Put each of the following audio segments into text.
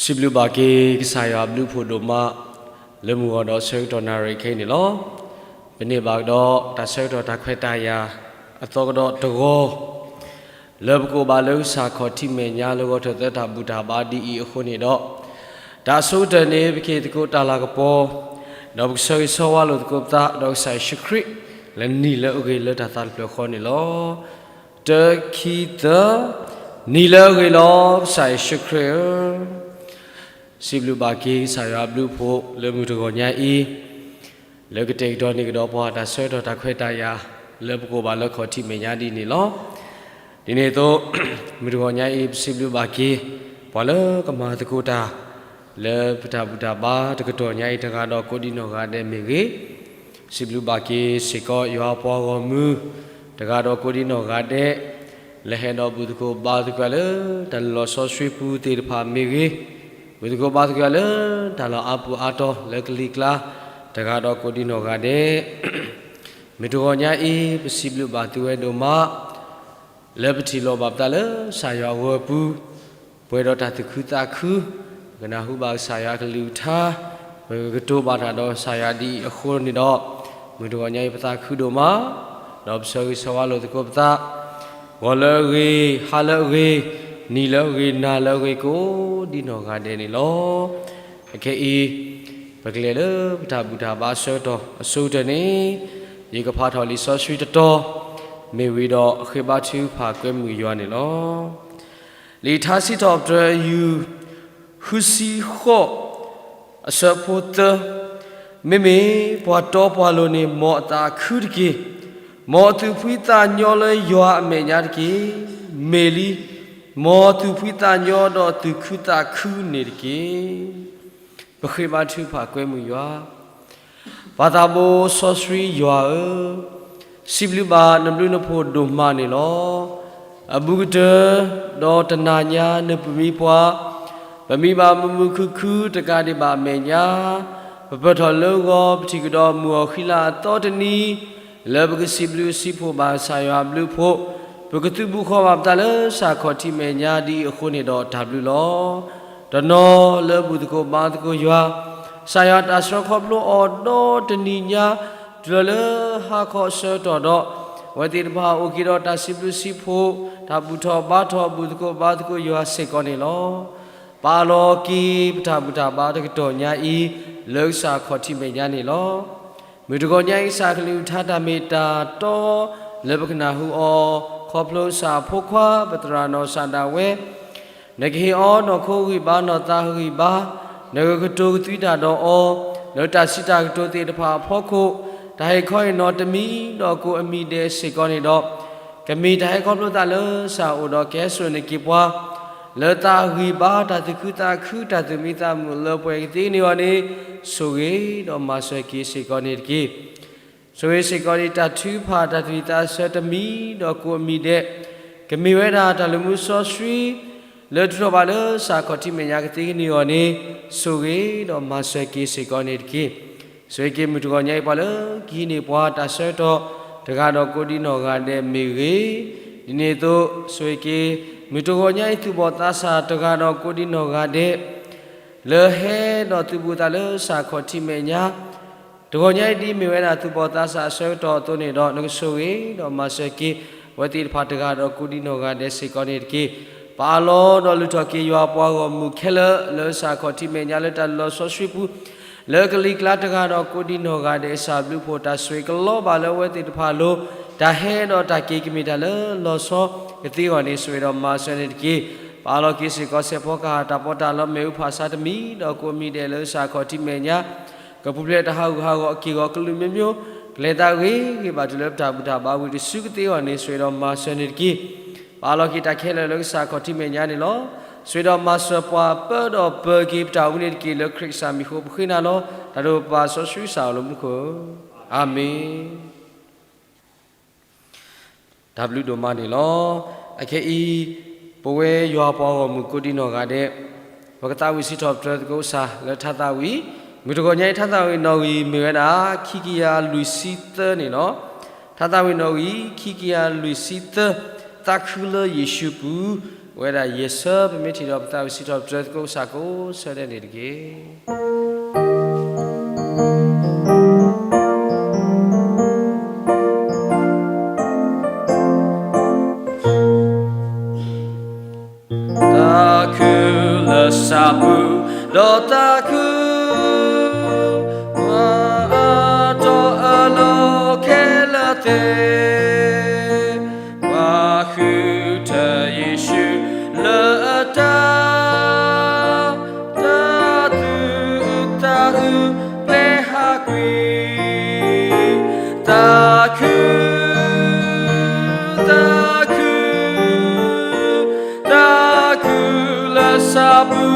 စံးဘျုးဘၣ်က့ၤကစၢ်ယွၤအဘျုးအဖှိၣ်ဒိၣ်မး လၢမုၢ်ဂီၤဒီးဆၢကတီၢ်နၣ်ရံၣ်ခဲအံၤန့ၣ်လီၤ. ပန့ၢ်ဘၣ်ကဒီးတၢ်ဆၢကတီၢ်တၢ်ခွဲးတၢ်ယာ် အသီကဒီးတဂီၤ လၢပကအိၣ်ဘၣ်လၢကစၢ်ခီၣ်ထံးမဲာ်ညါ လၢဂီၤထီၣ်သၢတၢ်ဘူၣ်တၢ်ဘါဒ်အံၤအဃိန့ၣ်ဒီး, တၢ်အဆိကတၢၢ်န့ၣ် ပကဟ့ၣ်သကိးတၢ်လၤကပီၤ, ဒီးပကဆၢဂ့ၤဆၢဝါလိာ်သကိးပသး ဒီးကစၢ်ယ့ၣ်ၡူးခရံာ် လၢနံၤလၢအဂ့ၤလၢတၢ်သးတဖျၢၣ်ဃီန့ၣ်လီၤ. တၢ ခံ သၢ, နံၤလၢအဂ့ၤလီၤ ကစၢ်ယ့ၣ်ၡူးခရံာ်ဧၢ. စံးဘျုးဘၣ်က့ၤကစၢ်ယွၤအဘျုးအဖှိၣ်လၢမုၢ်တဂီၤညါအံၤ, လၢကတဲာ်ကတီၤန့ၢ်ကဒီးပှၤတၢ်ဆၢကတီၢ်တၢ်ခွဲးတၢ်ယာ် လၢပကအိၣ်ဘၣ်လၢခီၣ်ထံးမဲာ်ညါဒ်န့ၣ်လီၤ. ဒ်န့ၣ်အသိး, မုၢ်တဂီၤညါအံၤ ပစံးဘျုးဘၣ်က့ၤ ပှၤလၢကမၤသကိးတၢ် လၢပတၢ်ဘူၣ်တၢ်ဘါတကတီၢ်ညါအံၤ တဂၤဒီးကိးဒံနီၢ်ဂၤဒဲးမ့ၢ်ဂ့ၤ, စံးဘျုးဘၣ်က့ၤစ့ၢ်ကီးယွၤအပှၤဂီၢ်မုၢ် တဂၤဒီးကိးဒံနီၢ်ဂၤဒဲး လၢဟဲဒီးဘူၣ်သကိးဘါသကိးလၢ တၢ်လုၢ်လီၢ်စီဆှံပူၤသ့ၣ်တဖၣ်မ့ၢ်ဂ့ၤ, ဘူၣ်သကိးဘါသကိးလၢ တၢ်လီၢ်အါပူၤအါတီၤလၢကလံၤကျါ တဂၤဒီးကိးဒံနီၢ်ဂၤဒဲး, မုၢ်တဂီၤညါအံၤ ပစံးဘျုးဘၣ်သုဝဲဒိၣ်မး လၢပထံၣ်လိာ်ဘၣ်ပသးလၢကစၢ်ယွၤအဂီၢ်ပူၤ, ပှဲၤဒီးတၢ်သူၣ်ခုသးခု, ပကနၢ်ဟူဘၣ်ကစၢ်ယွၤအကလုၢ်ကထါ, ပကကတိၤဘၣ်တၢ်ဒီးကစၢ်ယွၤဒ်အံၤအဃိန့ၣ်ဒီး, မုၢ်တဂီၤညါအံၤပသးခုဒိၣ်မး, ဒီးပဆၢဂ့ၤဆၢဝါလိာ်သကိးပသး, ဂီၤလၢအဂ့ၤ, ဟါလၢအဂ့ၤ, နံၤလၢအဂ့ၤ, နၤလၢအဂ့ၤ ကိးဒံနီၢ်ဂၤဒဲးန့ၣ်လီၤ. အခဲအံၤ, ပကလဲၤလၢပတၢ်ဘူၣ်တၢ်ဘါအဆၢကတီၢ်အဆိကတၢၢ်န့ၣ်, ယကဖးထီၣ်လံာ်စီဆှံတတီၤ, မ့ၢ်ဝံၤဒီးဃ့ဘါထုကဖၣ်ကွဲမုာ်ယွၤန့ၣ်လီၤ. လံာ်ထါစံးထီၣ်ပတြၢၤ ယူၢ် ဃုဆံဃိး, အဆၢဖိသၢ, မ့မ့ၢ်ပှၤတီပှၤလိၤန့ၣ် မ်အသးခုတက့ၢ်. မ်အသူၣ်ဖှံသးညီလၢယွၤအမဲာ်ညါတက့ၢ်. မ့ၢ်လံ, မ်အသူၣ်ဖှံသးညီဒီးသူၣ်ခုသးခုန့ၣ်တက့ၢ်. ပဃ့ဘါထုကဖၣ်ကွဲမုာ်ယွၤ ပၢ်သးဘိစီဆှံယွၤဧၢ, စံးဘျုးဘၣ်နဘျုးနဖှိၣ်ဒိၣ်မးန့ၣ်လီၤ. အဘူးကတၢၢ်ဒီးတနၤညါနပၢၤမံပှၤ, ပမံဘၣ်မုာ်မုာ်ခုၣ်ခုၣ်တကးဒံးဘၣ်အမဲာ်ညါ, ပပၢၢ်ထီၣ်လၢဂီၤ ပထံၣ်ကဒီးမုၢ်အီၤဃံလၤအသီတနံၤ, လၢပကစံးဘျုးစံးဖှိၣ်ဘၣ်ကစၢ်ယွၤအဘျုးအဖှိၣ်, ပကသုးဘူးဃီဘၣ်ပသးလၢကစၢ်ခီၣ်ထံးမဲာ်ညါဒ်အံၤအဃိန့ၣ်ဒီးတၢ်ဘျုးလီၤ. တနီၤလၢဘူၣ်သကိးဘါသကိးယွၤ, ကစၢ်ယွၤတၢ်ဆှၢခီဖျိအီၤဒီတနံၤညါ, တုၤလီၤလၢဟါခီအဆၢကတီၢ်ဒီး, အဝဲသ့ၣ်တဖၣ်အိၣ်က့ၤဒီးတၢ်စံးဘျုးစံးဖှိၣ်, တၢ်ဘူၣ်ထီၣ်ဘါထီၣ်ဘူၣ်သကိးဘါသကိးယွၤစ့ၢ်ကီးန့ၣ်လီၤ. ပာ်လီၤက့ၤပတၢ်ဘူၣ်တၢ်ဘါတကတီၢ်ညါအံၤ, လၢကစၢ်ခီၣ်ထံးမဲာ်ညါန့ၣ်လီၤ. မုၢ်တဂီၤညါအံၤကစၢ်ကလုၢ်ကထါတၢ်မ့ၢ်တၢ်တီ လၢပကနၢ်ဟူအီၤ, ခီဖျိကစၢ်အဖိခွါပသရၣ်နီၢ်ကစၢ်ဒၣ်ဝဲ နကဟ့ၣ်အီၤနီၢ်ခိဂံၢ်ဘါနီၢ်သးဂံၢ်ဘါ, နကကတိၤကသွံတၢ်ဒီးအီၤ, လၢတၢ်စံးတၢ်ကတိၤသ့ၣ်တဖၣ်အဖီခိၣ်, တၢ်ဟ့ၣ်ခီဟ့ၣ်နီၤတမံၤဒီးကိးအမံၤဒဲးစ့ၢ်ကီးန့ၣ်ဒီး, ကမ့ၢ်တၢ်ဟဲခီဖျိသးလၢကစၢ်အအိၣ်ဒီးကဟဲစိာ်န့ၢ်က့ၤပှၤ လၢသးဂံၢ်ဘါတၢ်သူၣ်ခုသးခုတၢ်သူၣ်မံသးမုာ်လၢပှဲၤကသ့န့ၢ်အီၤန့ၣ်, ဆိၣ်ဂ့ၤဒီးမၤစၢၤက့ၤစ့ၢ်ကီးန့ၣ်တက့ၢ်. ဆိၣ်ဂ့ၤစ့ၢ်ကီးန့ၣ် တၢ်ထုကဖၣ်တၢ်သးဆၢတမံၤဒီးကိးအမံၤဒဲး, ကမ့ၢ်ဝဲဒၣ်တၢ်လုၢ်မူစီဆှံ လၢထုးထီၣ်ဘၣ်လၢကစၢ်ခီၣ်ထံးမဲာ်ညါကသ့ကန့ၢ်အီၤန့ၣ်, ဆိၣ်ဂ့ၤဒီးမၤစၢၤက့ၤစ့ၢ်ကီးန့ၣ်တက့ၢ်. ဆိၣ်ဂ့ၤက့ၤမုၢ်တဂီၤညါအံၤပှၤလၢကဟံးန့ၢ်ပှၤတၢ်ဆၢကတီၢ် တဂၤဒီးကိးဒံနီၢ်ဂၤဒဲးမ့ၢ်ဂ့ၤ, ဒ်န့ၣ်အသိး ဆိၣ်ဂ့ၤက့ၤ မုၢ်တဂီၤညါအံၤသူၣ်ဘီၣ်သးစၢ်တဂၤဒီးကိးဒံနီၢ်ဂၤဒဲး လၢဟဲဒီးသုးဘူးသးလၢကစၢ်ခီၣ်ထံးမဲာ်ညါ တဂီၤညါအံၤဒ်မ့ၢ်ဝဲဒၣ်သူၣ်ဘီၣ်သးစၢ်အဆၢကတီၢ်အသိးန့ၣ်ဒီး နကဆိၣ်ဂ့ၤဒီးမၤစၢၤက့ၤ အဝဲသ့ၣ်တဖၣ်တဂၤဒီးကိးဒံနီၢ်ဂၤဒဲးစ့ၢ်ကီးန့ၣ်တက့ၢ်. ပအးလီၤဒီးလုၢ်ထီၣ်က့ၤယွၤအပှၤဂီၢ်မုၢ်ခဲလၢာ်လၢကစၢ်ခီၣ်ထံးမဲာ်ညါလၢတၢ်လုၢ်လီၢ်စီဆှံပူၤ လၢကလံၤကျါတဂၤဒီးကိးဒံနီၢ်ဂၤဒဲး ကစၢ်ဘျုးဖှိၣ်တၢ်ဆိၣ်ဂ့ၤကလီဘၣ်လၢအဝဲသ့ၣ်တဖၣ်အလိၤ, တၢ်ဟဲဒီးတၢ်က့ၤကမ့ၢ်တၢ်လၢလီၤဆီကသ့အဂီၢ်န့ၣ် ဆိၣ်ဂ့ၤဒီးမၤစၢၤန့ၣ်တက့ၢ်. ပအးလီၤက့ၤစ့ၢ်ကီးစဲးဖီကဟၣ်တၢ်ပီးတၢ်လီမ့ၣ်အူဖးဆါတမံၤဒီးကိးမံၤဒဲးလၢကစၢ်ခီၣ်ထံးမဲာ်ညါ ကပူၤဖျဲးတၢ်ဟးဂူာ်ဟးဂီၤအက့ၢ်အဂီၤကလုာ်မျိုးမျိုး, ကလဲၤသးဂ့ၤဂ့ၤဘၣ်တုၤလၢပတၢ်ဘူၣ်တၢ်ဘါဝံၤတစုကသ့အဂီၢ်န့ၣ် ဆိၣ်ဂ့ၤဒီးမၤစၢၤန့ၣ်တက့ၢ်. ပအးလီၤက့ၤတၢ်ခဲလၢာ်လၢကစၢ်ခီၣ်ထံးမဲာ်ညါန့ၣ်လီၤ. ဆိၣ်ဂ့ၤဒီးမၤစၢၤပှၤပၢဒီးပၢၤက့ၤပတၢ်အိၣ်မူန့ၣ်တက့ၢ် လၢခရံာ်ကစၢ်မံၤအဃိပဃ့နၤလီၤ. တၢ်ဒိၣ်ပၢ်စီဆှံကစၢ်အိၣ်လၢမူခိၣ်ဧၢ, အၤမ့ၣ်. တၢ်ဘျုးဒိၣ်မးန့ၣ်လီၤ. အခဲအံၤ ပဝဲယွၤပှၤဂီၢ်မုၢ်ကိးဒံနီၢ်ဂၤဒဲး ပကသးဝံၣ်စံးထီၣ်ပတြၢၤသကိးကစၢ်လၢထါသးဝံၣ်, မုၢ်တဂီၤညါအံၤထါသးဝံၣ်နီၣ်ဂံၢ်မ့ၢ်ဝဲဒၣ် ခံကယၤလွံၢ်ဆံသၢန့ၣ်လီၤ. ထါသးဝံၣ်နီၣ်ဂံၢ် ခံကယၤလွံၢ်ဆံသၢ သးခုလၢယ့ၣ်ၡူးပူၤ, ဝဲဒၣ်ယဲၢ်ဆၢ ပမ့ၢ်ထံၣ်ဒီးပသးဝံၣ်စံးထီၣ်ပတြၢၤသကိးကစၢ်ကိးဆၢဒဲးန့ၣ်တက့ၢ်. သးခုလၢစၢ်ပူၤ, ဒီးသးခု ပှၤအတီအလိၤခဲလၢာ်သ့ၣ်, ပှၤဃုထၢယ့ၣ်ၡူးလၢအတၢ်, တၢ်သူၣ်အုးသးအုးပျဲဟးကွံာ်, သးခု သးခု, သးခုလၢစၢ်ပူၤ,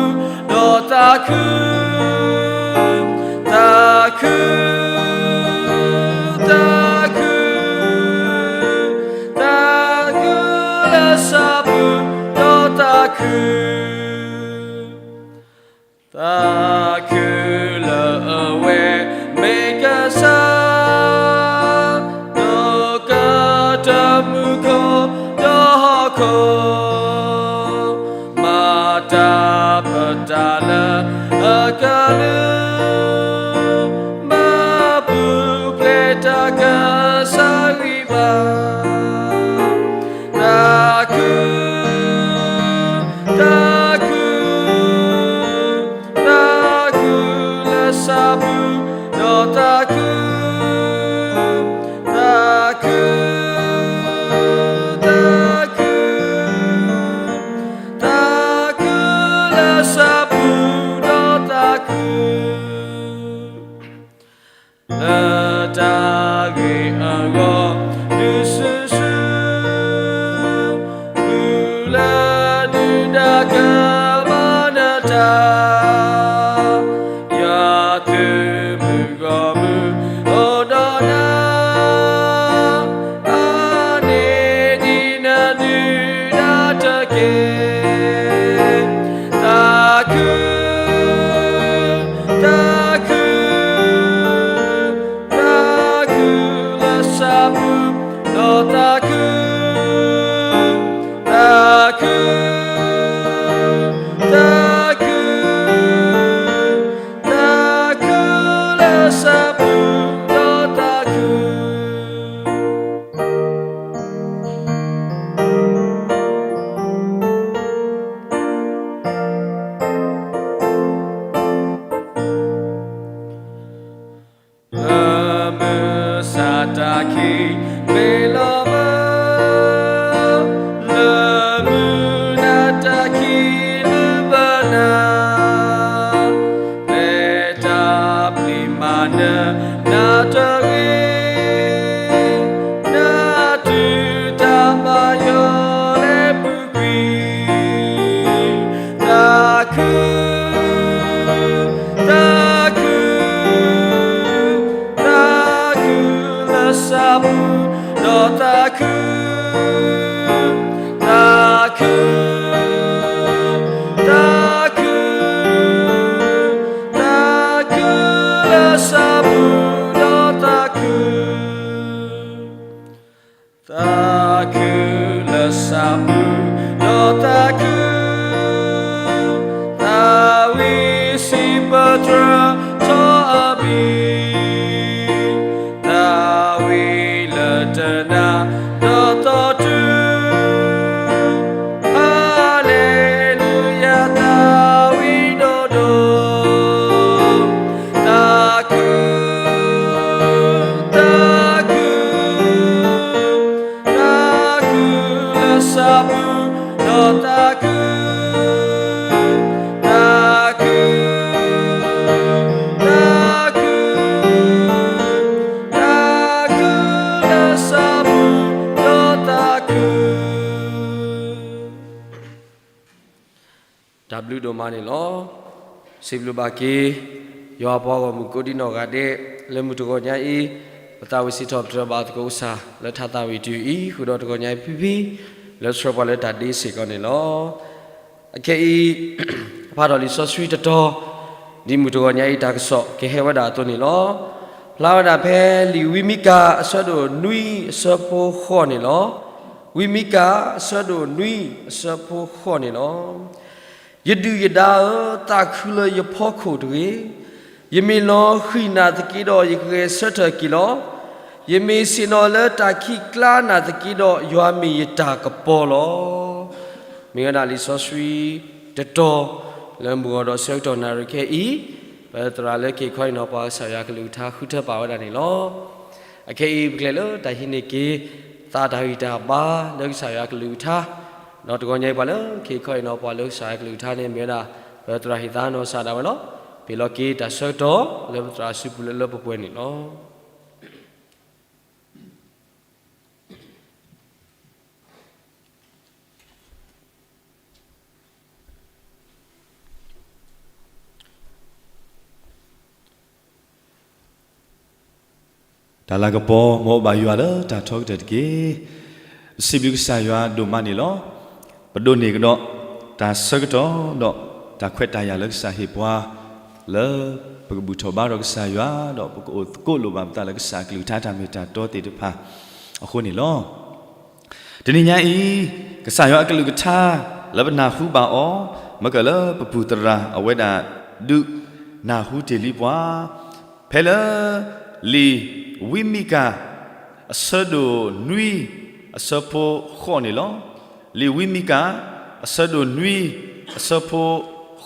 ဒီးသးခု, သးခု, သးခု, သးခုလၢစၢ်ပူၤ, ဒီးသးခု သးခုလၢအဝဲမ့ၢ်ကစၢ်, ဒီးကတၢၢ်မူခိၣ်ဒီးဟီၣ်ခိၣ်, မၤတၢ်ပတၢ်လၢအကလုၢ်, မၤပူၤဖျဲးတၢ်ကစၢ်ဂံၢ်ဘါ သးခု, သးခု, သးခုလၢစၢ်ပူၤ, ဒီးသးခု, သးခု, သးခု, သးခုလၢစၢ်ပူၤ, ဒီးသးခု လၢတၢ်ဂ့ၤအဂီၢ် ဒုးဆူၣ်ဆူၣ်, မုၢ်လၢဒုၣ်ဒါကမၤနၢၤတၢ်, ယွၤသုးမုၢ်ဂီၢ်မုၢ်အိၣ်ဒီးနၤ, အါန့ၢ်ဒံးနဒုၣ်ဒါတက့ၢ်. သးခု, သးခု, သးခုလၢစၢ်ပူၤ, ဒီးသးခု, သးခု, သးခု, သးခုလၢစၢ်ပူၤ, ဒီးသးခု လၢမုၢ်ဆါတၢ်ခံးမ့ၢ်လီၤဘၢ, လၢမုၢ်နၤတၢ်ခံးလုၢ်ဘၢနၤ, ပျဲတၢ်ပျံၤမၤနၢၤနၤတဂ့ၤ, နၤတုၤတၢ်ဘၣ်ယိၣ်လၢပူၤကွံာ်, သးခု, သးခု, သးခုလၢစၢ်ပူၤ, ဒီးသးခု, သးခု, သးခု, သးခုလၢစၢ်ပူၤ, ဒီးသးခု သးခုလၢစၢ်ပူၤ, ဒီးသးခု, သးဝံၣ်စံးပတြၢၤထီၣ်အမံၤ, သးဝံၣ်လၢတနၤဒီးသီတုၤ, ဟါလ့လူယၤ သးဝံၣ်ဒိၣ်ဒိၣ်, သးခု, သးခု, သးခုလၢစၢ်ပူၤ, ဒီးသးခု, သးခု, သးခု, သးခုလၢစၢ်ပူၤ, ဒီးသးခု တၢ်ဘျုးဒိၣ်မးန့ၣ်လီၤ. စံးဘျုးဘၣ်က့ၤ ယွၤပှၤဂီၢ်မုၢ်ကိးဒံနီၢ်ဂၤဒဲး, လၢမုၢ်တဂီၤညါအံၤ ပသးဝံၣ်စံးထီၣ်ပတြၢၤဘၣ်သကိးကစၢ် လၢထါသးဝံၣ်တုၤအံၤ ဃုာ်ဒီးတဂီၤညါအံၤဖံဖံ လၢဆှၢပှၤလၢတၢ်ဒ့စ့ၢ်ကီးန့ၣ်လီၤ. အခဲအံၤ ပဖးထီၣ်လံာ်စီဆှံတတီၤ ဒ်မုၢ်တဂီၤညါအံၤတၢ်ကစီၣ်ကဟဲဝဲဒၣ်အသိးန့ၣ်လီၤ. ဖျါဝဲဒၣ်ဖဲလံာ်ဝံမံကၤအဆၢဒိၣ်နွံအဆၢဖိဃိးန့ၣ်လီၤ. ဝံမံကၤ အဆၢဒိၣ်နွံ အဆၢဖိဃိးန့ၣ်လီၤ. ယဒုၣ်ယဒါဧၢ, သးခုလၢယဖီခိၣ်တဂ့ၤ. ယမ့ၢ်လီၤဃံၤနၤသက့ဒီး, ယကဂဲၤဆၢထၢၣ်က့ၤလီၤ. ယမ့ၢ်ဆ့ၣ်နီၤလၢတၢ်ခံးကျါနၤသက့ဒီး, ယွၤမ့ၢ်ယတၢ်ကပီၤလီၤ. မ့ၢ်ဝဲဒၣ်လံာ်စီဆှံတတီၤ လၢမုၢ်ဂီၤဒီးဆၢကတီၢ်နၣ်ရံၣ်ခဲအံၤ, ပသရၣ်လၢက့ၤခီအံၤနီၤ ပှၤကစၢ်ယွၤကလုၢ်ကထါဃုထၢပာ်ဝဲဒၣ်န့ၣ်လီၤ. အခဲအံၤ ပကလဲၤလၢတၢ်ဟံးန့ၢ်က့ၤ သးတၢ်ဂံၢ်တၢ်ဘါလၢကစၢ်ယွၤကလုၢ်ကထါ, ဒီးတဂီၤညါအံၤ ပှၤလၢက့ၤခီအံၤနီၤ ပှၤလၢကစၢ်ယွၤကလုၢ်ကထါန့ၣ် မ့ၢ်ဝဲဒၣ် ပသရၣ်ဟ့ၣ်သါနီၢ်ကစၢ်ဒၣ်ဝဲလီၤ. ပ့ၤလီၤက့ၤတၢ်ဆၢကတီၢ်လၢပသရၣ်စုပူၤလၢလၢပှဲၤပှဲၤန့ၣ်လီၤ. တၢ်လၤကပီၤ မ်အအိၣ်ဘၣ်ယွၤလၢတၢ်ထီကတၢၢ်တက့ၢ်. ပစံးဘျုးကစၢ်ယွၤဒိၣ်မးန့ၣ်လီၤ. ပဒိးန့ၢ်ကဒီး တၢ်ဆၢကတီၢ်ဒီး တၢ်ခွဲးတၢ်ယာ်လၢကစၢ်ဟ့ၣ်ပှၤ လၢပကဘူၣ်ထီၣ်ဘါထီၣ်ကစၢ်ယွၤ ဒီးပကအိၣ်သကိးလိာ်ဘၣ်ပသးလၢကစၢ်အကလုၢ်ကထါတၢ်မ့ၢ်တၢ်တီသ့ၣ်တဖၣ်အဃိန့ၣ်လီၤ. တနံၤညါအံၤ ကစၢ်ယွၤအကလုၢ်ကထါ လၢပနၢ်ဟူဘၣ်အီၤ မ့ၢ်ကလၢပပူၤသရၣ်အဝဲဒၣ် ဒုးနၢ်ဟူတ့ၢ်လံပှၤ ဖဲလၢ လံာ်ဝံမံကၤ အဆၢဒိၣ်နွံ အဆၢဖိဃိးန့ၣ်လီၤ. လံာ်ဝံမံကၤ အဆၢဒိၣ်နွံ အဆၢဖိ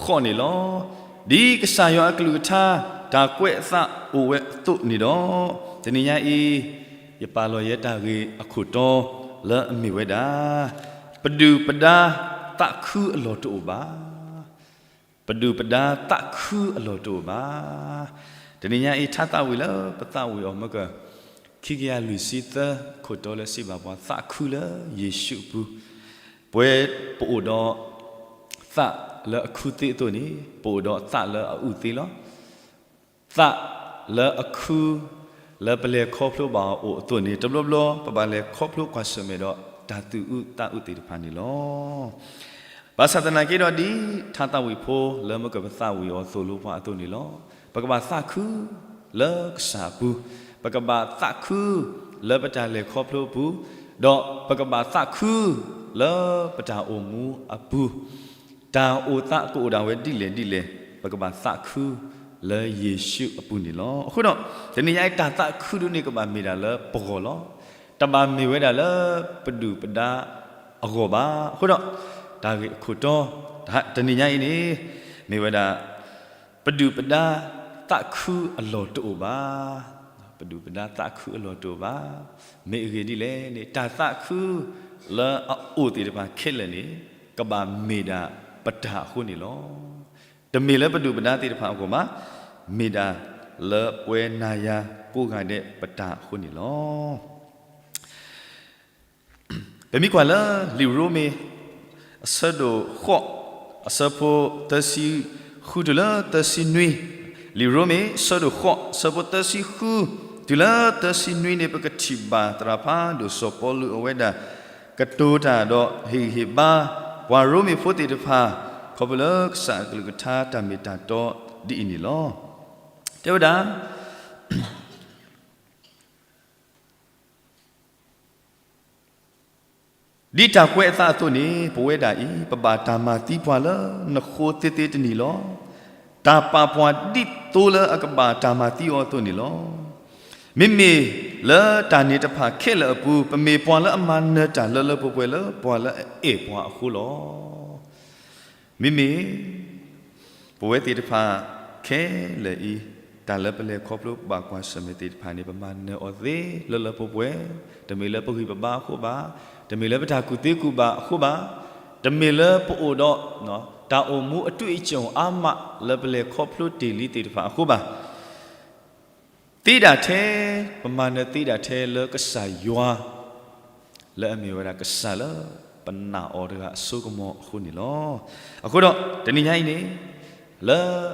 ဃိးန့ၣ်လီၤ. ဒ်ကစၢ်ယွၤအကလုၢ်ကထါ တၢ်ကွဲးအသးအိၣ်ဝဲအသိးန့ၣ်ဒီး, တနံၤညါအံၤ ယပာ်လီၤယဲတၢ်ဂ့ၢ်အခိၣ်တီ လၢအမ့ၢ်ဝဲဒၣ် ပဒုၣ်ပဒါသးခုအလီၢ်တအိၣ်ဘၣ်. ပဒုၣ်ပဒါသးခုအလီၢ်တအိၣ်ဘၣ်. တနံၤညါအံၤ ထါသးဝံၣ်လၢပသးဝံၣ်အီၤမ့ၢ်က ခံကယၤလွံၢ်ဆံသၢ ခိၣ်တီလၢစံးဘၣ်ပှၤ သးခုလၢယ့ၣ်ၡူးအပူၤ, ပဝဲပအိၣ်ဒီး သးလၢအခုသ့အသိးန့ၣ် ပအိၣ်ဒီးသးလၢအအုၣ်သ့လီၤ. သးလၢအခု လၢပလဲၤခီဖျိဘၣ်အီၤအိၣ်အသိးန့ၣ် တဘျီဘျီ ပဘၣ်လဲၤခီဖျိကွၢ်ဆၢၣ်မဲာ်ဒီး တၢ်သူၣ်အုးသးအုးသ့ၣ်တဖၣ်န့ၣ်လီၤ. ဘၣ်ဆၣ်သနာ်က့ဒီး ဒ်ထါသးဝံၣ်ဖိလၢမ့ၢ်ကပသးဝံၣ်အီၤသိၣ်လိပှၤအသိးန့ၣ်လီၤ. ပကဘၣ်သးခု လၢကစၢ်အပူၤ, ပကဘၣ်သးခု လၢပတၢ်လဲၤခီဖျိအပူၤ, ဒီးပကဘၣ်သးခု လၢပတၢ်အိၣ်မူအပူၤ, တၢ်အိၣ်သးကအိၣ်ဒၣ်ဝဲဒ်လဲၣ်ဒ်လဲၣ် ပကဘၣ်သးခု လၢယ့ၣ်ၡူးအပူၤန့ၣ်လီၤ. အဃိဒီး တနံၤညါအံၤ တၢ်သးခုဒုန့ၣ် ကဘၣ်မ့ၢ်ဒၣ်လၢပဂီၢ်လီၤ. တဘၣ်မ့ၢ်ဝဲဒၣ်လၢပဒုၣ်ပဒါအဂီၢ်ဘၣ်. အဃိဒီး တၢ်ဂ့ၢ်အခိၣ်တီ တနံၤညါအံၤန့ၣ် မ့ၢ်ဝဲဒၣ် ပဒုၣ်ပဒါသးခုအလီၢ်တအိၣ်ဘၣ်. ပဒုၣ်ပဒါသးခုအလီၢ်တအိၣ်ဘၣ်. မ့ၢ်အဂ့ၢ်ဒ်လဲၣ်န့ၣ် တၢ်သးခုလၢအအိၣ်သ့ၣ်တဖၣ်ခဲလၢာ်န့ၣ် ကဘၣ်မ့ၢ်ဒၣ်ပတၢ်အဃိန့ၣ်လီၤ. တမ့ၢ်လၢပဒုၣ်ပဒါသ့ၣ်တဖၣ်အဂီၢ်ဘၣ်, မ့ၢ်ဒၣ်လၢပဝဲနၤယၤကိးဂၤဒဲးပတၢ်အဃိန့ၣ်လီၤ. ပမ့ၢ်ကွၢ်လၢလံာ်ရိမ့ၤ အဆၢဒိၣ်ဃိး အဆၢဖိသၢဆံဃုတုၤလၢသၢဆံနွံ, လံာ်ရိမ့ၤ အဆၢဒိၣ်ဃိး အဆၢဖိသၢဆံဃု တုၤလၢသၢဆံနွံန့ၣ် ပကထံၣ်ဘၣ်သရၣ်ဖးဒိၣ်စီၤပီလူးအဝဲဒၣ် ကတိၤတၢ်ဒီးဟ့ၣ်ဂံၢ်ဟ့ၣ်ဘါ ပှၤရိမ့ၤဖိသ့ၣ်တဖၣ် ခီဖျိလၢကစၢ်အကလုၢ်ကထါတၢ်မ့ၢ်တၢ်တီဒ်အံၤန့ၣ်လီၤ. တဲဝဲဒၣ် ဒ်တၢ်ကွဲးအသးအသိးန့ၣ် ပဝဲဒၣ်အံၤ ပဘၣ်တၢ်မၤသံပှၤလၢနဃိသ့သ့တနံၤလီၤ. တၢ်ပာ်ပှၤဒ်သိလၢအကဘၣ်တၢ်မၤသံအီၤအသိးန့ၣ်လီၤ. မ့မ့ၢ်လၢတၢ်န့ၣ်တဖၣ်ခဲလၢာ်အပူၤ ပမ့ၢ်ပှၤလၢအမၤနၢၤတၢ်လၢလၢပှဲၤပှဲၤလၢပှၤလၢအအဲၣ်ပှၤအဃိလီၤ. မ့မ့ၢ် ပဝဲသ့ၣ်တဖၣ်ခဲလၢာ်အံၤ တၢ်လၢပလဲၤခီဖျိဘၣ်ကွၢ်ဆၢၣ်မဲာ်သ့ၣ်တဖၣ်န့ၣ် ပမၤနၢၤအီၤသ့လၢလၢပှဲၤပှဲၤ, တမ့ၢ်လၢပဂံၢ်ပဘါအဃိဘၣ်, တမ့ၢ်လၢပတၢ်ကူၣ်သ့ကူၣ်ဘၣ်အဃိဘၣ်, တမ့ၢ်လၢပအိၣ်ဒီး တၢ်အိၣ်မူအတွေ့အကြုံအါမးလၢပလဲၤခီဖျိတ့ၢ်လံသ့ၣ်တဖၣ်အဃိဘၣ်. သ့ဒၣ်ထဲ, ပမၤနၢၤသ့ဒၣ်ထဲလၢကစၢ်ယွၤ လၢအမ့ၢ်ဝဲဒၣ်ကစၢ်လၢပနာ်အီၤတဂၤအစိကမီၤအဃိန့ၣ်လီၤ. အဃိဒီး တနံၤညါအံၤန့ၣ် လၢ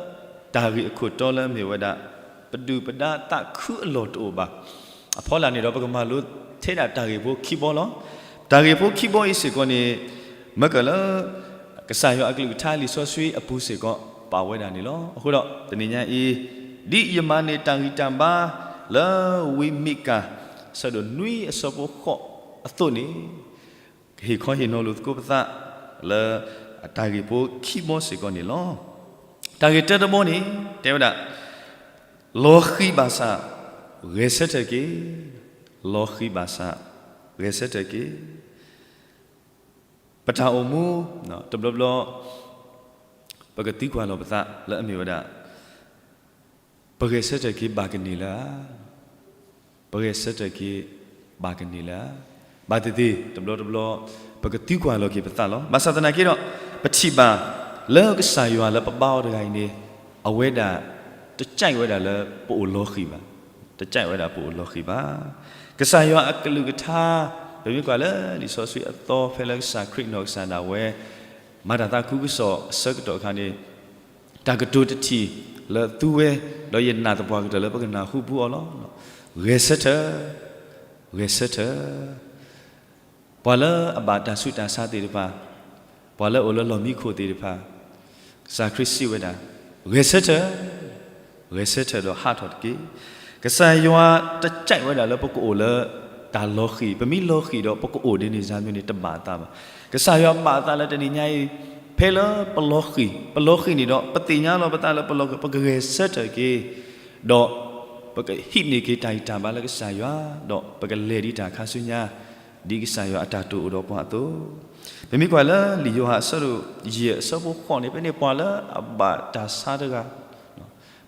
တၢ်ဂ့ၢ်အခိၣ်တီလၢအမ့ၢ်ဝဲဒၣ် ပဒုၣ်ပဒါသးခုအလီၢ်တအိၣ်ဘၣ် အဖီလာ်န့ၣ်ဒီး ပကမၤလိထဲဒၣ်တၢ်ဂ့ၢ်ဖိခံဘီလီၤ. တၢ်ဂ့ၢ်ဖိခံဘီအံၤစ့ၢ်ကီးန့ၣ် မ့ၢ်ကလၢ ကစၢ်ယွၤအကလုၢ်ကထါလံာ်စီဆှံအပူၤစ့ၢ်ကီး ပာ်ဝဲဒၣ်န့ၣ်လီၤ. အဃိဒီး တနံၤညါအံၤ ဒ်ယမၤန့ၢ်တၢ်ဂံၢ်တၢ်ဘါ လၢဝံမံကၤ အဆၢဒိၣ်နွံအဆၢဖိဃိးအသိးန့ၣ် ကဟ့ၣ်ခီဟ့ၣ်နီၤလိာ်သကိးပသး လၢအတၢ်ဂ့ၢ်ဖိခံဘီစ့ၢ်ကီးန့ၣ်လီၤ. တၢ်ဂ့ၢ်တၢတဘီန့ၣ် တဲဝဲဒၣ်, လီၤဃံၤဘၣ်ဆၣ် ဂဲၤဆၢထၢၣ်က့ၤ, လီၤဃံၤဘၣ်ဆၣ် ဂဲၤဆၢထၢၣ်က့ၤ. ပတၢ်အိၣ်မူ တဘျီဘျီ ပကသံကွၢ်လီၤပသးလၢအမ့ၢ်ဝဲဒၣ် ပဂဲၤဆၢထၢၣ်က့ၤဘၣ်ကန့ၢ်လၢဧါ, ပဂဲၤဆၢထၢၣ်က့ၤဘၣ်ကန့ၢ်လၢဧါ. ဘၣ်သ့ၣ်သ့ၣ် တဘျီတဘျီ ပကသံကွၢ်လီၤက့ၤပသးလီၤ. ဘၣ်ဆၣ်သနာ်က့ဒီး ပထံၣ်ဘၣ်လၢကစၢ်ယွၤလၢပဘါအီၤတဂၤအံၤန့ၣ် အဝဲဒၣ် တကြိုက်ဝဲဒၣ်လၢပအိၣ်လီၤဃံၤဘၣ်, တကြိုက်ဝဲဒၣ်ပအိၣ်လီၤဃံၤဘၣ်. ကစၢ်ယွၤအကလုၢ်ကထါ ပမ့ၢ်ကွၢ်လၢလံာ်စီဆှံအသီဖဲလၢကစၢ်ခရံာ်နီၢ်ကစၢ်ဒၣ်ဝဲ မၤတၢ်သးခုကစီၣ်အဆၢကတီၢ်အခါန့ၣ် တၢ်ကတိၤတထံၣ်လၢသူဝဲ, ဒီးယနာ်သပှၢ်ကတၢၢ်လၢပကနၢ်ဟူပူအီၤလီၤ. ဂဲၤဆၢထၢၣ်, ဂဲၤဆၢထၢၣ်, ပှၤလၢအဘၣ်တၢ်ဆူးတၢ်ဆါသ့ၣ်တဖၣ်, ပှၤလၢအအိၣ်လၢလီၢ်မံခိၣ်သ့ၣ်တဖၣ်, ကစၢ်ခရံာ်စံးဝဲဒၣ်, ဂဲၤဆၢထၢၣ်, ဂဲၤဆၢထၢၣ်ဒီးဟးထီၣ်တက့ၢ်. ကစၢ်ယွၤတကြိုက်ဝဲဒၣ်လၢပကအိၣ်လၢတၢ်လီၤဃံၤ, ပမ့ၢ်လီၤဃံၤဒီးပကအိၣ်ဒ်န့ၣ်စါမ့ၢ်န့ၣ် တဘၣ်အသးဘၣ်. ကစၢ်ယွၤဘၣ်အသးလၢတနံၤညါအံၤ ဖဲလၢပလီၤဃံၤ, ပလီၤဃံၤန့ၣ်ဒီး ပသ့ၣ်ညါလီၤပသးလၢပလီၤဃံၤ ပကဂဲၤဆၢထၢၣ်က့ၤ, ဒီးပကဟံးန့ၢ်က့ၤတၢ်ဂံၢ်တၢ်ဘါလၢကစၢ်ယွၤ, ဒီးပကလဲၤဒံးတၢ်ခါဆူညါ ဒ်ကစၢ်ယွၤအတၢ်တိာ်အိၣ်ဒီးပှၤအသိး. ပမ့ၢ်ကွၢ်လၢလံာ်ယိၤဟၣ်အဆၢဒိၣ်ယဲၢ်အဆၢဖိဃိးန့ၣ် ဖဲန့ၣ်ပှၤလၢအဘၣ်တၢ်ဆါတဂၤ,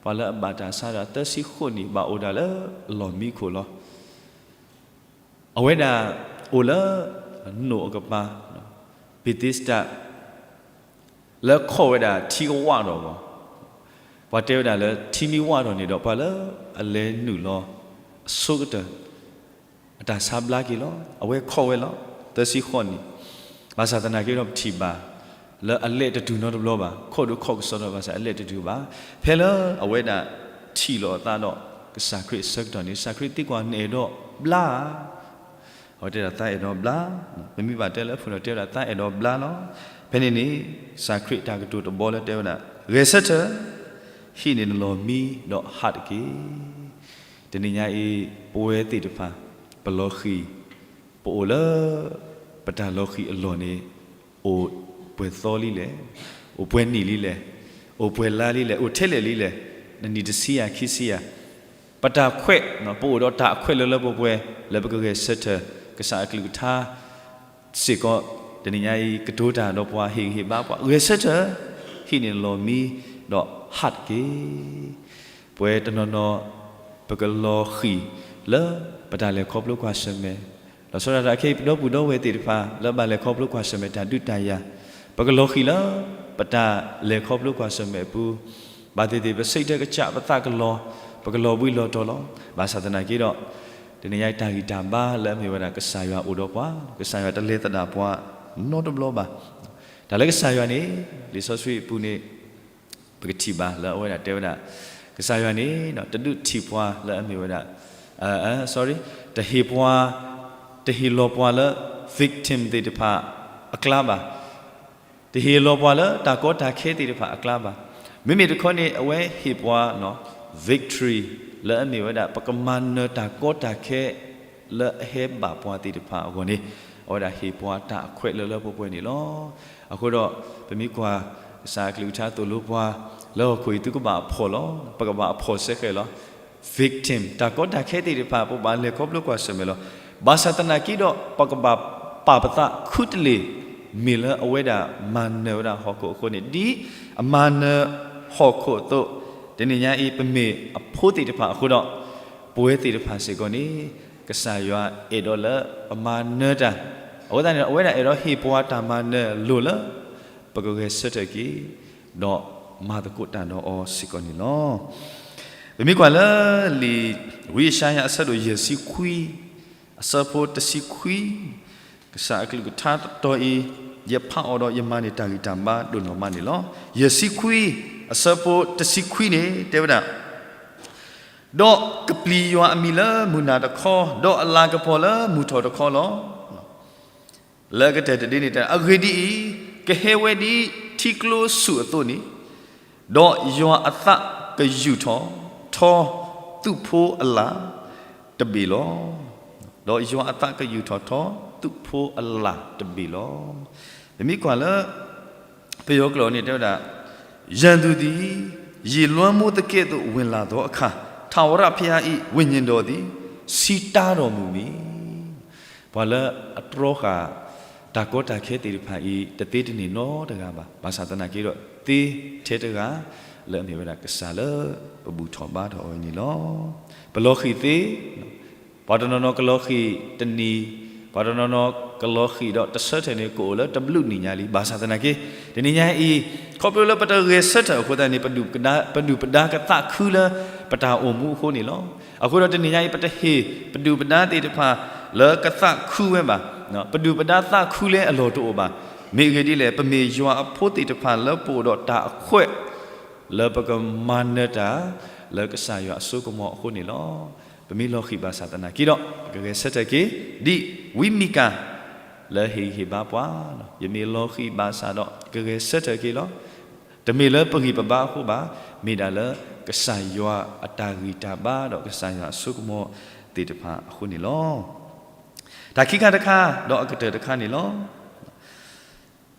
ပှၤလၢအဘၣ်တၢ်ဆါတဂၤ သၢဆံဃိးနံၣ် ဘၣ်အိၣ်ဒၣ်လၢလီၢ်မံခိၣ်လီၤ. အဝဲဒၣ်အိၣ်လၢ နိၣ်အကပၤ, ဘ့းသ့စတၢ် လၢခိးဝဲဒၣ်ထံကဝၣ်ထီၣ်အဂီၢ်, ပှၤတဲဝဲဒၣ်လၢထံမ့ၢ်ဝၣ်ထီၣ်န့ၣ်ဒီး ပှၤလၢအလဲၤနုာ်လီၤအဆိကတၢၢ် အတၢ်ဆါဘျါက့ၤလီၤ. အဝဲခိးဝဲလီၤ သၢဆံဃိးနံၣ်. ဘၣ်ဆၣ်သနာ်က့ဒီးပထံၣ်ဘၣ် လၢအလဲၤတတုၤနီတဘျီဘၣ်, ခိးဒုးခိးကစီဒီဘၣ်ဆၣ် အလဲၤတတုၤဘၣ်. ဖဲလၢအဝဲဒၣ်ထံၣ်လိာ်အသးဒီး ကစၢ်ခရံာ်အဆၢကတီၢ်န့ၣ် ကစၢ်ခရံာ်သံကွၢ် နအဲၣ်ဒိးဘျါဧါ. အဝဲတဲဒၣ်သးအဲၣ်ဒိးဘျါ, ပမ့ၢ်ဘၣ်တဲလၢအဖုၣ်န့ၣ် တဲဝဲဒၣ်သးအဲၣ်ဒိးဘျါလီၤ. ဖဲန့ၣ်န့ၣ် ကစၢ်ခရံာ်တၢ်ကတိၤတဘီလၢတဲဝဲဒၣ် ဂဲၤဆၢထၢၣ်, ဟံးန့ၢ်နလီၢ်မံဒီးဟးတက့ၢ်. တနံၤညါအံၤ ပဝဲသ့ၣ်တဖၣ် ပလီၤဃံၤ, ပအိၣ်လၢ ပတၢ်လီၤဃံၤအလီၢ်န့ၣ် အိၣ်ပှဲၤသီလံလဲၣ်, အိၣ်ပှဲၤနံၣ်လံလဲၣ်, အိၣ်ပှဲၤလါလံလဲၣ်, အိၣ်ထဲလဲၣ်လံလဲၣ်, နနံၣ်တဆံယၤခံဆံယၤ ပတၢ်ခွဲး, ပအိၣ်ဒီးတၢ်အခွဲးလၢလၢပှဲၤပှဲၤ လၢပကဂဲၤဆၢထၢၣ် ကစၢ်အကလုၢ်ကထါစ့ၢ်ကီး တနံၤညါအံၤ ကတိၤတၢ်ဒီးပှၤ ဟ့ၣ်ဂံၢ်ဟ့ၣ်ဘါပှၤ ဂဲၤဆၢထၢၣ်, ဟံးန့ၢ်နလီၢ်မံ ဒီးဟးတက့ၢ်. ပဝဲတနီၤနီၤ ပကလီၤဃံၤလၢ ပတၢ်လဲၤခီဖျိကွၢ်ဆၢၣ်မဲာ်, လီၤဆီဒၣ်တၢ်ခဲအံၤ ပဒီပုၢ်ဒီဝဲၢ်သ့ၣ်တဖၣ် လၢဘၣ်လဲၤခီဖျိကွၢ်ဆၢၣ်မဲာ်တၢ်ဒုးတၢ်ယၤ, ပကလီၤဃံၤလၢ ပတၢ်လဲၤခီဖျိကွၢ်ဆၢၣ်မဲာ်အပူၤ, ဘၣ်သ့ၣ်သ့ၣ် ပစိတ်ဓာတ်ကစၢ် ပသးကလီၤ, ပကလီၤဘှံးလီၤတီၤလီၤ. ဘၣ်ဆၣ်သနာ်က့ဒီး တနံၤညါအံၤတၢ်ဂံၢ်တၢ်ဘါလၢအမ့ၢ်ဝဲဒၣ် ကစၢ်ယွၤအိၣ်ဒီးပှၤ, ကစၢ်ယွၤတလဲၤသဒၣ်ပှၤနီတဘျီဘၣ်. တၢ်လၢကစၢ်ယွၤန့ၣ် လံာ်စီဆှံအပူၤန့ၣ် ပကထံၣ်ဘၣ်လၢအဝဲဒၣ်တဲဝဲဒၣ် ကစၢ်ယွၤန့ၣ် တဒုးထံၣ်ပှၤလၢအမ့ၢ်ဝဲဒၣ် sorry, တဟ့ၣ်ပှၤ, တဟ့ၣ်လီၤပှၤလၢ victim သ့ၣ်တဖၣ်အကျါဘၣ်. တဟ့ၣ်လီၤပှၤလၢတၢ်ကီတၢ်ခဲသ့ၣ်တဖၣ်အကျါဘၣ်. မ့မ့ၢ်တခီန့ၣ် အဝဲဟ့ၣ်ပှၤ victory လၢအမ့ၢ်ဝဲဒၣ် ပကမၤနၢၤတၢ်ကီတၢ်ခဲ လၢအဟဲဘၣ်ပှၤသ့ၣ်တဖၣ်အဂီၢ်န့ၣ် အဝဲဒၣ်ဟ့ၣ်ပှၤတၢ်အခွဲးလၢလၢပှဲၤပှဲၤန့ၣ်လီၤ. အဃိဒီး ပမ့ၢ်ကွၢ် ကစၢ်အကလုၢ်ကထါသိၣ်လိပှၤ လၢဟီၣ်ခိၣ်အံၤသုကဘၣ်အဖှီၣ်လီၤ. ပကဘၣ်အဖှီၣ်စဲဃဲးလီၤ. victim တၢ်ကီတၢ်ခဲသ့ၣ်တဖၣ် ပဘၣ်လဲၤခီဖျိကွၢ်ဆၢၣ်မဲာ်လီၤ. ဘၣ်ဆၣ်သနာ်က့ဒီး ပကဘၣ်ပာ်ပသးခူတလ့ၢ် မ့ၢ်လၢအဝဲဒၣ်မၤနၢၤဝဲဒၣ်ဟီၣ်ခိၣ်အဃိန့ၣ် ဒ်အမၤနၢၤဟီၣ်ခိၣ်အသိး, တနံၤညါအံၤ ပမ့ၢ်အဖိသ့ၣ်တဖၣ်အဃိဒီး ပဝဲသ့ၣ်တဖၣ်စ့ၢ်ကီးန့ၣ် ကစၢ်ယွၤအဲၣ်ဒိးလၢပမၤနၢၤတၢ်, အဃိသတးန့ၣ် အဝဲဒၣ်အဲၣ်ဒိးဟ့ၣ်ပှၤတၢ်မၤနၢၤလိၣ်လၢ ပကဂဲၤဆၢထၢၣ်က့ၤ ဒီးမၤသကိးတၢ်ဒီးအီၤစ့ၢ်ကီးန့ၣ်လီၤ. ပမ့ၢ်ကွၢ်လၢလံာ်ဝံယၡါယၤအဆၢဒိၣ်ယဲၢ်ဆံခွံ အဆၢဖိတဆံခွံ, ကစၢ်အကလုၢ်ကထါတတီၤအံၤ ယဖးအီၤဒီးယမၤန့ၢ်တၢ်ဂံၢ်တၢ်ဘါဒိၣ်နီၢ်မးန့ၣ်လီၤ. ယဲၢ်ဆံခွံ အဆၢဖိတဆံခွံန့ၣ် တဲဝဲဒၣ် ဒီးကပျံၤယွၤအမံၤလၢမုၢ်နၤတခီ, ဒီးအလၤကပီၤလၢမုၢ်ထီၣ်တခီလီၤ. လၢကတၢၢ်တဒ့န့ၣ် အဂ့ၢ်ဒ်အံၤ, ကဟဲဝဲဒ်ထံကျိဆူၣ်အသိးန့ၣ်, ဒီးယွၤအသးကယူာ်ထီၣ်ထီ သုးဖိအလၣ်တဘ့ၣ်လီၤ. ဒီးယွၤအသးကယူာ်ထီၣ်ထီ သုးဖိအလၣ်တဘ့ၣ်လီၤ. ပမ့ၢ်ကွၢ်လၢ ပယီၤကျိာ်န့ၣ်တဲဝဲဒၣ်, ရန်သူသည် ရေလွှမ်းမိုးသကဲ့သို့ ဝင်လာသောအခါ, ထာဝရဘုရား၏ ဝိညာဉ်တော်သည် ဆီးတားတော်မူမည်. ပှၤလၢအတြီဃာ် တၢ်ကီတၢ်ခဲသ့ၣ်တဖၣ်အံၤ တသ့တန့ၢ်နီတဂၤဘၣ်. ဘၣ်ဆၣ်သနာ်က့ဒီး သ့ထဲတဂၤ လၢအမ့ၢ်ဝဲဒၣ်ကစၢ်လၢပဘူၣ်ထီၣ်ဘါထီၣ်အီၤအံၤန့ၣ်လီၤ. ပလီၤဃံၤသ့, ပှၤတနီၤနီၤကလီၤဃံၤတနံၤ, ပှၤတနီၤနီၤကလီၤဃံၤဒီးတဆၢထၢၣ်န့ၣ် ကအိၣ်လၢတဘျုးနံၣ်ညါလံ. ဘၣ်ဆၣ်သနာ်က့ တနံၤညါအံၤ ခီဖျိလၢပတဂဲၤဆၢထၢၣ်အဃိသတးန့ၣ် ပဒုၣ်ပဒါ, ပဒုၣ်ပဒါကသးခုလၢပတၢ်အိၣ်မူအဃိန့ၣ်လီၤ. အဃိဒီးတနံၤညါအံၤ ပတဟ့ၣ်ပဒုၣ်ပဒါသ့ၣ်တဖၣ်လၢကသးခုဝဲဘၣ်. ပဒုၣ်ပဒါသးခုလဲအလီၢ်တအိၣ်ဘၣ်. မ့ၢ်အဂ့ၢ်ဒ်လဲၣ်, ပမ့ၢ်ယွၤအဖိသ့ၣ်တဖၣ်လၢပအိၣ်ဒီးတၢ်အခွဲး လၢပကမၤနၢၤတၢ် လၢကစၢ်ယွၤအစိကမီၤအဃိန့ၣ်လီၤ. ပမ့ၢ်လီၤဃံၤဘၣ်ဆၣ်သနာ်က့ဒီး ပကဂဲၤဆၢထၢၣ်က့ၤ ဒ်ဝံမံကၤ လၢဟ့ၣ်ဂံၢ်ဟ့ၣ်ဘါပှၤ, ယမ့ၢ်လီၤဃံၤဘၣ်ဆၣ်ဒီး ကဂဲၤဆၢထၢၣ်က့ၤလီၤ. တမ့ၢ်လၢပဂံၢ်ပဘါအဃိဘၣ်, မ့ၢ်ဒၣ်လၢကစၢ်ယွၤအတၢ်ဂံၢ်တၢ်ဘါဒီးကစၢ်ယွၤအစိကမီၤသ့ၣ်တဖၣ်အဃိန့ၣ်လီၤ. တၢ်ခံခါတခါ ဒီးအကတၢၢ်တခါန့ၣ်လီၤ.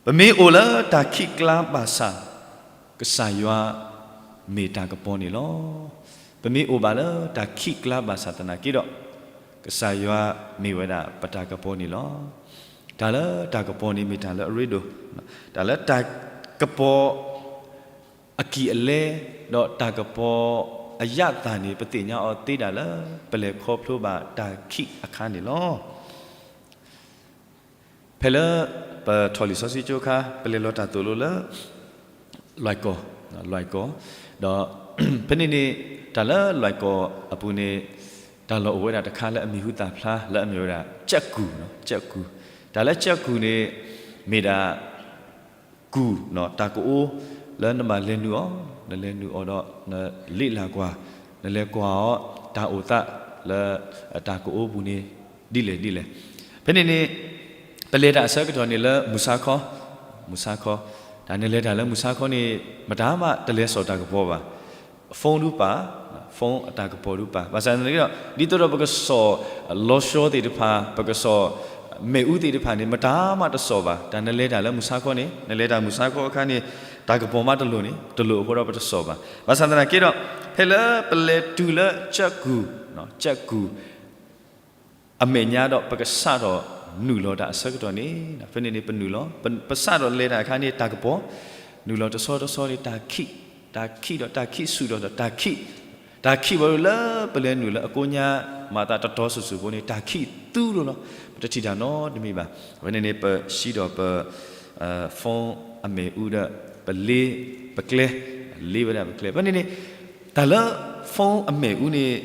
ပမ့ၢ်အိၣ်လၢတၢ်ခံးကျါဘၣ်ဆၣ် ကစၢ်ယွၤမ့ၢ်တၢ်ကပီၤန့ၣ်လီၤ. ပမ့ၢ်အိၣ်ဘၣ်လၢတၢ်ခံးကျါဘၣ်ဆၣ်သနာ်က့ဒီး ကစၢ်ယွၤမ့ၢ်ဝဲဒၣ်ပတၢ်ကပီၤန့ၣ်လီၤ. တၢ်လၢတၢ်ကပီၤန့ၣ်မ့ၢ်တၢ်လၢအရ့ဒိၣ်, တၢ်လၢတၢ်ကပီၤ အကံၢ်အလဲ ဒီးတၢ်ကပီၤအယၣ်သၣ်န့ၣ် ပသ့ၣ်ညါအီၤသ့ဒၣ်လၢ ပလဲၤခီဖျိဘၣ်တၢ်ခံးအခါန့ၣ်လီၤ. ဖဲလၢပထီၣ်လံာ်စီဆှံကၠိအခါ ပလဲၤလီၤတၢ်သိၣ်လိလၢ လွဲၢ်ကီၢ်, လွဲၢ်ကီၢ်, ဒီး ဖဲန့ၣ်န့ၣ် တၢ်လၢလွဲၢ်ကီၢ်အပူၤန့ၣ် တၢ်လီၢ်အိၣ်ဝဲဒၣ်တခါလၢအမံၤဟူသၣ်ဖျါ လၢအမ့ၢ်ဝဲဒၣ် ကၠၢ်ကူၣ်, ကၠၢ်ကူၣ်, တၢ်လၢကၠၢ်ကူၣ်န့ၣ် မ့ၢ်ဒၣ် ကူၣ်, တၢ်ကအိ လၢနဘၣ်လဲၤနုာ်အီၤ, နလဲၤနုာ်အီၤဒီး နလ့လၢ်ကွၢ်, နလဲၤကွၢ်အီၤ တၢ်အိၣ်သးလၢ တၢ်ကအိပူၤန့ၣ် ဒ်လဲၣ်ဒ်လဲၣ်. ဖဲန့ၣ်န့ၣ် ပလဲၤတၢ်အဆၢကတီၢ်န့ၣ်လၢမုၢ်ဆါခီ, မုၢ်ဆါခီ, တၢ်နလဲၤတၢ်လၢမုၢ်ဆါခီန့ၣ် မတၤမးတလဲၤစိာ်တၢ်ကပီၤဘၣ်. phone ဒုးပာ်, phone အတၢ်ကပီၤဒုးပာ်, ဘၣ်ဆၣ်သနာ်က့ဒီး ဒ်သိးဒီးပကစိာ်လီၤဆီသ့ၣ်တဖၣ်, ပကစိာ်မ့ၣ်အူသ့ၣ်တဖၣ်န့ၣ် မတၤမးတစိာ်ဘၣ်. တၢ်နလဲၤတၢ်လၢမုၢ်ဆါခီန့ၣ် နလဲၤတၢ်မုၢ်ဆါခီအခါန့ၣ် တၢ်ကပီၤမးတလိၣ်န့ၣ် တလိၣ်အဃိဒီးပတစိာ်ဘၣ်. ဘၣ်ဆၣ်သနာ်က့ဒီး ဖဲလၢပလဲၤတုၤလၢကၠၢ်ကူၣ်, ကၠၢ်ကူၣ် အမဲာ်ညါဒီးပကစးထီၣ်နုာ်လီၤတၢ်အဆၢကတီၢ်န့ၣ် ဖဲန့ၣ်န့ၣ် ပနုာ်လီၤ, ပစးထီၣ်လဲၤတၢ်အခါန့ၣ် တၢ်ကပီၤ, နုာ်လီၤတဆီတဆီန့ၣ် တၢ်ခံး, တၢ်ခံးဒီးတၢ်ခံးဆူၣ်ဒီးတၢ်ခံး, တၢ်ခံးဘၣ်လၢပလဲၤနုာ်လၢအကိညါ မၤသးတတီၤဆူၣ်ဆူၣ်ဖိန့ၣ် တၢ်ခံးသူလီၤလီၤ. ပတထံၣ်တၢ်နီတမံၤဘၣ်. ဖဲန့ၣ်န့ၣ် ပဟံးဒီးပ phone အမဲာ်အူဒီး ပလ့ပကျဲ, လ့ဝဲဒၣ်ပကျဲ. ဖဲန့ၣ်န့ၣ် တၢ်လၢ phone အမဲာ်အူန့ၣ်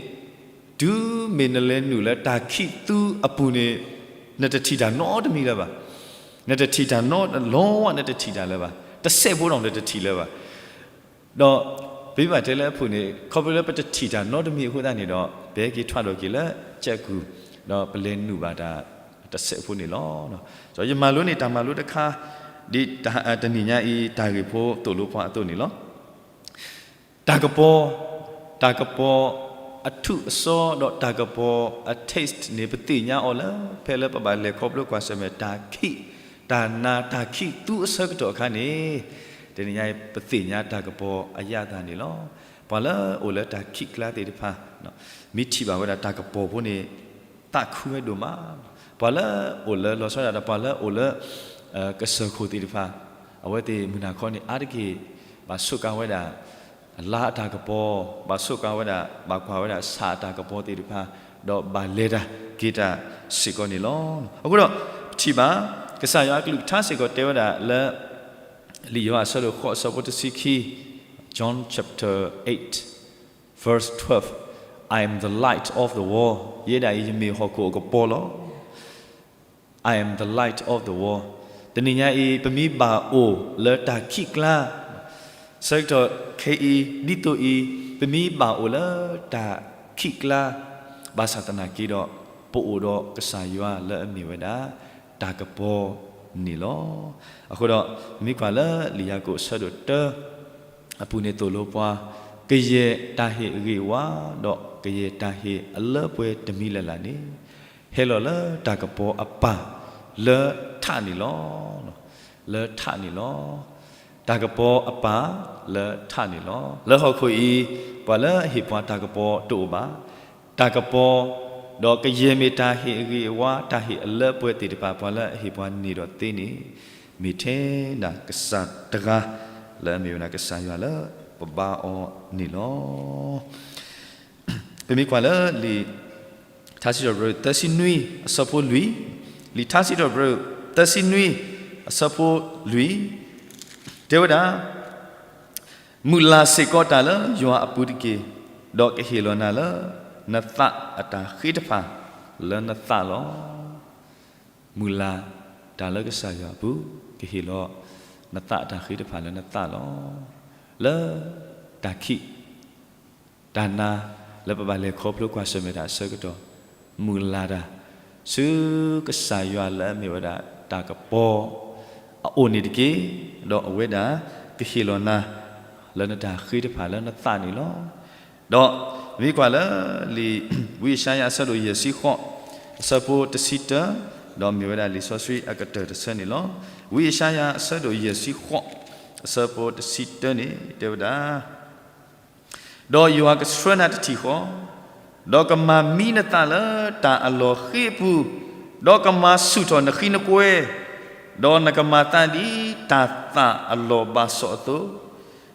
တုၤမ့ၢ်နလဲၤနုာ်လၢတၢ်ခံးသူအပူၤန့ၣ် နတထံၣ်တၢ်နီတမံၤလၢၤဘၣ်. နတထံၣ်တၢ်နီ လီၤဝဲ နတထံၣ်တၢ်လၢၤဘၣ်. တစဲးဖိဒီးနတထံၣ်လၢၤဘၣ်. ဒီးပမ့ၢ်ဘၣ်တဲလၢအပူၤန့ၣ် ခီဖျိလၢပတထံၣ်တၢ်နီတမံၤအဃိသတးန့ၣ်ဒီး ပဟဲက့ၤထွဲဒီးက့ၤလၢကၠၢ်ကူၣ်, ဒီးပလဲၤနုာ်ဘၣ်တၢ်တစဲးဖိန့ၣ်လီၤ. ဒီးယမၤလိန့ၢ်တၢ်မၤလိတခါ ဒ်တနံၤညါအံၤ တၢ်ဂ့ၢ်ဖိသိၣ်လိပှၤအသိးန့ၣ်လီၤ. တၢ်ကပီၤ, တၢ်ကပီၤအထူၣ်အစီဒီးတၢ်ကပီၤအ taste န့ၣ် ပသ့ၣ်ညါအီၤလၢ ဖဲလၢပဘၣ်လဲၤခီဖျိကွၢ်ဆၢၣ်မဲာ်တၢ်ခံး, တၢ်နးတၢ်ခံးသူအဆၢကတီၢ်အခါန့ၣ်, တနံၤညါအံၤ ပသ့ၣ်ညါတၢ်ကပီၤအယၣ်သၣ်န့ၣ်လီၤ. ပှၤလၢအိၣ်လၢတၢ်ခံးကျါသ့ၣ်တဖၣ် မ့ၢ်ထံၣ်ဘၣ်ဝဲဒၣ်တၢ်ကပီၤဖိန့ၣ် သးခုဝဲဒိၣ်မး. ပှၤလၢအိၣ်လၢလီၤဆီဒၣ်တၢ် ပှၤလၢအိၣ်လၢ ကစၢၢ်ခိၣ်သ့ၣ်တဖၣ် အဝဲသ့ၣ်မုၢ်နၤခီန့ၣ် အါတက့ၢ် ဘၣ်ဆိးကါဝဲဒၣ် လါအတၢ်ကပီၤ, ဘၣ်ဆိးကါဝဲဒၣ် ဘၣ်ကွၢ်ဝဲဒၣ်ဆၣ်အတၢ်ကပီၤသ့ၣ်တဖၣ်, ဒီးဘၣ်လဲၤတၢ်က့ၤတၢ်စ့ၢ်ကီးန့ၣ်လီၤ. အဃိဒီး ပထံၣ်ဘၣ် ကစၢ်ယွၤအကလုၢ်ကထါစ့ၢ်ကီးတဲဝဲဒၣ်လၢ လံာ်ယိၤဟၣ်အဆၢဒိၣ်ဃိးအဆၢဖိတဆံခံ, John chapter eight, verse twelve, I am the light of the world. ယဲဒၣ်အံၤ ယမ့ၢ်ဟီၣ်ခိၣ်အကပီၤလီၤ. I am the light of the world. တနံၤညါအံၤ ပမ့ၢ်ဘၣ်အိၣ်လၢတၢ်ခံးကျါ ဆၢကတီၢ်ခဲအံၤ ဒ်သိးအံၤ ပမ့ၢ်ဘၣ်အိၣ်လၢတၢ်ခံးကျါ ဘၣ်ဆၣ်သနာ်က့ဒီး ပအိၣ်ဒီးကစၢ်ယွၤလၢအမ့ၢ်ဝဲဒၣ် တၢ်ကပီၤန့ၣ်လီၤ. အဃိဒီး ပမ့ၢ်ကွၢ်လၢလံာ်ယၤကိာ်အဆၢဒိၣ်တၢ အပူၤန့ၣ်သိၣ်လိပှၤ, ကယဲၢ်တၢ်ဟ့ၣ်အဂ့ၤအဝါ ဒီးကယဲၢ်တၢ်ဟ့ၣ်အလၢပှဲၤတမံၤလၢ်လၢ်န့ၣ် ဟဲလီၤလၢတၢ်ကပီၤအပၢ် လၢထးန့ၣ်လီၤ. လၢထးန့ၣ်လီၤ. တၢ်ကပီၤအပၢ်လၢထးန့ၣ်လီၤ. လၢဟီၣ်ခိၣ်အံၤ ပှၤလၢအဟ့ၣ်ပှၤတၢ်ကပီၤတအိၣ်ဘၣ်. တၢ်ကပီၤ ဒီးကယဲၢ်မ့ၢ်တၢ်ဟ့ၣ်အဂ့ၤအဝါ တၢ်ဟ့ၣ်အလၢပှဲၤသ့ၣ်တဖၣ် ပှၤလၢအဟ့ၣ်ပှၤန့ၢ်ဒီးသ့န့ၣ် မ့ၢ်ထဲဒၣ်ကစၢ်တဂၤ လၢအမ့ၢ်ဝဲဒၣ်ကစၢ်ယွၤလၢပဘါအီၤန့ၣ်လီၤ. ပမ့ၢ်ကွၢ်လၢလံာ်ထါစံးထီၣ်ပတြၢၤ သၢဆံနွံ အဆၢဖိလွံၢ်, လံာ်ထါစံးထီၣ်ပတြၢၤ သၢဆံနွံ အဆၢဖိလွံၢ်, တဲဝဲဒၣ်, မုၢ်လၢ်စ့ၢ်ကီးတၢ်လၢယွၤအပူၤတက့ၢ်, ဒီးကဟ့ၣ်လီၤနၤလၢ နသးအတၢ်ဃ့တဖၣ်လၢနသးလီၤ. မုၢ်လၢ်တၢ်လၢကစၢ်ယွၤအပူၤ, ကဟ့ၣ်လီၤနသးအတၢ်ဃ့တဖၣ်လၢနသးလီၤ. လၢတၢ်ခံး တၢ်နၤ လၢပဘၣ်လဲၤခီဖျိကွၢ်ဆၢၣ်မဲာ်တၢ်အဆၢကတီၢ်, မုၢ်လၢ်တၢ် ဆူကစၢ်ယွၤလၢအမ့ၢ်ဝဲဒၣ်တၢ်ကပီၤအအိၣ်န့ၣ်တက့ၢ်. ဒီးအဝဲဒၣ်ကဟ့ၣ်လီၤနၤ လၢနတၢ်ဃ့တဖၣ်လၢနသးန့ၣ်လီၤ. ဒီးမ့ၢ်ကွၢ်လၢလံာ်ဝံယၡါယၤအဆၢဒိၣ်ယဲၢ်ဆံဃိး အဆၢဖိတဆံတၢ, ဒီးမ့ၢ်ဝဲဒၣ်လံာ်စီဆှံအကတၢၢ်တဆၢန့ၣ်လီၤ. ဝံယၡါယၤအဆၢဒိၣ်ယဲၢ်ဆံဃိး အဆၢဖိတဆံတၢန့ၣ် တဲဝဲဒၣ်, ဒီးယွၤကဆှၢနၤတထံၣ်ဃီ, ဒီးကမၤမံနသးလၢတၢ်အလီၢ်ဃ့အပူၤ, ဒီးကမၤဆူၣ်ထီၣ်နဃံနကွဲ, ဒီးနကမၤသးဒ်တၢ်သၣ်အလီၢ်ဘၣ်စီၣ်အသိး,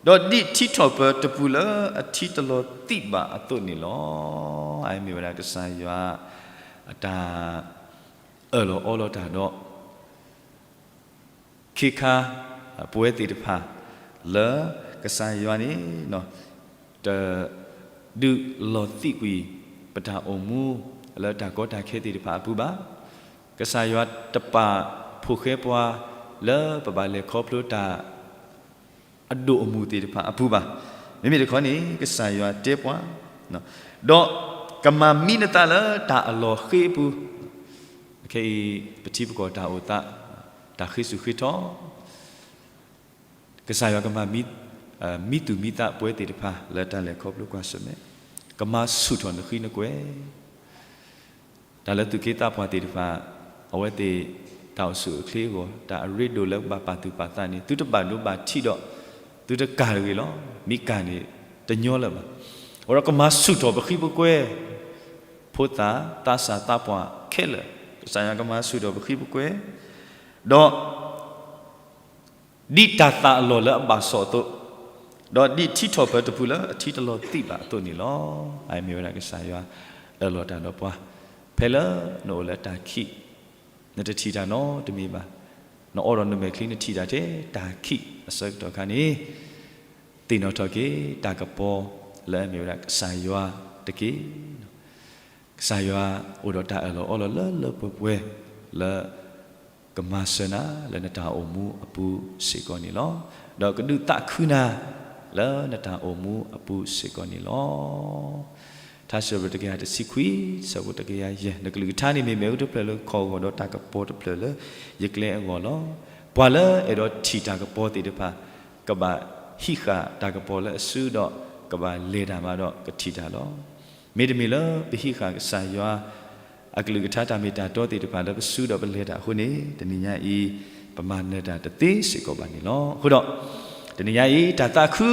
ဒီးဒ်ထံထီၣ်ပၢၤတပူၤလၢအထံတလီၤသံးဘၣ်အသိးန့ၣ်လီၤ. အမ့ၢ်ဝဲဒၣ်ကစၢ်ယွၤ အတၢ်အၢၣ်လီၤအီလီၤတၢ်ဒီး ခ့ခါ ပဝဲသ့ၣ်တဖၣ် လၢကစၢ်ယွၤန့ၣ် တဒုးလီၤသံးကွံာ် ပတၢ်အိၣ်မူ လၢတၢ်ကီတၢ်ခဲသ့ၣ်တဖၣ်အပူၤဘၣ်. ကစၢ်ယွၤတပာ်ဖိဃဲပှၤ လၢပဘၣ်လဲၤခီဖျိတၢ် အဒိၣ်အမုၢ်သ့ၣ်တဖၣ်အပူၤဘၣ်. မ့မ့ၢ်တခီန့ၣ် ကစၢ်ယွၤတဲပှၤ, ဒီးကမၤမံနသးလၢတၢ်အလီၢ်ဃ့အပူၤ, ခဲအံၤ ပထံပကီၢ်တၢ်အိၣ်သး တၢ်ဃ့ဆူၣ်ဃ့ထီၣ်, ကစၢ်ယွၤကမၤမံ, မံသူၣ်မံသးပဝဲသ့ၣ်တဖၣ် လၢတၢ်လဲၤခီဖျိကွၢ်ဆၢၣ်မဲာ်, ကမၤဆူၣ်ထီၣ်နဃံနကွဲ တၢ်လၢသူၣ်က့သးပှၢ်သ့ၣ်တဖၣ် အဝဲသ့ၣ်တၢ်အိၣ်ဆူၣ်အိၣ်ချ့အဂီၢ် တၢ်အရ့ဒိၣ်လၢကဘၣ်ပာ်သူၣ်ပာ်သးန့ၣ် သုတဘၣ်ဒိဘၣ်ထံးဒီး သုတကၢ်တဂ့ၤလီၤ. မ့ၢ်ကၢ်န့ၣ် တညီလၢၤဘၣ်. အဃိဒီးကမၤဆူၣ်ထီၣ်ပဃံပကွဲ ဖိသၣ် သးစၢ်သးပှၢ်ခဲလၢာ်, ကစၢ်ယွၤကမၤဆူၣ်ထီၣ်ပဃံပကွဲ ဒီး ဒ်တၢ်သၣ်အလီၢ်လၢအဘၣ်စီၣ်အသိး, ဒီးဒ်ထံထီၣ်ပၢၤတပူၤလၢအထံတလီၤသံးဘၣ်အသိးန့ၣ်လီၤ. အမ့ၢ်ဝဲဒၣ်ကစၢ်ယွၤအၢၣ်လီၤတၢ်ဒီးပှၤ, ဖဲလၢနအိၣ်လၢတၢ်ခံး, နတထံၣ်တၢ်နီတမံၤဘၣ်. နအိၣ်ဒီးနမဲာ်ချံနထံၣ်တၢ်ထဲတၢ်ခံးအဆၢကတီၢ်ခါန့ၣ်, သ့ၣ်နီၣ်ထီၣ်က့ၤ တၢ်ကပီၤလၢအမ့ၢ်ဝဲဒၣ်ကစၢ်ယွၤတက့ၢ်. ကစၢ်ယွၤအိၣ်ဒီးတၢ်အၢၣ်လီၤအီလီၤလၢလၢပှဲၤပှဲၤ လၢကမၤစၢၤနၤလၢနတၢ်အိၣ်မူအပူၤစ့ၢ်ကီးန့ၣ်လီၤ. ဒီးကဒုးသးခုနၤ လၢနတၢ်အိၣ်မူအပူၤစ့ၢ်ကီးန့ၣ်လီၤ. ထါစံးထီၣ်ပတြၢၤတကယၤတဆံခွံ ဆၢဖိတကယၤယဲၢ်, နကလုၢ်ကထါန့ၣ်မ့ၢ်မ့ၣ်အူတဖျၢၣ်လၢခီၣ်အဂီၢ် ဒီးတၢ်ကပီၤတဖျၢၣ်လၢယကျဲအဂီၢ်လီၤ. ပှၤလၢအဲၣ်ဒိးထံၣ်တၢ်ကပီၤသ့ၣ်တဖၣ် ကဘၣ်ဟံးဃာ်တၢ်ကပီၤလၢအစုဒီး ကဘၣ်လဲၤတၢ်မးဒီးကထံၣ်တၢ်လီၤ. မ့တမ့ၢ်လၢပဟံးဃာ်ကစၢ်ယွၤ အကလုၢ်ကထါတၢ်မ့ၢ်တၢ်တီသ့ၣ်တဖၣ်လၢပစုဒီးပလဲၤတၢ်အဃိန့ၣ် တနံၤညါအံၤ ပမၤနၢၤတၢ်တသ့စ့ၢ်ကီးဘၣ်န့ၣ်လီၤ. အဃိဒီး တနံၤညါအံၤ တၢ်သးခု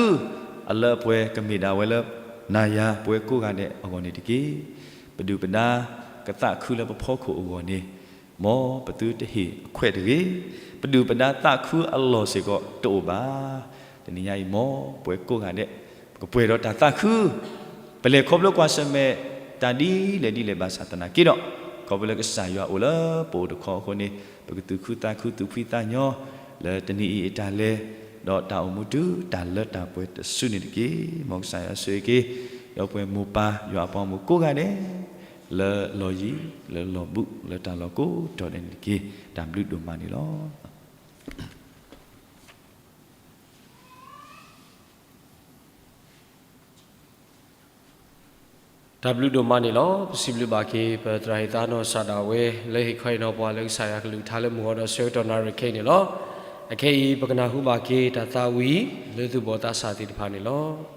အလၢအပှဲၤကမ့ၢ်ဒၣ်ဝဲလၢ နၤယၤပဝဲကိးဂၤဒဲးအဂီၢ်န့ၣ်တက့ၢ်. ပဒုၣ်ပဒါကသးခုလၢပဖီခိၣ်အဂီၢ်န့ၣ် မ်ပသုတဟ့ၣ်အခွဲးတဂ့ၤ, ပဒုၣ်ပဒါသးခုအလီၢ်စ့ၢ်ကီးတအိၣ်ဘၣ်. တနံၤညါအံၤ မ်ပဝဲကိးဂၤဒဲး ပကပှဲၤဒီးတၢ်သးခု, ပလဲၤခီဖျိကွၢ်ဆၢၣ်မဲာ်တၢ်ဒ်လဲၣ်ဒ်လဲၣ်ဘၣ်ဆၣ်သနာ်က့ဒီး, ခီဖျိလၢကစၢ်ယွၤအိၣ်လၢပအိၣ်တခီအဃိန့ၣ် ပကသူၣ်ခုသးခုသူၣ်ဖှံသးညီ လၢတနံၤအံၤအတၢ်လဲၤ ဒီးတၢ်အိၣ်မူတုၤတၢ်လၢတၢ်ပှဲၤတစုန့ၣ်တက့ၢ်. မ်ကစၢ်ယွၤဆိၣ်ဂ့ၤက့ၤ ဒီးပဝဲမိၢ်ပၢ်ယွၤအပှၤဂီၢ်မုၢ်ကိးဂၤဒဲး လၢလီၢ်ယံၤ လၢလီၢ်ဘူး လၢတၢ်လီၢ်ကိးတီၤဒဲးန့ၣ်တက့ၢ်. တၢ်ဘျုးဒိၣ်မးန့ၣ်လီၤ. တၢ်ဘျုးဒိၣ်မးန့ၣ်လီၤ. ပစံးဘျုးဘၣ်က့ၤ ပသရၣ်ဟ့ၣ်သးနီၢ်စၢ်ဒၣ်ဝဲ လၢဟ့ၣ်ခီဟ့ၣ်နီၤပှၤလၢကစၢ်ယွၤကလုၢ်ကထါလၢမုၢ်ဂီၤဒီးဆၢကတီၢ်နၣ်ရံၣ်ခဲအံၤန့ၣ်လီၤ. အခဲအံၤ ပကနၢ်ဟူဘၣ်က့ၤတၢ်သးဝံၣ် လၢသူၣ်ဘီၣ်သးစၢ်သ့ၣ်တဖၣ်န့ၣ်လီၤ.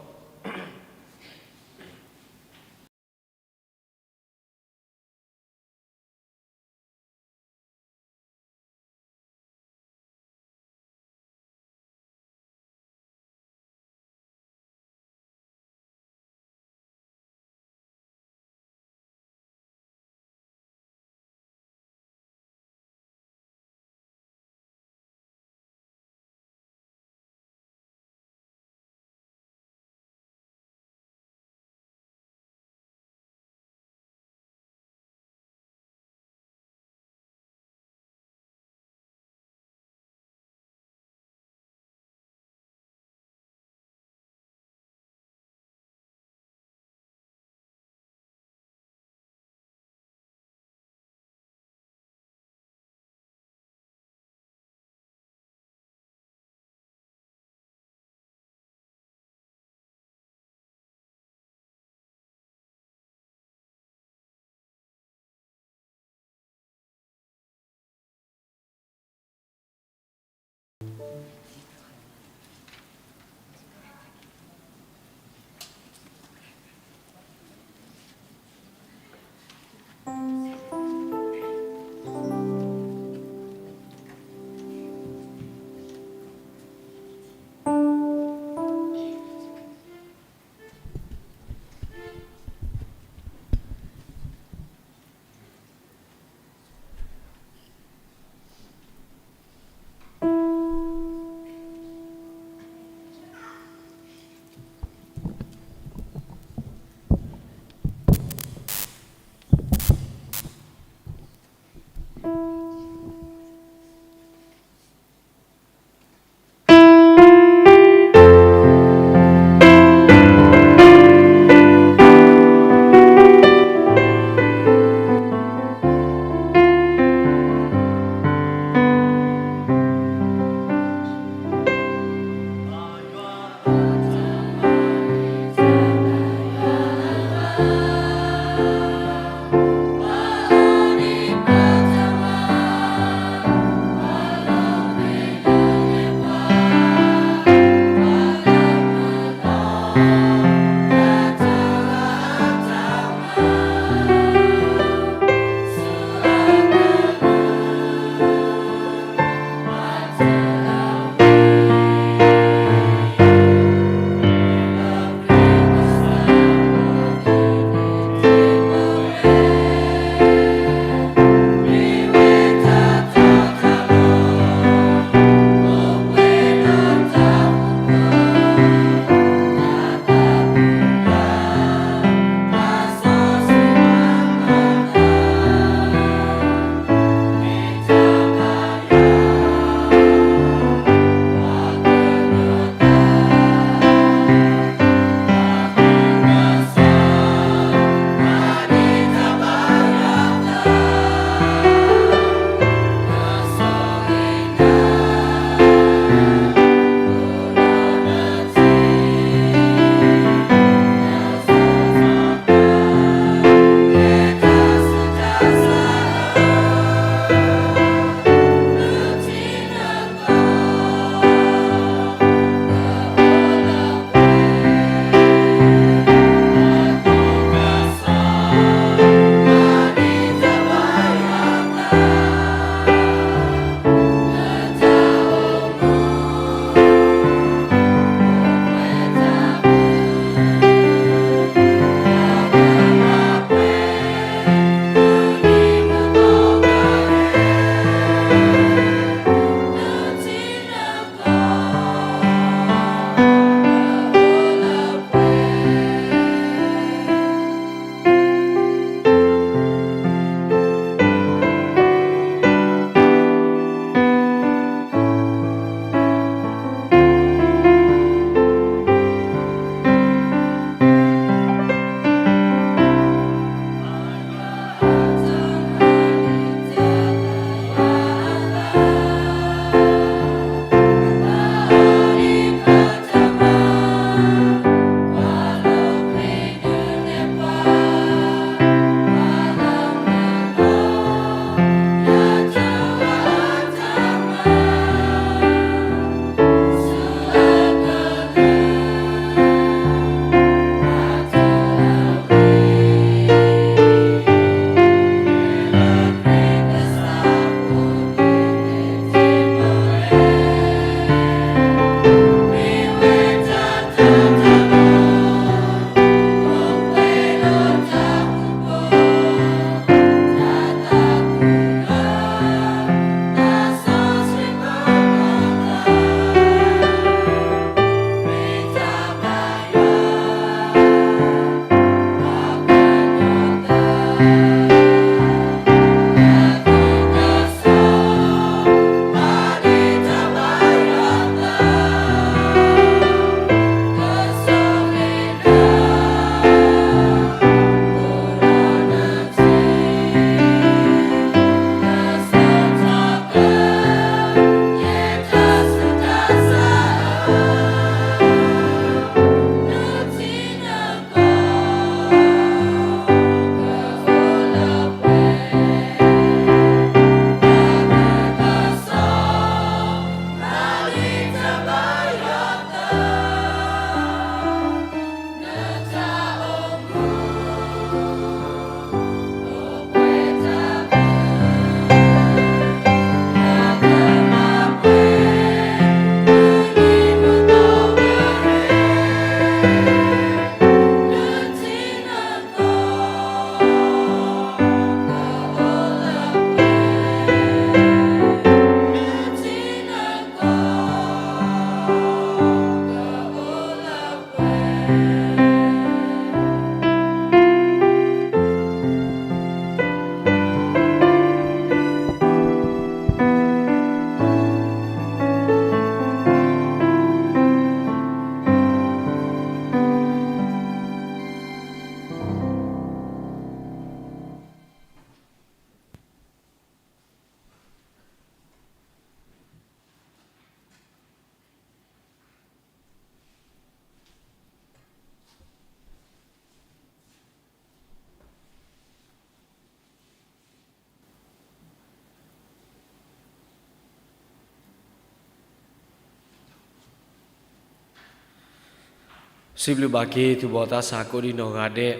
စံးဘျုးဘၣ်က့ၤသူၣ်ဘီၣ်သးစၢ်ကိးဒံနီၢ်ဂၤဒဲး,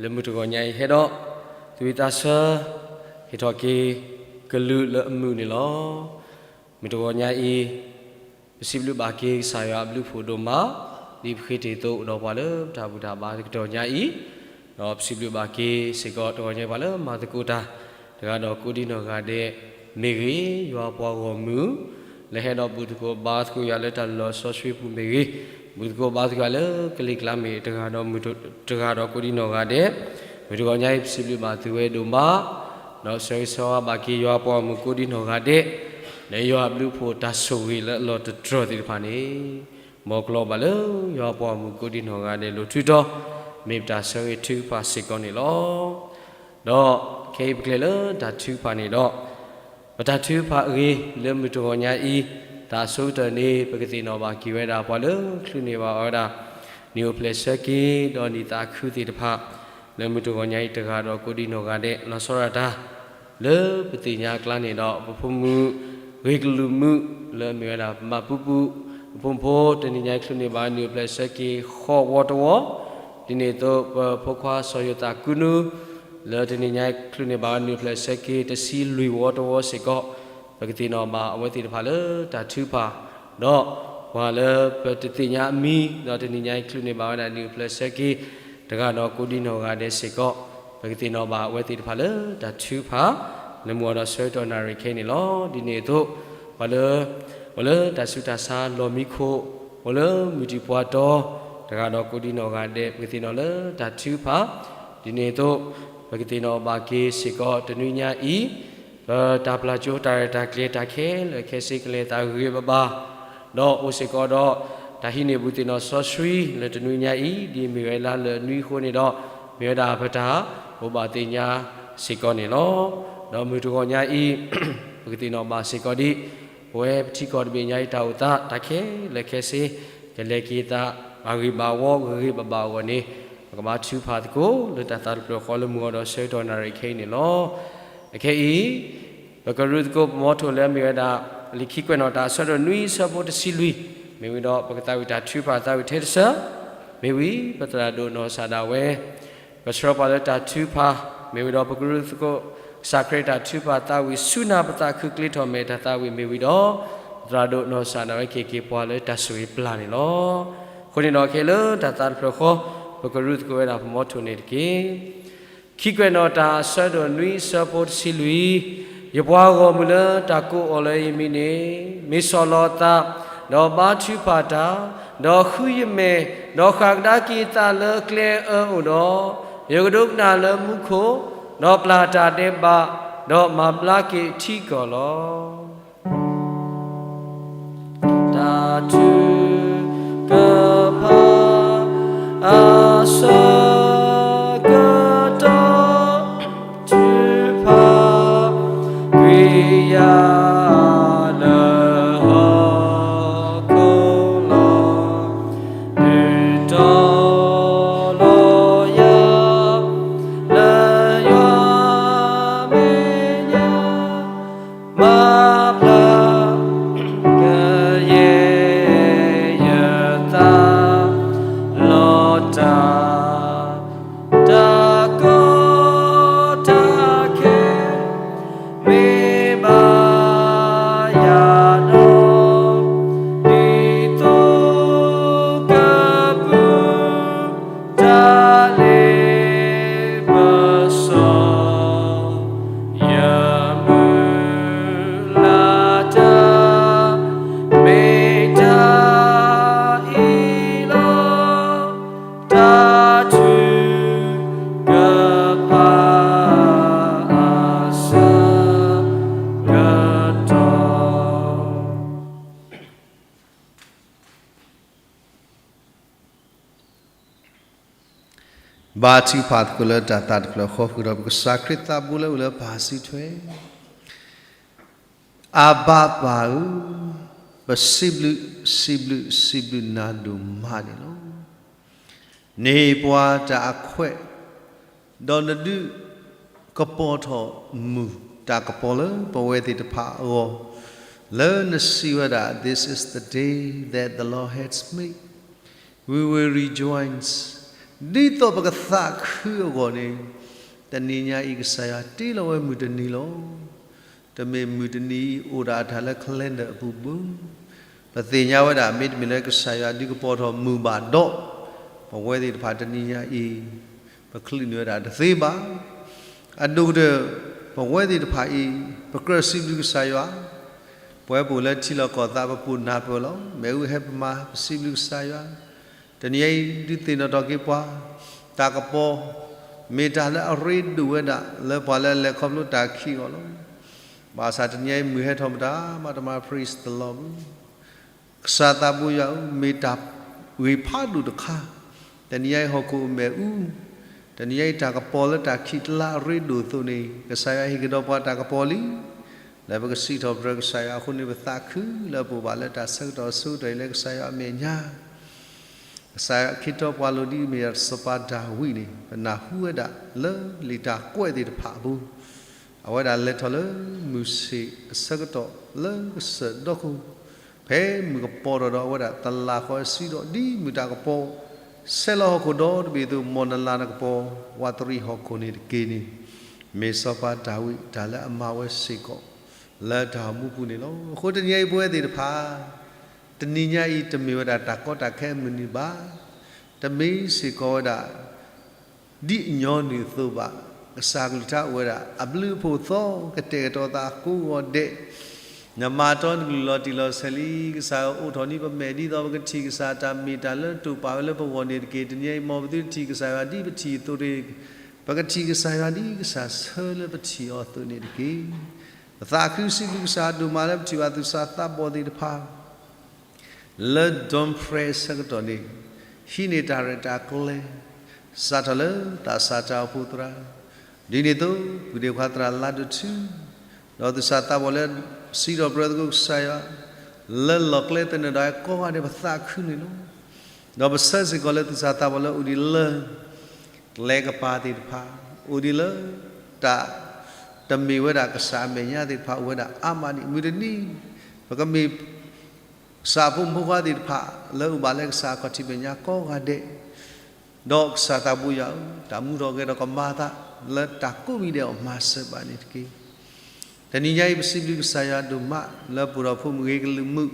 လၢမုၢ်တဂီၤညါအံၤဟဲဒီး သူၣ်ဝံၣ်သးဆၢ ဟ့ၣ်ထီၣ်က့ၤကလုၢ်လၢအမုာ်န့ၣ်လီၤ. မုၢ်တဂီၤညါအံၤ ပစံးဘျုးဘၣ်က့ၤကစၢ်ယွၤအဘျုးအဖှိၣ်ဒိၣ်မး, ဒ်ပဃ့တ့ၢ်အသိးဒီးပှၤလၢပတၢ်ဘူၣ်တၢ်ဘါတကတီၢ်ညါအံၤ, ဒီးပစံးဘျုးဘၣ်က့ၤစ့ၢ်ကီးတဂီၤညါအံၤပှၤလၢမၤသကိးတၢ် တဂၤဒီးကိးဒံနီၢ်ဂၤဒဲးမ့ၢ်ဂ့ၤ, ယွၤပှၤဂီၢ်မုၢ် လၢဟဲဒီးဘူၣ်သကိးဘါသကိးယွၤလၢတၢ်လီၤစီဆှံပူၤမ့ၢ်ဂ့ၤ, ဘူၣ်သကိးဘါသကိးယွၤလၢကလံၤကျါမ့ၢ်တဂၤဒီးမုၢ်တဂၤဒီးကိးဒံနီၢ်ဂၤဒဲး, မုၢ်တဂီၤညါအံၤ ပစံးဘျုးဘၣ်သုဝဲဒိၣ်မး, ဒီးဆၢဂ့ၤဆၢဝါဘၣ်က့ၤယွၤပှၤဂီၢ်မုၢ်ကိးဒံနီၢ်ဂၤဒဲး, လၢယွၤအဘျုးအဖှိၣ်တၢ်ဆိၣ်ဂ့ၤလၢအလီၤတတြီၢ်သ့ၣ်တဖၣ်န့ၣ်, မ်ကလီၤဘၣ်လၢယွၤပှၤဂီၢ်မုၢ်ကိးဒံနီၢ်ဂၤဒဲးလိၤထုးတီၤ, မ့ၢ်ပတၢ်ဆၢဂ့ၤထုကဖၣ်စ့ၢ်ကီးန့ၣ်လီၤ. ဒီးခဲအံၤပကျဲၤလၢတၢ်ထုကဖၣ်န့ၣ်ဒီး, ပတၢ်ထုကဖၣ်အဂ့ၤလၢမုၢ်တဂီၤညါအံၤ, တၢ်အဆိကတၢၢ်န့ၣ် ပကသ့ၣ်နီၣ်ဘၣ်က့ၤဝဲဒၣ်ပှၤလၢချုးန့ၢ်ဘၣ်အီၤဝဲဒၣ် နံၣ်အိၣ်ဖျဲၣ်ဆၢက့ၤ ဒီးနံၣ်သးခုသ့ၣ်တဖၣ်, လၢမုၢ်တဂီၤညါအံၤတဂၤဒီးကိးဒံနီၢ်ဂၤဒဲး လီၤဆီဒၣ်တၢ် လၢပသ့ၣ်ညါအကျါန့ၣ်ဒီး ပဖိမုၣ်ဂ့ၤကလုာ်မုၣ် လၢအမ့ၢ်ဝဲဒၣ်မၤပူပူၤ ပဖိမုၣ်ဖိ တနံၤညါအံၤချုးန့ၢ်ဘၣ်နံၣ်အိၣ်ဖျဲၣ်ဆၢက့ၤဃိးဝီတဝီ, ဒ်န့ၣ်အသိး ပဖိခွါစီၤယိၤသးကူနူ လၢတနံၤညါအံၤချုးန့ၢ်ဘၣ်နံၣ်အိၣ်ဖျဲၣ်ဆၢက့ၤတဆံလွံၢ်ဝီတဝီစ့ၢ်ကီး, ပကသ့ၣ်နီၣ်ဘၣ်အဝဲသ့ၣ်တဖၣ်လၢတၢ်ထုကဖၣ်, ဒီးပှၤလၢပတသ့ၣ်ညါအမံၤ ဒီးတနံၤညါအံၤချုးန့ၢ်ဘၣ်ဝဲဒၣ်နံၣ်အိၣ်ဖျဲၣ်ဆၢက့ၤ တဂၤဒီးကိးဒံနီၢ်ဂၤဒဲးစ့ၢ်ကီး, ပကသ့ၣ်နီၣ်ဘၣ်အဝဲသ့ၣ်တဖၣ်လၢတၢ်ထုကဖၣ် လၢမုၢ်ဂီၤဒီးဆၢကတီၢ်နၣ်ရံၣ်ခဲအံၤန့ၣ်လီၤ. ဒ်န့ၣ်အသိး ပှၤလၢ အိၣ်လၢတၢ်ဆူးတၢ်ဆါလီၢ်မံခိၣ်, အိၣ်လၢမုၢ်တံၤပှၤတီၤ, တဂၤဒီးကိးဒံနီၢ်ဂၤဒဲး ပကသ့ၣ်နီၣ်လၢတၢ်ထုကဖၣ်, ဒ်န့ၣ်အသိး ပကသ့ၣ်နီၣ်ဘၣ်က့ၤစ့ၢ်ကီးတနွံညါအံၤ, ပတၢ်ပျၢ်ကၠိတၢ်ရဲၣ်တၢ်ကျဲၤတၢ်ခဲလၢာ်ခဲဆ့ကလဲၤသးဂ့ၤဂ့ၤဘၣ်ဘၣ်, ဒီးအိၣ်စ့ၢ်ကီးဒီး တၢ်ဟံးန့ၢ်ဘူၣ်သ့ၣ်နီၣ်စီဆှံလၢတနွံညါအံၤ ဒ်မ့ၢ်ဝဲလါလၢာ်နွံအဃိန့ၣ်ဒီး မ့ၢ်ဝဲဒၣ်ပတၢ်ဘိးဘၣ်သ့ၣ်ညါစ့ၢ်ကီးန့ၣ်လီၤ. ဒီးမုၢ်တဂီၤညါအံၤ ပကသ့ၣ်နီၣ်ဘၣ်စ့ၢ်ကီးဒ် ပဝဲပထံကီၢ်တဘ့ၣ်ညါအံၤတၢ်အိၣ်သးတၢ်ခဲလၢာ်ခဲဆ့ ကလဲၤက့ၤသး ဘၣ်ဂ့ၤဘၣ်ဝီ ဂ့ၤဂ့ၤဘၣ်ဘၣ်အဂီၢ်န့ၣ် ပကဘါထုကဖၣ်သကိး လၢတၢ်သးတဖျၢၣ်ဃီလၢမုၢ်ဂီၤဒီးဆၢကတီၢ်နၣ်ရံၣ်ခဲအံၤန့ၣ်လီၤ. အခဲအံၤ ပကရူၢ်သကိးပမီထိၣ်လၢအမ့ၢ်ဝဲဒၣ် လံာ်ခံကွဲးနီၣ်တၢ်အဆၢဒိၣ်နွံအဆၢဖိတဆံလွံၢ်, မ့ၢ်ဝံၤဒီးပကသးဝံၣ်တၢ်ထုကဖၣ်သးဝံၣ်ထဲတဆၢ, မ့ၢ်ဝံၤ ပသရၣ်ဒိၣ်နီၢ်ကစၢ်ဒၣ်ဝဲ ကဆှၢပှၤလၢတၢ်ထုကဖၣ်, မ့ၢ်ဝံၤဒီးပကရူၢ်သကိး ကစၢ်ခရံာ်တၢ်ထုကဖၣ်သးဝံၣ်ဆူနၤ ပသးခုကျ့ထီၣ်မဲာ်တၢ်သးဝံၣ်မ့ၢ်ဝံၤဒီး ပသရၣ်ဒိၣ်နီၢ်ကစၢ်ဒၣ်ဝဲက့ၤက့ၤပှၤလၢတၢ်ဆိၣ်ဂ့ၤပျၢ်န့ၣ်လီၤ. အဃိန့ၣ်ဒီးခဲလၢာ်တၢ်သးတဖျၢၣ်ဃီ ပကရူၢ်သကိးဝဲဒၣ်ပမီထိၣ်န့ၣ်တက့ၢ်. ခံကွဲးနီၣ်တၢ်အဆၢဒိၣ်နွံအဆၢဖိတဆံလွံၢ်, ယပှၤဂီၢ်မုၢ်လၢတၢ်ကိးအီၤလၢယမံၤန့ၣ် မ့ၢ်ဆီၣ်လီၤအသး, ဒီးဘါထုကဖၣ်တၢ်, ဒီးဃုယမဲာ်, ဒီးဃၣ်ကဒါက့ၤအသးလၢကျဲအၢအိၣ်ဒီး, ယကဒိကနၣ်လၢမူခိၣ်, ဒီးပျၢ်တၢ်ဒဲးဘး, ဒီးမၤဘျါက့ၤထံကီၢ်လီၤ. တၢ်ထုကဖၣ်အဆၢကတီၢ် ထုကဖၣ်ကွံာ်ယၤလၢဟီၣ်ခိၣ်လီၤ. ဒုးတီၤလီၤယၤလၢယွၤမဲာ်ညါ မၤဖျါကယဲၢ်ယသးလီၤတၢ်, တၢ်ကီတၢ်ခဲ မ့ၢ်ဘၣ်ယၤဒီး ဒ်သိးကပူၤ တၢ်လ့ပစီ ယမုၢ်လၢ်တၢ် မ့ၢ်တၢ်အံၤလီၤ. တၢ်ထုကဖၣ်အဆၢကတီၢ် ဘါထုကဖၣ်သကိးလၢတၢ်သးတဖျၢၣ်ဃီ ဃုာ်ဒီးပကစၢ်ခရံာ်သးဘိလၢအိၣ်လၢပၢ်စုထွဲ, အဘၤပၢ်ဧၢ, ပစံးဘျုး, စံးဘျုး, စံးဘျုးနၤဒိၣ်မးန့ၣ်လီၤ. နဟ့ၣ်ပှၤတၢ်အခွဲး, ဒီးနဒုးကပီၤထီၣ်မုၢ်တၢ်ကပီၤလၢပဝဲသ့ၣ်တဖၣ်အဂီၢ်, လၢနစံးဝဲဒၣ်, This is the day that the Lord has made. rejoice ဒ်သိးပကသးခုအဂီၢ်န့ၣ်, တနံၤညါအံၤကစၢ်ယွၤတ့လီၤဝဲမုၢ်တနံၤလီၤ. တမ့ၢ်မုၢ်တနံၤအံၤအိၣ်ဒၣ်အတၢ်လၢ calendar အပူၤဘၣ်. ပသ့ၣ်ညါဝဲဒၣ် မ့တမ့ၢ်လၢကစၢ်ယွၤဒုးကပီၤထီၣ်မုၢ်ဘၣ်ဒီး, ပဝဲသ့ၣ်တဖၣ်တနံၤညါအံၤ ပချုးန့ၢ်ဝဲဒၣ်တသ့ဘၣ်. အဒိၣ်ကတၢၢ် ပဝဲသ့ၣ်တဖၣ်အံၤ ပကြၢးစံးဘျုးကစၢ်ယွၤ, ပဝဲပအိၣ်လၢထံလီၢ်ကီၢ်သး ပပိာ်နၢ်ပၢၢ်လီၤ. မ့ၣ်အူဟဲပမၤ ပစံးဘျုးကစၢ်ယွၤ, တနံၤညါအံၤဒုးသ့ၣ်နီၣ်ထီၣ်က့ၤပှၤ, တၢ်ကပီၤ မ့ၢ်တၢ်လၢအရ့ဒိၣ်ဝဲဒၣ် လၢပှၤလၢအလဲၤခီဖျိတၢ်ခံးအဂီၢ်လီၤ. ဘၣ်ဆၣ်တနံၤညါအံၤမုၢ်ဟဲထီၣ်မတၤမၤတမၤ praise the Lord ပူၤ ကစၢ်သးဘိယွၤဧၢ, မ့ၢ်တၢ်ဂ့ၢ်ဖးဒိၣ်တခါ, တနံၤညါအံၤဟီၣ်ခိၣ်အမ့ၣ်အူ, တနံၤညါအံၤတၢ်ကပီၤလၢတၢ်ခံးတလါအရ့ဒိၣ်အသိးန့ၣ် ကစၢ်ယွၤဟ့ၣ်ကဒီးပှၤတၢ်ကပီၤလံ, လၢပကစံးထီၣ်ပတြၢၤကစၢ်ယွၤအဃိန့ၣ် ပသးခုလၢပအိၣ်ဘၣ်လၢတၢ်ဆၢကတီၢ်အဆိကတၢၢ်အံၤလၢကစၢ်ယွၤအမဲာ်ညါ ကစၢ်ယွၤခ့ထီၣ်ပှၤလိၤဒ်အမ့ၢ်ဒၣ်စီၤပၤဒၤဝံးန့ၣ် ပနၢ်ဟူဝဲဒၣ်လၢလံာ်တၢ်ကွဲးသ့ၣ်တဖၣ်အပူၤ, အဝဲဒၣ်လဲၤထီၣ်လၢမုၢ်ဆ့ၣ်အဆၢကတီၢ်လၢကစၢၢ်ဒီခိၣ်, ဖဲမုၢ်ကပီၤထီၣ်ဒီးအဝဲဒၣ်တလးဃီအဆံဒီး ဒ်မုၢ်တၢ်ကပီၤ ဆဲးလီၤဟီၣ်ခိၣ်ဒီတဘ့ၣ်အသိး မ်နလၤနကပီၤ ဝးတရံးဟီၣ်ခိၣ်န့ၣ်တက့ၢ်န့ၣ်, မ့ၢ်စီၤပၤဒၤဝံးတၢ်လၢအမၤဝဲစ့ၢ်ကီး လၢတၢ်အိၣ်မူပူၤန့ၣ်လီၤ. အဃိတနံၤညါအံၤပဝဲသ့ၣ်တဖၣ် တနံၤညါအံၤတမ့ၢ်ဝဲဒၣ်တၢ်ကီတၢ်ခဲအမုၢ်နံၤဘၣ်, တမ့ၢ်စ့ၢ်ကီးဝဲဒၣ် ဒ်အညီနုၢ်အသိးဘၣ်. ကစၢ်ကလုၢ်ကထါအိၣ်ဝဲဒၣ် အဘျုးအဖှိၣ်အသီ ကတဲာ်ကတီၤသးကိးဂီၤဒဲး, နမၤတီနကလုၢ်လီၤတံၢ်လီၤဆဲးလံ, ကစၢ်ဧၢ အိးထီၣ်န့ၢ်ပမဲာ်ဒ်သိးပကထံၣ်ကစၢ်တၢ်မ့ၢ်တၢ်လၢတိာ်ပာ်ဝဲလၢပဂီၢ်န့ၣ်တက့ၢ်. တနံၤညါအံၤ မ်ပသုတထံၣ်ကစၢ်ယွၤဒ်ပထံၣ်အသိးတဂ့ၤ, ပကထံၣ်ကစၢ်ယွၤဒ်ကစၢ်ဆၢလၢပထံၣ်အီၤအသိးန့ၣ်တက့ၢ်. ပသးခုစံးဘျုးကစၢ်ဒိၣ်မးလၢပထံၣ်ဘၣ်သူၣ်စၢ်သးဘီၣ်သ့ၣ်တဖၣ် လၢ Dawn Prayer အဆၢကတီၢ်န့ၣ် ဟံးန့ၢ်တၢ်ရဲၣ်တၢ်ကျဲၤ စးထီၣ်လၢသးစၢ်တၢ်အိၣ်ဖှိၣ်သရၣ်, ဒ်န့ၣ်အသိး ပုၢ်ဒ့ခွါသရၣ်လါဒိၣ်ထူ ဒီးသူၣ်စၢ်သးဘီၣ်လၢစံးထီၣ်ပတြၢၤသကိးကစၢ်ယွၤ လၢလီၢ်ကျဲသနၢၣ်ဒၣ်ဝဲကိးဂၤဒဲး ပသးခုန့ၣ်လီၤ. ဒီးပဆၢစ့ၢ်ကီးလၢသူၣ်စၢ်သးဘီၣ်လၢအိၣ်ဒံးလၢ ကျဲကပၤသ့ၣ်တဖၣ်, အိၣ်ဒံးလၢ တၢ် တမ့ၢ်ဝဲဒၣ်ကစၢ်အမဲာ်ညါသ့ၣ်တဖၣ် အိၣ်ဝဲဒၣ်အါမးဒံး မုၢ်တနံၤ ပကမ့ၢ် ကစၢ်အဖိမုၣ်ဖိခွါသ့ၣ်တဖၣ် လၢအိၣ်ဘၣ်လၢကစၢ်အခီၣ်ထံးမဲာ်ညါကိးဂၤဒဲး, ဒီးကစၢ်သးဘိယွၤဧၢ, တၢ်မူထီၣ်ဂဲၤထီၣ်ကမၤအသး လၢတၢ်ကိးမံၤဒဲးအီၤမၤစၢၤဘၣ်န့ၣ်တက့ၢ်. တနံၤညါအံၤ ပစံးဘျုးကစၢ်ယွၤဒိၣ်မး လၢပအိၣ်ဒီးဖိမုၣ်ဂ့ၤကလုာ်မုာ်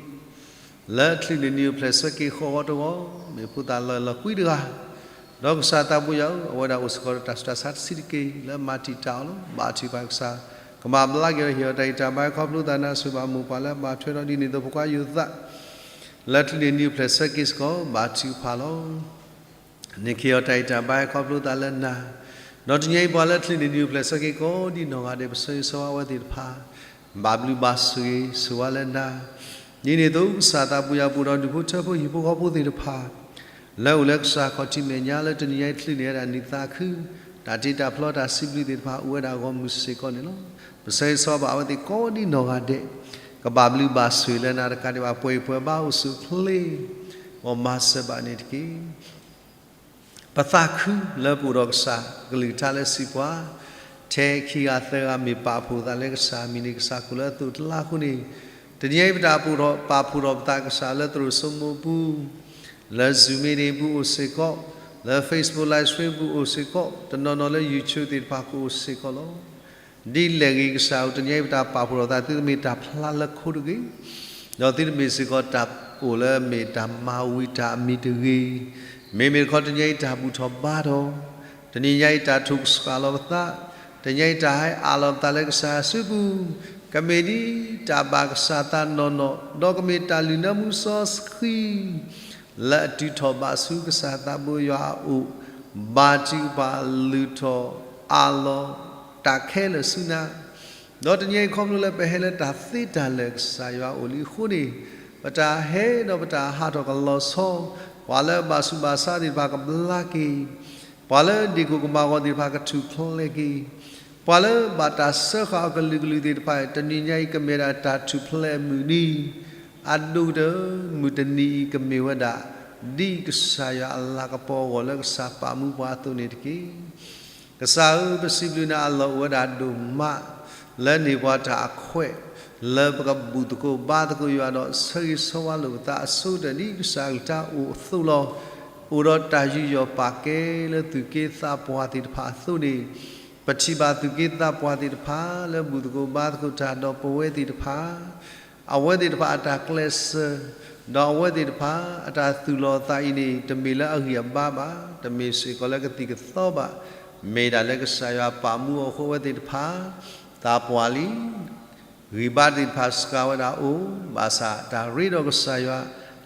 လၢအချုးန့ၢ်နံၤအိၣ်ဖျဲၣ်ဆၢက့ၤဃီဂီၤတဂီၤ, မ့ၢ်ဖိသၣ်လီၤလီၤကွံတဂၤ, ဒီးကစၢ်သးဘိယွၤဧၢ, အဝဲဒၣ်အိၣ်စ့ၢ်ကီးဒီးတၢ်ဆူးတၢ်ဆါတဆံးတက့ၢ် လၢမၤတံာ်တာ်အီၤလီၤ. ဘၣ်ထုကဖၣ်ကစၢ်, ကမၤဘျါက့ၤအီၤ ဟ့ၣ်အီၤတၢ်ဂံၢ်တၢ်ဘါခီဖျိသးနါ ဆိၣ်ဂ့ၤဘၣ်မိၢ်ပၢ်လၢအဘၣ်ထွဲဒီးဒ်န့ၣ်အသိး ဖိခွါယိၤသး လၢချုးန့ၢ်နံၤအိၣ်ဖျဲၣ်ဆၢက့ၤစ့ၢ်ကီး ဘၣ်ထုကဖၣ်လီၤ. န့ၢ်က့ၤအီၤတၢ်ဂံၢ်တၢ်ဘါခီဖျိသးလၢနၤ, ဒီးတနံၤအံၤပှၤလၢချုးန့ၢ်နံၤအိၣ်ဖျဲၣ်ဆၢက့ၤကိးဒ်နီၢ်ဂၤဒဲး ပဆၢဂ့ၤဆၢဝါအဝဲသ့ၣ်တဖၣ်, ဘၣ်ဘျုးဘၣ်ဆိၣ်ဂ့ၤဆိၣ်ဝါလၢနၤ, ဒ်န့ၣ်အသိး ကစၢ်သးဘိယွၤ ပအိၣ်ဒီးဒူၣ်ဖိထၢဖိဟံၣ်ဖိဃီဖိသ့ၣ်တဖၣ် လၢအိၣ်လၢကစၢ်ခီၣ်ထံးမဲာ်ညါ လၢတနံၤညါအံၤချုးန့ၢ်ဝဲဒၣ်နံၤသးခု, တၢ်တ့တၢ်ဖျီတၢ်စံးဘျုးသ့ၣ်တဖၣ် အိၣ်ဝဲဒၣ်အဂီၢ်မုၢ်စ့ၢ်ကီးန့ၣ်လီၤ. ပဆၢဂ့ၤဆၢဝါဘၣ်အဝဲသ့ၣ်ကိးဒ်နီၢ်ဂၤဒဲး, ကဘၣ်ဘျုးဘၣ်ဆိၣ်ဂ့ၤလၢနၤတကးဒံးဘၣ် ပှဲၤဂံၢ်ပှဲၤဘါအိၣ်ဆူၣ်အိၣ်ချ့ ဂီၢ်မၤစၢၤဘၣ်န့ၣ်တက့ၢ်. ပသးခုလၢပအိၣ်ဒီးကစၢ်ကလုၢ်ကထါလၢစံးပှၤ, ထဲခံဂၤသၢဂၤမ့ၢ်ပာ်ဖှိၣ်သးလၢကစၢ်အမံၤန့ၣ် ကစၢ်ကအိၣ်လၢအသိးတလါအဃိန့ၣ်, တနံၤအံၤပတၢ်ပာ်ဖှိၣ်ထီၣ်ပသးကစၢ်လၢသရိာ်စိမိအပူၤ, လၢ Zoom meeting အပူၤအိၣ်စ့ၢ်ကီး, လၢ Facebook Live Stream အပူၤအိၣ်စ့ၢ်ကီး, တနီၤနီၤလၢ YouTube သ့ၣ်တဖၣ်ကအိၣ်စ့ၢ်ကီးလီၤ. ဒ်လဲၣ်ဂ့ၤကစၢ်ဧၢ, တနံၤအံၤပတၢ်ပာ်ဖှိၣ်ထီၣ်သး သုတမ့ၢ်တၢ်ဖျါလၢခိတဂ့ၤ, ဒီးသုတမ့ၢ်စ့ၢ်ကီးတၢ်အိၣ်လၢအမ့ၢ်တၢ်မၤဝံၤတၢ်အမံၤတဂ့ၤ, မ့မ့ၢ်တခီတနံၤအံၤတၢ်ဘူၣ်ထီၣ်ဘါထီၣ်, တနံၤညါအံၤတၢ်ထုကဖၣ်လီၤပသး, တနံၤညါအံၤတၢ်ဟဲအးလီၤပသးလၢကစၢ်စုပူၤ, ကမ့ၢ်ဒ်တၢ်ဘၣ်ကစၢ်သးနီၢ်နီၢ်, ဒီးကမ့ၢ်တၢ်လုၢ်နၢမူစီဆှံ လၢအတုၤထီၣ်ဘၣ်ဆူကစၢ်သးဘိယွၤအအိၣ်, ဘၣ်ထုကဖၣ်လုၢ်ထီၣ်အးလီၤတၢ်ခဲလၢာ်ဆူနၤ, ဒီးတနံၤအံၤခီဖျိလၢပဟဲလၢတၢ်သ့တၢ်လၢာ်ကစၢ်ယွၤအအိၣ်လံအဃိန့ၣ်, ပတၢ်ဟဲဒီးပတၢ်ဟးထီၣ်ကလီၤဆီ, ပှၤလၢအဘၣ်ဆူးဘၣ်ဆါသ့ၣ်တဖၣ်ကဘျါက့ၤ, ပှၤလၢဒ့ၣ်ကိၢ်ကမၤဂီၤသ့ၣ်တဖၣ်ကထူၣ်ဖျဲးက့ၤ, ပှၤလၢဘၣ်တၢ်စၢဃာ်အီၤကလုာ်ကလုာ်သ့ၣ်တဖၣ်, တနံၤညါအံၤကမ့ၢ်ဒၣ်တၢ်ထူၣ်ဖျဲးအမုၢ်နံၤ, အဒိၣ်ကတၢၢ် မုၢ်တနံၤအံၤကမ့ၢ်ဝဲဒၣ် ဒ်ကစၢ်ယွၤအလၤကပီၤအဂီၢ်လၢကစၢ်ပာ်မူပှၤအသိးန့ၣ်တက့ၢ်. ကစၢ်ဧၢ, ပစံးဘျုးနၤအလီၢ်အိၣ်ဝဲဒၣ်ဒိၣ်မး, လၢန့ၢ်ပှၤတၢ်အခွဲး, လၢပကဘူၣ်သကိးဘါသကိးယွၤဒီးဆၢဂ့ၤဆၢဝါလိာ်ပသးအဆိကတၢၢ်ဒ်ကစၢ်အကလုၢ်ကထါအိၣ်အသိးလီၤ. အိၣ်ဒီးတၢ်ယူးယီၣ်ပာ်ကဲလၢသူၣ်က့သးပှၢ်သ့ၣ်တဖၣ်အသိးန့ၣ်, ပထံၣ်ဘၣ်သူၣ်က့သးပှၢ်သ့ၣ်တဖၣ်လၢဘူၣ်သကိးဘါသကိးတၢ်ဒီးပဝဲသ့ၣ်တဖၣ်, အဝဲသ့ၣ်တဖၣ်အတၢ်ကျဲးစၢး, ဒီးအဝဲသ့ၣ်တဖၣ်အတၢ်သူၣ်လီၤသးအံၤန့ၣ် တမ့ၢ်လၢအဂံၢ်အဘါဘၣ်, တမ့ၢ်စ့ၢ်ကီးလၢကသံၣ်ကသီဘၣ်, မ့ၢ်ဒၣ်လၢကစၢ်ယွၤပာ်မူအီၤအဃိ အဝဲသ့ၣ်တဖၣ် သးပှၢ်လံ ဂံၢ်ဘါသ့ၣ်တဖၣ်စှၤဝဲဒၣ်အိၣ်, ဘၣ်ဆၣ်တၢ်ရ့ဒီးကစၢ်ယွၤ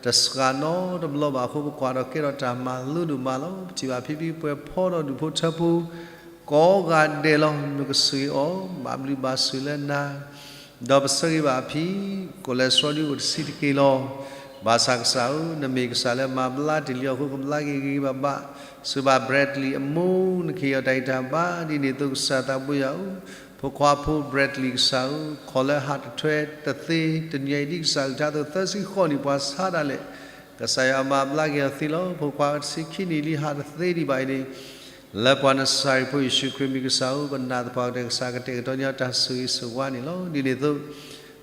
တစှၤနီတဘျီဘၣ်အဃိ ပကွၢ်ထီၣ်ကဲထီၣ်တၢ်မၤလိဒိၣ်မးလီၤ. ပထံၣ်ဘၣ်ဖံဖံပှဲၤဖီဒီးဒူၣ်ဖိထၢဖိ ကိးဂၤဒဲးလီၤ. နကဆိၣ်ဂ့ၤအီၤ, ဘၣ်ဘျုးဘၣ်ဆိၣ်လၢနၤ, ဒီးပဆၢဂ့ၤဘၣ်ဖံ ကီၢ်လဲၣ်စရီဒုအိၣ်တဆံးတက့ၢ်လီၤ. ဘၣ်ဆၣ်ကစၢ်ဧၢ, နမ့ၢ်ကစၢ်လၢမၤဘျါတ့ၢ်လံအီၤအဃိ ကဘျါက့ၤဂ့ၤဂ့ၤဘၣ်ဘၣ်, ဆိၣ်ဂ့ၤဘၣ် Bradley အမိၢ် နကဟ့ၣ်အီၤတၢ်ဂံၢ်တၢ်ဘါ, ဒ်န့ၣ်အသိးကစၢ်သးဘိယွၤဧၢ, ဖိခွါဖိ Bradley ကစၢ်ဧၢ, ခီၣ်လၢဟးတထွဲတသ့, တနံၤအံၤဒ်ကစၢ်အုၣ်ထါအသိး သၢဆံဃိးနံၣ်ပှၤဆါဒၣ်လဲာ်, ကစၢ်ယွၤမၤဘျါက့ၤအီၤသ့လီၤ. ဖိခွါတဆံခံနံၣ်လံ ဟးတသ့ဒံးဘၣ်အံၤန့ၣ် လၢပှၤနစၤရ့းဖိယ့ၣ်ၡူးခရံာ်မံၤကစၢ်ဧၢ, ပနာ်သပှၢ်ကတၢၢ် ကစၢ်ကတဲာ်ကတီၤန့ၢ်အီၤတၢ်ဆိၣ်ဂ့ၤဆိၣ်ဝါန့ၣ်လီၤ. ဒ်န့ၣ်အသိး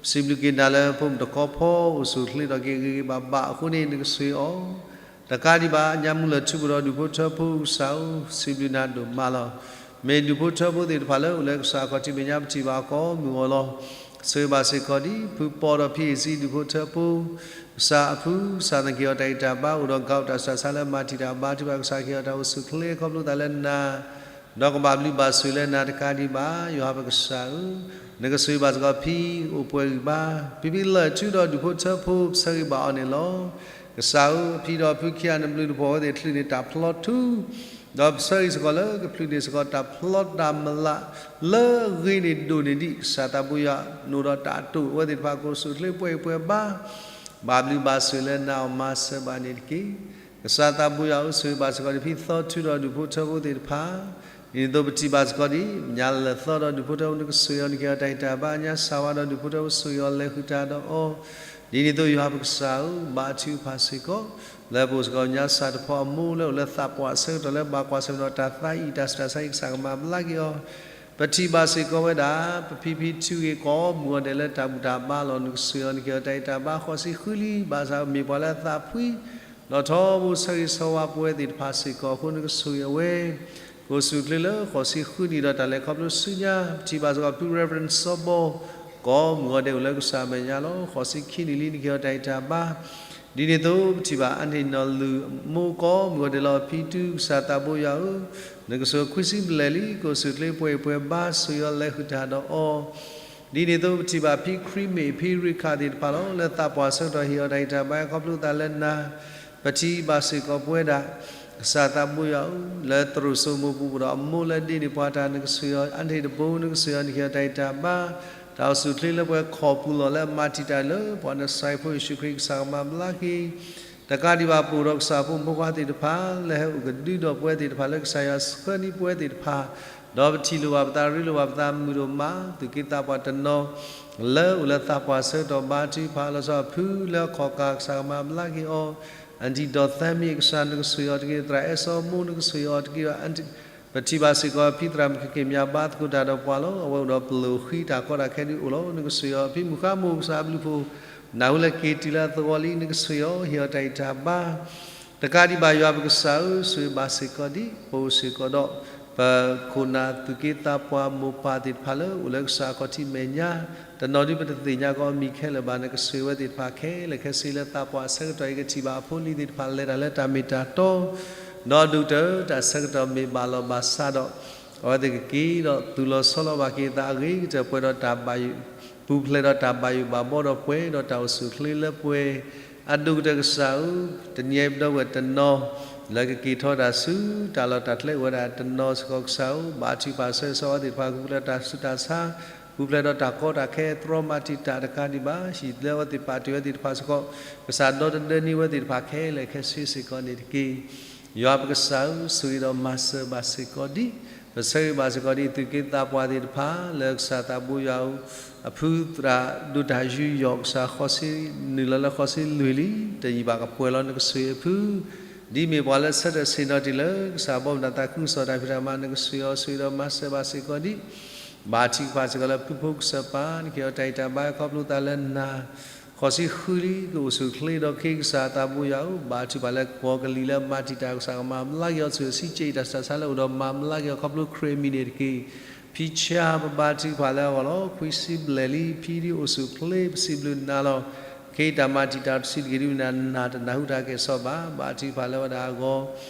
ပစံးဘျုးက့ၤနၤလၢဖိမုၣ်တခီဖီ အိၣ်ဆူၣ်အိၣ်ချ့ထီၣ်က့ၤဂ့ၤဂ့ၤဘၣ်ဘၣ်အဃိန့ၣ် နကဆိၣ်ဂ့ၤအီၤ, တကးဒံးဘၣ် ညါမူလၢာ်ထူပူၤဒီးဒူၣ်ဖိထၢဖိကစၢ်ဧၢ, စံးဘျုးနၤဒိၣ်မးလီၤ. မ့ၢ်ဒူၣ်ဖိထၢဖိသ့ၣ်တဖၣ်လၢအိၣ်လၢကစၢ်အခီၣ်ထံးမဲာ်ညါ ပထံၣ်ဘၣ်အီၤကိးမုၢ်ဂီၤလီၤ. ဆိၣ်ဂ့ၤဘၣ်စ့ၢ်ကီးဒ်ဖုပီဒီးဖံအ့ၣ်စံဒူၣ်ဖိထၢဖိ ကစၢ်အဖု ကစၢ်သနာ်က့အီၤတၢ်ဂံၢ်တၢ်ဘါ အိၣ်ဒီးကးအိၣ်တၢ်ဆူးတၢ်ဆါလၢမၤတံာ်တာ်ဘါထုကဖၣ် ကစၢ်ကဟ့ၣ်အီၤတၢ်အိၣ်ဆူၣ်အိၣ်ချ့ခီဖျိသးလၢနၤ, ဒီးကဘၣ်ဘျုးဘၣ်ဆိၣ်လၢနၤတကးဒံးဘၣ် ယွၤပကစၢ်ဧၢ, နကဆိၣ်ဂ့ၤဘၣ်စ့ၢ်ကီးဖံအိၣ်ပှဲၤဂံၢ်ဘါ, ဖံဖံလၢာ်ထူဒီးဒူၣ်ဖိထၢဖိ ပဆၢဂ့ၤဘၣ်အီၤန့ၣ်လီၤ. ကစၢ်ဧၢ, အဖံဒီးဖုခံဂၤနဘျုးနဖှိၣ်အဝဲသ့ၣ်ချုးန့ၢ်တၢ်ဖျီထူ ဒီးပဆၢဂ့ၤစ့ၢ်ကီးလၢကချုးန့ၢ်စ့ၢ်ကီး တၢ်ဖျီတၢ်မလးလၢအဂ့ၤန့ၢ်ဒိၣ်န့ၢ်ဒံး ကစၢ်သးဘိယွၤ နအိၣ်ဒီးတၢ်တိာ်အဝဲသ့ၣ်တဖၣ် ကအိၣ်ဆူၣ်အိၣ်ချ့ပှဲၤဂံၢ်ပှဲၤဘါ, ဘၣ်ဘျုးဘၣ်ဆိၣ်လၢနၤအီၤမၤစၢၤဘၣ်န့ၣ်တက့ၢ်. ကစၢ်သးဘိယွၤဧၢ, ဆိၣ်ဂ့ၤဘၣ်စ့ၢ်ကီးဒ်ဖံသီထူဒီးဒူၣ်ဖိထၢဖိသ့ၣ်တဖၣ်, ဒ်န့ၣ်အသိးပထံၣ်ဘၣ်စ့ၢ်ကီးဒ် ညါလၢာ်သီဒီးဒူၣ်ဖိထၢဖိ နကဆိၣ်ဂ့ၤအီၤ နကဟ့ၣ်အီၤတၢ်ဂံၢ်တၢ်ဘါ, ညါစၢ်ဝါဒီးဒူၣ်ဖိထၢဖိ ဆိၣ်ဂ့ၤအီၤလဲၤဃုာ်တၢ်ဒီးအီၤ, ဒ်န့ၣ်အသိးယွၤပကစၢ်ဧၢ, ဘါထုကဖၣ်စ့ၢ်ကီး လၢပအိၣ်စ့ၢ်ကီးညါစၢ်တဖီအမိၢ်လၢအိၣ်လၢသးပှၢ်အဆၢကတီၢ်လၢဘၣ်ကွၢ်ဆၢၣ်မဲာ်ဒီးတၢ်သးအံၣ်တၢ်ဆူးတၢ်ဆါအံၤ ကစၢ်ကမၤဘျါက့ၤအီၤ, ပထံၣ်ဘၣ်စ့ၢ်ကီးဝဲဒၣ် ပဖံဖံထုဂ့ၤကိးမုၢ်ဂီၤဒဲးလၢတၢ်ဘူၣ်တၢ်ဘါလီၤ. နကဆိၣ်ဂ့ၤအီၤ နကဟ့ၣ်အီၤတၢ်ဂံၢ်တၢ်ဘါ ဃိးဆံဃုလံ, ဘၣ်ဆၣ်မ့ၢ်ပှၤလၢအသးဖှံ ဒီးထီဘိဆၢဂ့ၤဆၢဝါပဝဲသ့ၣ်တဖၣ်စ့ၢ်ကီးအဃိ နကဆိၣ်ဂ့ၤအဝဲ ကအိၣ်ဆူၣ်အိၣ်ချ့လၢဃိးဆံဃုနံၣ်ဒီးတၢ်လဲၤခီဖျိဆူညါ. ပထံၣ်ဘၣ်စ့ၢ်ကီးဖု Reverend စီၤဘီ ကိးမုၢ်ဂီၤဒဲးအိၣ်လၢကစၢ်အမဲာ်ညါလီၤ. ဃိးဆံခံနံၣ်လံ နကဟ့ၣ်အီၤတၢ်ဂံၢ်တၢ်ဘါ ဒ်န့ၣ်အသိးပထံၣ်ဘၣ် အန့ၣ်နီၢ်လူၢ်အမိၢ်ကိးမုၢ်ဂီၤဒဲးလီၤ. ဖံတူ ကစၢ်သးဘိယွၤဧၢ, နကဆိၣ်ဂ့ၤခွံဆံဘျဲၣ်လံ, ကအိၣ်ဆူၣ်အိၣ်ချ့ပှဲၤဂံၢ်ပှဲၤဘါ ဆိၣ်ဂ့ၤအီၤလဲၤဃုာ်တၢ်ဒီးအီၤ, ဒ်န့ၣ်အသိးပထံၣ်ဘၣ်ဖံခရံာ်မ့ၢ် ဖံရ့ခၣ်သ့ၣ်တဖၣ်လီၤ. လၢသးပှၢ်အဆၢကတီၢ်ဟ့ၣ်အီၤတၢ်ဂံၢ်တၢ်ဘါ ခီဖျိသးလၢနၤ, ပထံၣ်ဘၣ်စ့ၢ်ကီးပဝဲဒၣ် ကစၢ်သးဘိယွၤဧၢ, လၢသရိာ်စိမိၢ်ပူၤဒီးအမိၢ်လၢဒ့န့ၢ်ပှၤတၢ် နကဆိၣ်ဂ့ၤအီၤ အါတဘိ နကဆိၣ်ဂ့ၤအီၤ နကဟ့ၣ်အီၤတၢ်ဂံၢ်တၢ်ဘါ, တၢ်အိၣ်ဆူၣ်အိၣ်ချ့လၢပှဲၤခီၣ်ပူၤလီၢ်လၢအမၤတံာ်တာ်လၢပှၤနစၤရ့းဖိယ့ၣ်ၡူးခရံာ် ကစၢ်ကမၤဘျါက့ၤ တကးဒံးဘၣ် ပအိၣ်ဒီးကစၢ်ဖိမုၣ်ဖိခွါသ့ၣ်တဖၣ် လၢဟဲအိၣ်ကဒုဒီးပဝဲသ့ၣ်တဖၣ် လၢကစၢ်ယွၤဆှၢန့ၢ်ပဝဲသ့ၣ်တဖၣ်, ဒီးပထံၣ်လိာ်ဘၣ်ပသး ရ့လိာ်ဘၣ်ပသး မုာ်ဒိၣ်မး သူၣ်က့သးပှၢ်တနီၤ လၢအိၣ်လၢသးပှၢ်ဆၢကတီၢ် ဘါထုကဖၣ်လီၤဆီအဖုလၢအခီၣ်ကၢ် ကစၢ်ကမၤဘျါက့ၤအီၤ, အၣ်ထံၣ်ဒီးသၢမံၤ ကစၢ် နကဆိၣ်ဂ့ၤအီၤတက့ၢ်. သရၣ်အဲၣ်စီမိၢ် နကဆိၣ်ဂ့ၤအီၤတက့ၢ်. ပထံၣ်ဘၣ်စ့ၢ်ကီး ဖံသရၣ်မုၣ်ကက့ၤမၠး ဘါသကိးတၢ်ဒီးပှၤလီၤ. အဝဲအိၣ်ဒီးပလီၢ်ဃံ တၢ်ကီတၢ်ခဲဒုးအိၣ်လီၤ. နကဆိၣ်ဂ့ၤအီၤ ဖံမုၢ်ဃါမိၢ် ကစၢ်အဘျုးဖှိၣ် နၢ်ဟူလၢက့ၤတုၤလၢအသဝီလံ နကဆိၣ်ဂ့ၤအီၤ ဟ့ၣ်အီၤတၢ်ဂံၢ်တၢ်ဘါ, တကးဒံးဘၣ် ယွၤပကစၢ်ဧၢ, ဆိၣ်ဂ့ၤဘၣ်စ့ၢ်ကီးဒ် ပအိၣ်စ့ၢ်ကီးဒီး ပခိၣ်နၢ်သူၣ်က့သးပှၢ်မိၢ်ပၢ်သ့ၣ်တဖၣ်လၢအိၣ်လၢကစၢ်အခီၣ်ထံးမဲာ်ညါ, တနီၤဒုးပတသ့ၣ်ညါကအီၤမံၤခဲလၢာ်ဘၣ်, နကဆိၣ်ဂ့ၤဝဲသ့ၣ်တဖၣ်ခဲလၢာ်ခဲဆ့ လၢသးပှၢ်အဆၢကတီၢ်အံၤ ကထံၣ်ဘၣ်အဖိအလံၤသ့ၣ်တဖၣ် လဲၤတၢ်လၢတၢ်မ့ၢ်တၢ်တီ ဒီးအဒိၣ်ကတၢၢ်တၢ်ဆၢကတီၢ်မ့ၢ်ဘၣ်လီၤဘၣ်စးဒီး အဝဲသ့ၣ်ကက့ၤဒီးသူၣ်လီၤဆီလီၤဘၣ်က့ၤအသးအဂ့ၤကတၢၢ် ပှဲၤဒီးတၢ်ဘၣ်ယိၣ် ပူၤဖျဲးဒီးတၢ်ဘၣ်ယိၣ်ဘၣ်ဘီဒီးပှဲၤဒီးတၢ်အိၣ်ဆူၣ်အိၣ်ချ့လၢပှဲၤ အဒိၣ်ကတၢၢ်ကစၢ်ဧၢ, တနံၤအံၤပဒီပုၢ်ဝဲၢ်တနီၤ လၢကက့ၤထီၣ်တၢ်ဆူတၢ်လီၢ်တၢ်ကျဲအိၣ်ဝဲဒၣ်တနီၤစ့ၢ်ကီးကစၢ်ဧၢ, ဘါထုကဖၣ်ဆၢဂ့ၤဆၢဝါသ့ၣ်တဖၣ် ပူၤဖျဲးတၢ်ဆူးတၢ်ဆါ, ပူၤဖျဲးဒီးတၢ်ကီတၢ်ခဲ တြီမၤတံာ်တာ်တကးဒံးဘၣ် ဟံၣ်လၢအဝဲသ့ၣ်ပာ်တ့ၢ်ဝဲသ့ၣ်တဖၣ်စ့ၢ်ကီး ကစၢ်ဒီတဒၢန့ၢ်ဝဲသ့ၣ်တဖၣ်ခဲလၢာ်ခဲဆ့စ့ၢ်ကီးန့ၣ်တက့ၢ်. ယွၤပကစၢ်ဧၢ, ဆိၣ်ဂ့ၤဒီးမၤစၢၤဘၣ်စ့ၢ်ကီးဒ် ပဆၢဂ့ၤဘၣ်စ့ၢ်ကီးဒ် သူၣ်က့သးပှၢ်သ့ၣ်တဖၣ် လၢကစၢ်သးဘိယွၤဧၢ, အဖုသရၣ်ဒိၣ်တၢ်ယူးယီၣ် ကစၢ်ဃိးဆံနုာ်လီၤလၢဃိးဆံလွံၢ်လံ, တယံာ်ဘၣ်ကပှဲၤလီၤ နကဆိၣ်ဂ့ၤအဖု ဒ်မ့ၢ်ပှၤလၢဆၢထၢၣ်ဆ့ၣ်နီၤတ့ၢ်လၢ ကစၢ်ဘီမုၢ်တၢ်သးခုကစီၣ်တၢ်ဖံးတၢ်မၤ နကဆိၣ်ဂ့ၤအီၤ ဆိၣ်ဂ့ၤဒီးမၤစၢၤဘၣ်စ့ၢ်ကီးဒ် ဘါထုကဖၣ်စ့ၢ်ကီးလၢဖုဖိကစၢ်ပၢ် နကဟ့ၣ်အီၤတၢ်ဂံၢ်တၢ်ဘါ ခီဖျိသးလၢနၤ ဃိးဆံဃုလံ ကအိၣ်ဆူၣ်အိၣ်ချ့ဒီးခ့ကစၢ်သးဘိယွၤဧၢ, ဘါထုကဖၣ်လၢကီၢ်ကလံၤလၢမၤတံာ်တာ်ကစၢ်ကမၤဘျါက့ၤအီၤဆူအစံကဲးတၢ်စူးတၢ်ဆါလၢအိၣ်ဒီးမၤဘျါက့ၤအီၤခီဖျိခရံာ်အမံၤန့ၣ်တက့ၢ်. ဖံဆါ ပဘါထုကဖၣ်လၢအဂီၢ်လီၤ. ခွံဆံဘျဲၣ်လံ ဖံဒုးအိၣ်ဆူၣ်အိၣ်ချ့ ပစံးဘျုးနၤလီၤ. ခ့တၢ်မၤတံာ်တာ်တဆံးတက့ၢ်ဒုး နၤတနၢ်ဟူတၢ်ကဲၣ်ဆိးဘၣ်. ဘါထုကဖၣ်လၢဝဲဒၣ်အဂီၢ်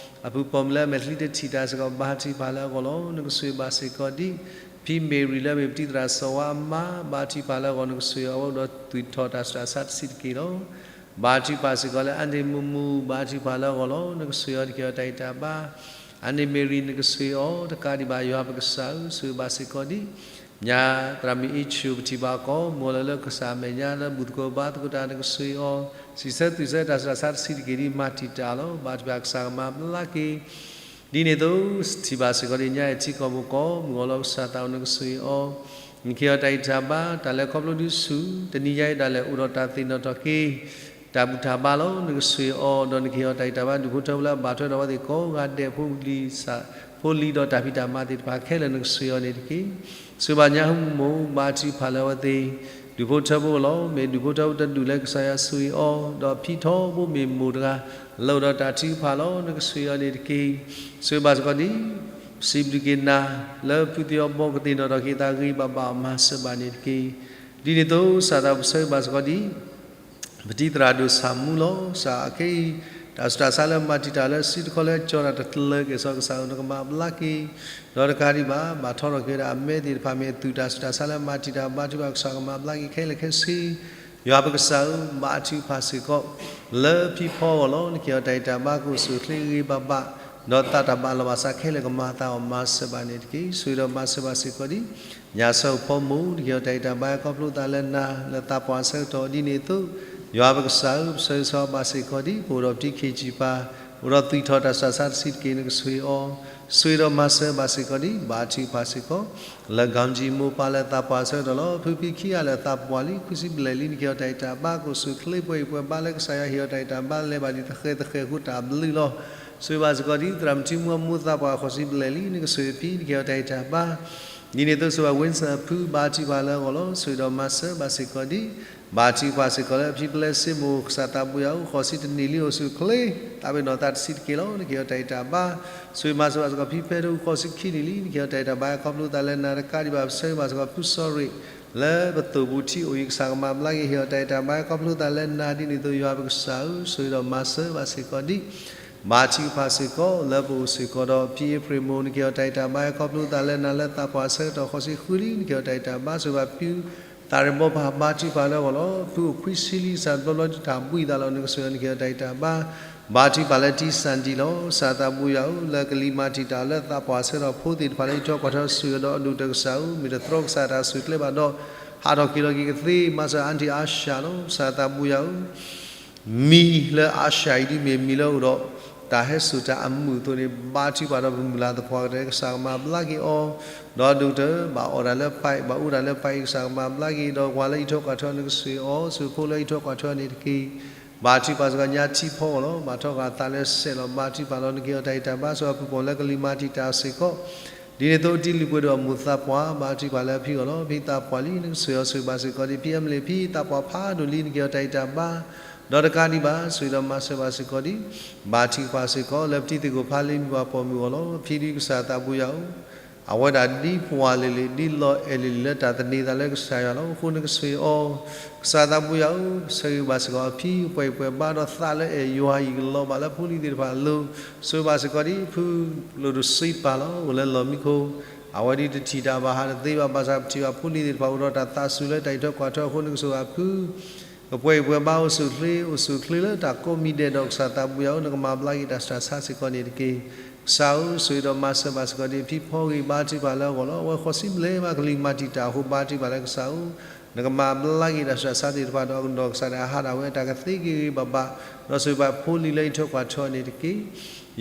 အပုၢ်ပိာ်မုၣ်လၢအမဲာ်ချံတထံၣ်တၢ်စ့ၢ်ကီး ဘါထုကဖၣ်လၢအဂီၢ်လီၤ. နကဆိၣ်ဂ့ၤဘၣ်စ့ၢ်ကီးဒံး ဖံမ့ၢ်ရံၤလၢအမ့ၢ်ပတံၤသရၣ်စီၤဝါအမါ ဘါထုကဖၣ်လၢအဂီၢ် နကဆိၣ်ဂ့ၤအီၤ အိၣ်ဒီးသူၣ်ထီၣ်တၢ်စူးတၢ်ဆါတဆံးတက့ၢ်လီၤ. ဘါထုကဖၣ်စ့ၢ်ကီးလၢအန့ၢ်မူမူ ဘါထုကဖၣ်လၢအဂီၢ်လီၤ. နကဆိၣ်ဂ့ၤအီၤ နကဟ့ၣ်အီၤတၢ်ဂံၢ်တၢ်ဘါ အန့ၢ်မ့ၢ်ရံၤ နကဆိၣ်ဂ့ၤအီၤ တကးဒံးဘၣ် ယွၤပကစၢ်ဧၢ, ဆိၣ်ဂ့ၤဘၣ်စ့ၢ်ကီးဒံး ညါသရၣ်မုၣ်အ့ၣ်ဆူၣ် ပထံၣ်ဘၣ်အီၤကိးမုၢ်လၢလၢကစၢ်အမဲာ်ညါ လၢဘူၣ်သကိးဘါသကိးတၢ် နကဆိၣ်ဂ့ၤအီၤ စံးဆၢသူၣ်ဆၢတၢ်စူးတၢ်ဆါတဆံးတက့ၢ်ဒံး မၤတံာ်တာ်လီၤ. ဘါထုကဖၣ်ကစၢ်ကမၤဘျါက့ၤ ဒ်န့ၣ်အသိး ထံၣ်ဘၣ်စ့ၢ်ကီးဒံး ညါအံၤထံကီၢ်ပူၤကိးမုၢ်ဂီၤလီၤ ကစၢ်သးအိၣ် နကဆိၣ်ဂ့ၤအီၤ နကဟ့ၣ်အီၤတၢ်ဂံၢ်တၢ်ဘါ တၢ်လဲၤခီဖျိဒုးဆူၣ် တနံၤညါအံၤဒၣ်လဲာ် အိၣ်ဒီးတၢ်သ့ၣ်နီၣ်ထီၣ်က့ၤ တၢ်ဘူၣ်တၢ်ဘါလီၤ. နကဆိၣ်ဂ့ၤအီၤ ဒီးနကဟ့ၣ်အီၤတၢ်ဂံၢ်တၢ်ဘါ ဒူၣ်ဖိထၢဖိလၢအဘၣ်ထွဲဒီးအဝဲသ့ၣ်ကိးဂၤဒဲး ဖိလံၤ ဖိလံၤဒီးတၢ်ဖံးတၢ်မၤသ့ၣ်တဖၣ်ခဲလၢာ် နကဆိၣ်ဂ့ၤအီၤန့ၣ်တက့ၢ်. ဆိၣ်ဂ့ၤဘၣ်ညါဟူမူး ဘါထုကဖၣ်လၢအဝဲသ့ၣ် ဒူၣ်ဖိထၢဖိလီၤ. မ့ၢ်ဒူၣ်ဖိထၢဖိတဒူၣ်လၢကစၢ်ယွၤဆိၣ်ဂ့ၤအီၤ ဒီးဖံထီဘိမ့ၢ်မိၢ်တဂၤ လၢအိၣ်ဒီးတၢ်ထုကဖၣ်လီၤ. နကဆိၣ်ဂ့ၤအီၤန့ၣ်တက့ၢ်. ဆိၣ်ဂ့ၤဘၣ်စ့ၢ်ကီးဒံး စံးဘျုးက့ၤနၤ လၢဖုသ့ၣ်အီဘီကသ့ၣ်နီၣ်ထီၣ်က့ၤသးဂ့ၤဘၣ်ဘၣ်အီၤ မၤစၢၤဘၣ်န့ၣ်တက့ၢ်. ဒ်န့ၣ်အသိး ကစၢ်သးပဆၢဂ့ၤဘၣ်စ့ၢ်ကီးဒံး ပတံၤသရၣ်ဒိၣ်ဆၣ်မူလီၤ. ကစၢ်အခဲအံၤ တၢ်စူးတၢ်ဆါလၢမၤတံာ်တာ်လၢစုတခီလၢကၠီတၢ်တကျၢၤကဲၣ်ဆိး ကစၢ်ဧၢ နကမၤဘျါက့ၤ ဒီးတကးဒံးဘၣ် ဘၣ်ထီထီၣ်က့ၤဝဲဒၣ်အမဲသ့ၣ်တဖၣ် မ့ၢ်အသူၣ်တၢ်စူးတၢ်ဆါလၢမၤတံာ်တာ် ဘါထုကဖၣ်ကစၢ်ကမၤဘျါက့ၤခဲလၢာ်ခဲဆ့ ယွၤပကစၢ်ဧၢ, ဘါထုကဖၣ်စ့ၢ်ကီး လၢဖံဖီအဂီၢ်လီၤ. နကဟ့ၣ်အီၤတၢ်ဂံၢ်တၢ်ဘါ ကအိၣ်ဆူၣ်အိၣ်ချ့ဂ့ၤဘၣ်ဘၣ်, ဒီးသးတၢ်ဘၣ်လီၤဘၣ်စးခဲလၢာ်ကမၤအသးအီၤ မၤစၢၤဘၣ်န့ၣ်တက့ၢ်. ဆိၣ်ဂ့ၤဒီးမၤစၢၤဘၣ်စ့ၢ်ကီးဒံး ညၣ်ဆၢဖီမူး နကဟ့ၣ်အီၤတၢ်ဂံၢ်တၢ်ဘါ ဟဲခီဖျိသးလၢနၤ လၢသးပှၢ်အဆၢကတီၢ် ဒ်န့ၣ်အသိး ယွၤပကစၢ်ဧၢ, ပဆၢဂ့ၤဆၢဝါဘၣ်စ့ၢ်ကီးဒံး ပအိၣ်ဒီးပတံၤခ့ၣ်ကၠံၣ်ပၤ အိၣ်ဒီးသွံၣ်ထီၣ်တၢ်စူးတၢ်ဆါတဆံးတက့ၢ် နကဆိၣ်ဂ့ၤအီၤ, ဆိၣ်ဂ့ၤဒီးမၤစၢၤဘၣ်စ့ၢ်ကီးဒံး ဘါထုကဖၣ်စ့ၢ်ကီး လၢကီၢ်ကၠံၣ်မိၢ်ပၢ်လၢသးပှၢ်အဆၢကတီၢ်လီၤ. ဖုဖံခံဂၤလၢသးပှၢ်လံ ခွံဆံဘျဲၣ်လံ နကဟ့ၣ်အီၤတၢ်ဂံၢ်တၢ်ဘါ ကအိၣ်ဆူၣ်အိၣ်ချ့ပှဲၤဂံၢ်ပှဲၤဘါလၢကစၢ်ယွၤဟ့ၣ်အီၤတၢ်ဂံၢ်တၢ်ဘါ လဲၤဘၣ်ဒ်သဃဲၤသဃဲၤအဃိတၢ်ဘျုးလီၤ. ဆိၣ်ဂ့ၤဘၣ်စ့ၢ်ကီးဒံး သရၣ်မုၣ်ထံမူအမိၢ်သးပှၢ် ဃိးဆံဘျဲၣ်လံ နကဆိၣ်ဂ့ၤဖံ နကဟ့ၣ်အီၤတၢ်ဂံၢ်တၢ်ဘါ ဒ်န့ၣ်အသိး ဆိၣ်ဂ့ၤဘၣ် ဝ့ၣ်စၢၣ်ဖု ဘါထုကဖၣ်လၢအဂီၢ်လီၤ. ဆိၣ်ဂ့ၤဒီးမၤစၢၤဘၣ်စ့ၢ်ကီးဒံး ဘါထုကဖၣ်စ့ၢ်ကီးလၢဖံပျဲစ့မိၢ် ကစၢ်သးဘိယွၤဧၢ, ဃိးဆံတနံၣ်လံ အိၣ်ဆူၣ်အိၣ်ချ့ သးပ့ၤနီၣ်သးတဆံးတက့ၢ်လီၤ နကဟ့ၣ်အီၤတၢ်ဂံၢ်တၢ်ဘါ. ဆိၣ်ဂ့ၤမၤစၢၤဘၣ်စ့ၢ်ကီးဖံဖဲဒိၣ် ဃိးဆံခံနံၣ်လံ နကဟ့ၣ်အီၤတၢ်ဂံၢ်တၢ်ဘါ ဟဲခီဖျိသးလၢနၤ တကးဒံးဘၣ် ပဆၢဂ့ၤဘၣ်စ့ၢ်ကီးဖုစီၤရ့ၣ် လၢပသိၣ်ပူၤထံအိၣ်အံၤ ကစၢ်ကမၤဘျါက့ၤ ဟ့ၣ်အီၤတၢ်ဂံၢ်တၢ်ဘါ ဟဲခီဖျိသးလၢနၤ ဒ်န့ၣ်အသိး ယွၤပကစၢ်ဧၢ, ဆိၣ်ဂ့ၤဒီးမၤစၢၤဘၣ်စ့ၢ်ကီးဒံး ဘါထုကဖၣ်စ့ၢ်ကီး လၢပအိၣ်စ့ၢ်ကီးဒီး ဖံအ့ဖြ့ၣ်မိၢ် နကဟ့ၣ်အီၤတၢ်ဂံၢ်တၢ်ဘါ ဟဲခီဖျိသးလၢနၤ လၢသးပှၢ်အဆၢကတီၢ် ဃိးဆံဃုလံ နကဟ့ၣ်အီၤတၢ်ဂံၢ်တၢ်ဘါ ဆိၣ်ဂ့ၤဘၣ်ဖု သးရ့ၣ်ဘီပၢ် ဘါထုကဖၣ်လၢအဂီၢ်လီၤ. ဖုအိၣ်ခွံဆံလံ ကစၢ်တဘျီဘျီဒုးတၢ်ဘှံးသးလီၤ နကဆိၣ်ဂ့ၤအီၤ နကဟ့ၣ်အီၤတၢ်ဂံၢ်တၢ်ဘါ ဘါထုကဖၣ်လၢတံၢ်စၢ်ဒံလီၤ. ကစၢ်သးဘိယွၤဧၢ, လၢကလံၤမၤတံာ်တာ်လၢသးပှၢ်အဆၢကတီၢ် ဖိသ့ၣ်တဖၣ်လၢအံးထွဲကွၢ်ထွဲ ဆိၣ်ဂ့ၤဒီးအဒိၣ်ကတၢၢ်ကစၢ်ဧၢ, မ့ၢ်တသြီကစၢ်တၢ်ဆူၣ်ချ့ဘၣ်ဒီး ဟးထီၣ်က့ၤလီၤက့ၤကသ့ မၤစၢၤအါထံၣ်အါၡးလီၤ. ကစၢ်သးဘိယွၤဧၢ မံၤလၢအါၡးအံၤဒ်မ့ၢ်မံၤလၢအိၣ်ဒီး တၢ်ဟဲစိာ်တၢ်အမုာ်အသိးန့ၣ် ဘါထုကဖၣ်ဒီးပမုၢ်လၢ်သပှၢ်ကတၢၢ် ကစၢ်ကမၤဘျါက့ၤအီၤ, ဒီးအဒိၣ်ကတၢၢ် ဘၣ်အီၣ်တၢ်လၢပၢ်အံၤ ဘၣ်အူတၢ်လၢပၢ်အံၤ ကစၢ်ကမၤဘျါက့ၤ ဒီးပှၤလၢအံးထွဲကွၢ်ထွဲ နကဆိၣ်ဂ့ၤအီၤ, ဆိၣ်ဂ့ၤဖိလၢအံးထွဲကွၢ်ထွဲန့ၣ်တက့ၢ်. ဘါထုကဖၣ်စ့ၢ်ကီးညါထံဖီအဂီၢ်လီၤ. ဘၣ်ထီၣ်ဃာ်သးလၢစဲးလီၤ. ဘါထုကဖၣ်လီၤ. နကဟ့ၣ်အီၤတၢ်ဂံၢ်တၢ်ဘါ ဆိၣ်ဂ့ၤအပုၢ်ပိာ်လၢကလံၤမၤတံာ်တာ်စ့ၢ်ကီး ဒ်န့ၣ်အသိး တံၤလုၢ်ပှ့ၤဒိၣ်အမိၢ်သးပှၢ် ဘါထုကဖၣ်လၢအဖံအဂီၢ်လီၤ. ဖံသးပှၢ်လံ နကဆိၣ်ဂ့ၤအီၤ ဆိၣ်ဂ့ၤဘၣ်စ့ၢ်ကီးဒံး ဖံအမလ့ၣ် ဖံသးပှၢ်ဖးဒိၣ်လံ နကဟ့ၣ်အီၤတၢ်ဂံၢ်တၢ်ဘါ ဒီးတကးဒံးဘၣ် ဆိၣ်ဂ့ၤဒီးမၤစၢၤဘၣ်စ့ၢ်ကီးဒံး ဘါထုကဖၣ်စ့ၢ်ကီး လၢပတံၤသကိးဖးလံ မုၢ်ပှၢ်ပိာ်မုၣ်အဂီၢ်လီၤ. ဖံဒုးကစၢ်သးဘိယွၤဧၢ, အဝဲဒၣ်ဒ်ပှၤလၢာ်လံာ် ဒ်လီၤအဲၣ်လၢာ်လံာ် လၢတၢ်သန့ၤသးလၢကစၢ်ယွၤလီၤ. အဃိနကဆိၣ်ဂ့ၤအီၤ ကစၢ်သးဘိယွၤဧၢ, ပဆၢဂ့ၤဘၣ်စ့ၢ်ကီးအဖံ ပှဲၤပှဲၤဘါဒီးသးလၢအဲၣ်ယွၤအံၤ ကလီၤဘၣ်လၢဖိလံၤသ့ၣ်တဖၣ်အလိၤ, ဆိၣ်ဂ့ၤဘၣ်စ့ၢ်ကီးဒံး ဖုလိၣ်ဒိၣ်စံးပာ်လီၤ အိၣ်လၢလီၢ်မံခိၣ်, အဝဲဒ်တထံၣ်တၢ်ဘၣ်ဟးတသ့ဘၣ် ဘၣ်ဆၣ်ပထံၣ်ဘၣ်ဖိလံၤသ့ၣ်တဖၣ်အိၣ်ဒီးတၢ်သးစူၤလၢတၢ်အံးထွဲကွၢ်ထွဲအဃိ နကဆိၣ်ဂ့ၤဘၣ်ဖု ကပှဲၤအံၤပှဲၤဘါအိၣ်ဆူၣ်ချ့ အိၣ်ဆူၣ်ချ့လၢတၢ်ကိးမံၤဒဲးဒီး ကစၢ်သးဘိယွၤဧၢ, နကမၤဘျါက့ၤတၢ်စူးတၢ်ဆါစ့ၢ်ကီးန့ၣ်တက့ၢ်. ကစၢ်ဧၢ, ဆိၣ်ဂ့ၤဒီးမၤစၢၤဘၣ်စ့ၢ်ကီးဒံး ဖံဖီဂ့ၤ ဘါထုကဖၣ်လၢအဂီၢ်လီၤ. အဝဲဃိးဆံဘျဲၣ်မး ကလံၤမၤတံာ်တာ်အဃိ ဘါထုကဖၣ်လၢကစၢ်ဧၢ, နကမၤဘျါက့ၤတၢ်စူးတၢ်ဆါသ့ၣ်တဖၣ်ဒီး အကဒီးကစၢ်ဒၣ်ဟးဒၣ်ဝဲ တၢ်ကသ့က့ၤဂ့ၤဘၣ်ဘၣ်, ဒီးဆိၣ်ဂ့ၤဘၣ်ဖိလံၤလၢအံးထွဲကွၢ်ထွဲန့ၣ်တက့ၢ်.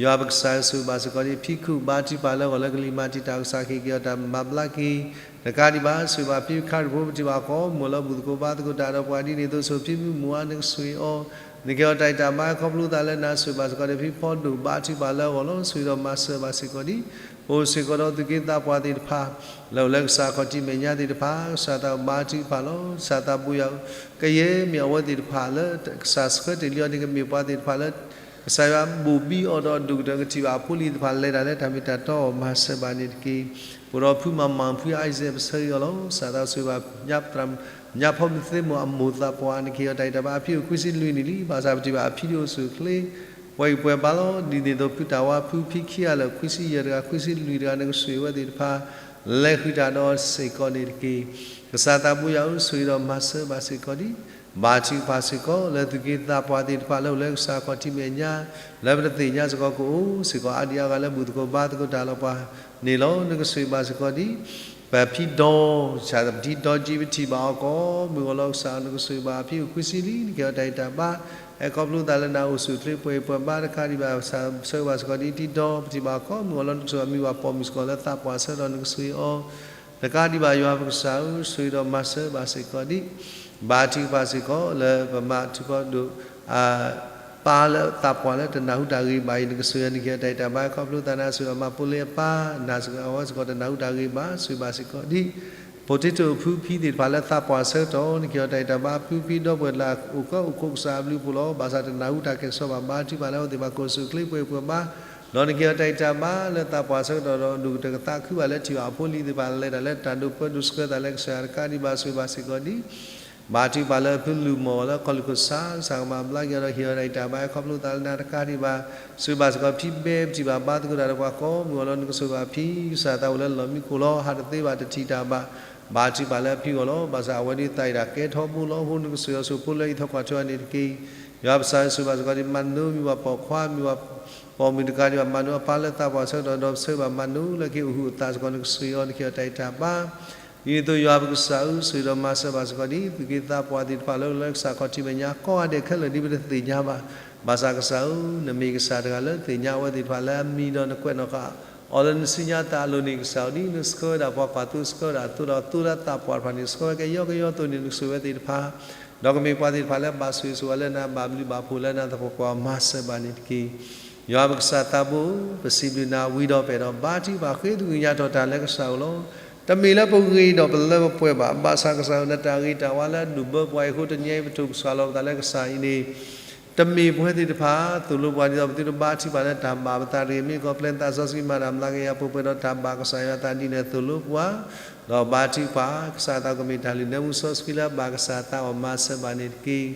ယွၤပကစၢ်ဧၢ, ဆိၣ်ဂ့ၤဘၣ်စ့ၢ်ကီးဒံး ဖံခုၣ် ဘါထုကဖၣ်လၢအဂီၢ်လၢကလံၤမၤတံာ်တာ် ကစၢ်ကဟ့ၣ်က့ၤအီၤ တၢ်မၤဘျါက့ၤ တကးဒံးဘၣ် ဆိၣ်ဂ့ၤဘၣ်ဖံခါရံၣ်ဖိ ပထံၣ်ဘၣ်ကိးမုၢ်လၢဘူၣ်သကိးဘါသကိးတၢ်ဒီးပှၤဒ်န့ၣ်အသိး ဆိၣ်ဂ့ၤဖံမုၣ်မုၢ်အါ နကဆိၣ်ဂ့ၤအီၤ, နကဟ့ၣ်အီၤတၢ်ဂံၢ်တၢ်ဘါ ခီဖျိသးလၢနၤ, ဆိၣ်ဂ့ၤဘၣ်စ့ၢ်ကီးဒံး ဖံဖီဒိၣ် ဘါထုကဖၣ်လၢအဂီၢ်လီၤ. ဆိၣ်ဂ့ၤဒီးမၤစၢၤဘၣ်စ့ၢ်ကီးဒံး အိၣ်စ့ၢ်ကီးဒီးသုးက့သးပှၢ်သ့ၣ်တဖၣ် လၢအိၣ်လၢကစၢ်ခီၣ်ထံးမဲာ်ညါသ့ၣ်တဖၣ်, ကစၢ်သးဘါထုကဖၣ်လီၤ. ကစၢ်သးဘိယွၤဧၢ, ကယဲၢ်မ့ၢ်အဝဲသ့ၣ်တဖၣ်လၢကစၢ်ဆှၢတ့ၢ်လံအီၤန့ၣ် ကမ့ၢ်ပှၤသ့ၣ်တဖၣ်လၢ ကစၢ်ယွၤဘိၣ်ဘံအီၤဒီးဒိၣ်ကတၢၢ်ကထံၣ်ဘၣ်အဖိလံၤသ့ၣ်တဖၣ် လဲၤတၢ်လၢတၢ်မ့ၢ်တၢ်တီအဂီၢ် မၤစၢၤဘၣ်န့ၣ်တက့ၢ်. အိၣ်ဒီးဖုမၤမၤဖုအါစဲး ပဆၢအီၤလီၤ. ကစၢ်သးအိၣ်ဆိၣ်ဂ့ၤဘၣ်ညါဖီမုၢ်သ့ၣ်မိၢ်အမိၢ်သးပှၢ်န့ၣ် ကဟ့ၣ်အီၤတၢ်အံၤတၢ်ဘါ အဖံအိၣ်ခွံဆံလွံၢ်နံၣ်လံ. ဘၣ်ဆၣ်ပထံၣ်ဘၣ်အဖံဒုးအိၣ်ဆူၣ်အိၣ်ချ့ ပှဲၤဂံၢ်ပှဲၤဘါလီၤ. ဒ်န့ၣ်အသိး ဖုတၢ်ဝါဖုဖံခံဂၤလၢာ် ခွံဆံယဲၢ်တဂၤ ခွံဆံလွံၢ်တဂၤ နကဆိၣ်ဂ့ၤအဝဲသ့ၣ်တဖၣ် လဲၤဃုာ်တၢ်ဒီးစ့ၢ်ကီးန့ၣ်တက့ၢ်. ကစၢ်သးဘိယွၤဧၢ, ဆိၣ်ဂ့ၤဒီးမၤစၢၤဘၣ်စ့ၢ်ကီးဒံး ဘါထုကဖၣ်စ့ၢ်ကီးလၢသုးက့သးပှၢ်သ့ၣ်တဖၣ်လၢအိၣ်လၢကစၢ်ခီၣ်ထံးမဲာ်ညါ လၢပတသ့ၣ်ညါစ့ၢ်ကီးကအိၣ်စ့ၢ်ကီးအါဒံးအါဂၤလၢဘူၣ်သကိးဘါသကိးတၢ်လီၤပှၤန့ၣ်လီၤ. နကဆိၣ်ဂ့ၤဘၣ်စ့ၢ်ကီးဒံး ပဖံဒီ ဆၣ်ပထံဒီကံ ပထံၣ်ဘၣ်အီၤကိးမုၢ်ဂီၤလီၤ. ကစၢ်နကဆိၣ်ဂ့ၤဘၣ်အဖံအိၣ်ခွံဆံလွံၢ် နကဟ့ၣ်အီၤတၢ်အံၤတၢ်ဘါ ဟဲခီဖျိသးလၢနၤအိၣ်ဆူၣ်အိၣ်ချ့ ပှဲၤဂံၢ်ပှဲၤဘါတကးဒံးဘၣ် ဆၢဂ့ၤဘၣ်စ့ၢ်ကီးဒံး တံဒီ ပထံၣ်ဘၣ်အီၤကိးမုၢ်ဂီၤလီၤ. နကဆိၣ်ဂ့ၤဘၣ်မ့ၢ်ပှၤပိာ်မုၣ်စ့ၢ်ကီးလၢသးပှၢ်ဆၢကတီၢ် နကဆိၣ်ဂ့ၤအီၤ တကးဒံးဘၣ် ယွၤပကစၢ်ဧၢ, ဆိၣ်ဂ့ၤဒီးမၤစၢၤဘၣ်စ့ၢ်ကီးဒံး ဘါထုကဖၣ်စ့ၢ်ကီးလၢပမၤထူးပီဒိၣ် ပၢ်လၢသးပှၢ်လၢတနၢ်ဟူတၢ်ဂ့ၤဘၣ်အံၤ နကဆိၣ်ဂ့ၤအီၤ နကဟ့ၣ်အီၤတၢ်အံၤတၢ်ဘါ ခီဖျိသးန့ၣ် ဆိၣ်ဂ့ၤအီၤမၤဖိလ့အပၢ် နၤစ့ၢ်ကီး အဝဲစ့ၢ်ကီးတနၢ်ဟူတၢ်ဂ့ၤဘၣ် ဆိၣ်ဂ့ၤဘၣ်စ့ၢ်ကီးဒံး ဖိထံတအိၣ်ဖုဖံသ့ၣ်တဖၣ်လၢသးပှၢ်ဆၢကတီၢ် နကဟ့ၣ်အီၤတၢ်အံၤတၢ်ဘါ ဖုဖံဒီပုၢ်ဝဲၢ်လၢအိၣ်ကၢအိၣ်ခိးကစၢ်အဘျုးအဖှိၣ်လီၤ. ဘၣ်ဆၣ်တနၢ်ဟူတၢ်ကဲထီၣ်ဘၣ် ဘါထုကဖၣ်လၢအဝဲသ့ၣ်ဘၣ်ကအိၣ်ဆူၣ်အိၣ်ချ့ ပှဲၤဂံၢ်ပှဲၤဘါ ဒီးနကဟ့ၣ်အီၤတၢ်အံၤတၢ်ဘါလၢသးပှၢ်ဆၢကတီၢ်ဒီး ဒိၣ်ကတၢၢ်ကသးခုဘၣ်လၢထံၣ်ဘၣ်အဖိလံၤသ့ၣ်တဖၣ် လဲၤတၢ်လၢတၢ်ဒိးပၢဒိးဆှၢသးလၢကစၢ်ယွၤတကးဒံးဘၣ် ဆိၣ်ဂ့ၤဘၣ်စ့ၢ်ကီးဒံး ဘါထုကဖၣ်လၢဖုလူၤမီၢ်လၢကီၢ်လူၢ်ခိၣ်ဆၣ် ကစၢ်ကမၤဘျါက့ၤအီၤဒီး ဟ့ၣ်အီၤတၢ်အံၤတၢ်ဘါ ခီဖျိသးလၢနၤတကးဒံးဘၣ် ဆိၣ်ဂ့ၤဘၣ်စ့ၢ်ကီးဖံဘဲ ပထံၣ်ဘၣ်ဘါသကိးတၢ်ဒီးပှၤကိးမုၢ်ဂီၤလီၤ. နကဆိၣ်ဂ့ၤဘၣ်ဖံ ကစၢ်သးအိၣ်လၢလီၢ်မံခိၣ်လီၤ. ဟးတသ့ဘၣ်တထံၣ်တၢ်ဘၣ် ဘါထုကဖၣ်လၢအဖံအဂီၢ်လီၤ. ဘၣ်ဆၣ်အဝဲဒၣ်သးအံၤတၢ်ကဲထီၣ်ဘိလီၤ. အဃိနကဆိၣ်ဂ့ၤအီၤဆိၣ်ဖိလၢအံးထီၣ်ကွၢ်ထီၣ်န့ၣ်တက့ၢ်. ယွၤပကစၢ်ဧၢ ဆိၣ်ဂ့ၤဘၣ်စ့ၢ်ကီးဒံး မၤနၢၤမ့ၢ်ပှၤပိာ်ခွါ မ့ၢ်ပှၤပိာ်မုၣ်တကးဒံးဘၣ် မၤနၢၤအပၢ်လၢသးပှၢ်ဆၢကတီၢ် ဒီးပဆၢဂ့ၤဘၣ်မၤနၢၤလၢကဟ့ၣ်အိၣ်ဟုၣ်အိၣ်သးစ့ၢ်ကီး နကဆိၣ်ဂ့ၤအီၤ နကဟ့ၣ်အီၤတၢ်အံၤတၢ်ဘါ ဒ်န့ၣ်အသိး ယွၤပကစၢ်ဧၢ ဆိၣ်ဂ့ၤဒီးမၤစၢၤဘၣ်စ့ၢ်ကီးဒံး သုးက့သးပှၢ်သ့ၣ်တဖၣ်လၢအိၣ်လၢကစၢ်ခီၣ်ထံးမဲာ်ညါ ကိးဂၤဒဲးခဲလၢာ်ဒ်ပတသ့ၣ်ညါဘၣ်. ဘၣ်ဆၣ်ကစၢ်ဧၢ နမ့ၢ်ကစၢ်တဂၤလၢသ့ၣ်ညါအဝဲသ့ၣ်တဖၣ်လၢအမံၤဒီးနကွဲးနီၣ်ဃာ်အီၤလၢနစုညါသးအလိၤန့ၣ် ကစၢ်ဧၢ ဒ်နဆှၢဝဲဒၣ်ပှၤကွၢ်သိ ဆှၢဝဲဒၣ်အသိဒီး သိလၢသးပှၢ်တဖၣ်န့ၣ် ဆှၢဝဲကယီကယီအသိးန့ၣ် နကဆိၣ်ဝဲသ့ၣ်တဖၣ် ဒီးကမ့ၢ်ပှၤသ့ၣ်တဖၣ်လၢဘၣ်ဆိၣ်ဂ့ၤဆိၣ်ဝါလၢနၤ ဘၣ်ဘျုးဘၣ်ဖှိၣ်လၢနၤ သပှၢ်ပှၢ်မၤစၢၤဘၣ်န့ၣ်တက့ၢ်. ယွၤပကစၢ်သးဘိ ပစံးဘျုးနၤဝံၤဒီး ပအဲၣ်ဒိးဘါထုကဖၣ်ဃ့သုကညးထီၣ်တၢ်လၢကစၢ်အအိၣ်လီၤ. တမ့ၢ်လၢပဂ့ၤဒီးပလၢပပှဲၤဘၣ်. ဘၣ်ဆၣ်ကစၢ်ဧၢ နတၢ်ဂ့ၤတၢ်ဝါလၢအဒိၣ်ဘၢပှၤအံၤအဃိ တနံၤအံၤပထိၣ်ကစၢ်လီၤပသးလၢကစၢ်အံၤန့ၣ် တမ့ၢ်ပဝဲသ့ၣ်တဖၣ် သိၣ်လိပှၤ ဒ်သိးပသုတဘါထုကဖၣ်လၢတၢ်ဘၣ်ပသးတဂ့ၤ. မ့ၢ်ကီၢ်ပျဲသးစီဆှံမၤတၢ်မျးကယၤပှဲၤပှဲၤဒီးတၢ်ဘၣ်ကစၢ်ယွၤအသးဒ်န့ၣ် သိၣ်လိပှၤ ဒီးဘါထုကဖၣ် ကစၢ်အသးကမ့ၢ်တၢ်လုၢ်နၢမူစီဆှံလၢဘၣ်ကစၢ်အသးအဂီၢ်မၤစၢၤဘၣ်န့ၣ်တက့ၢ်.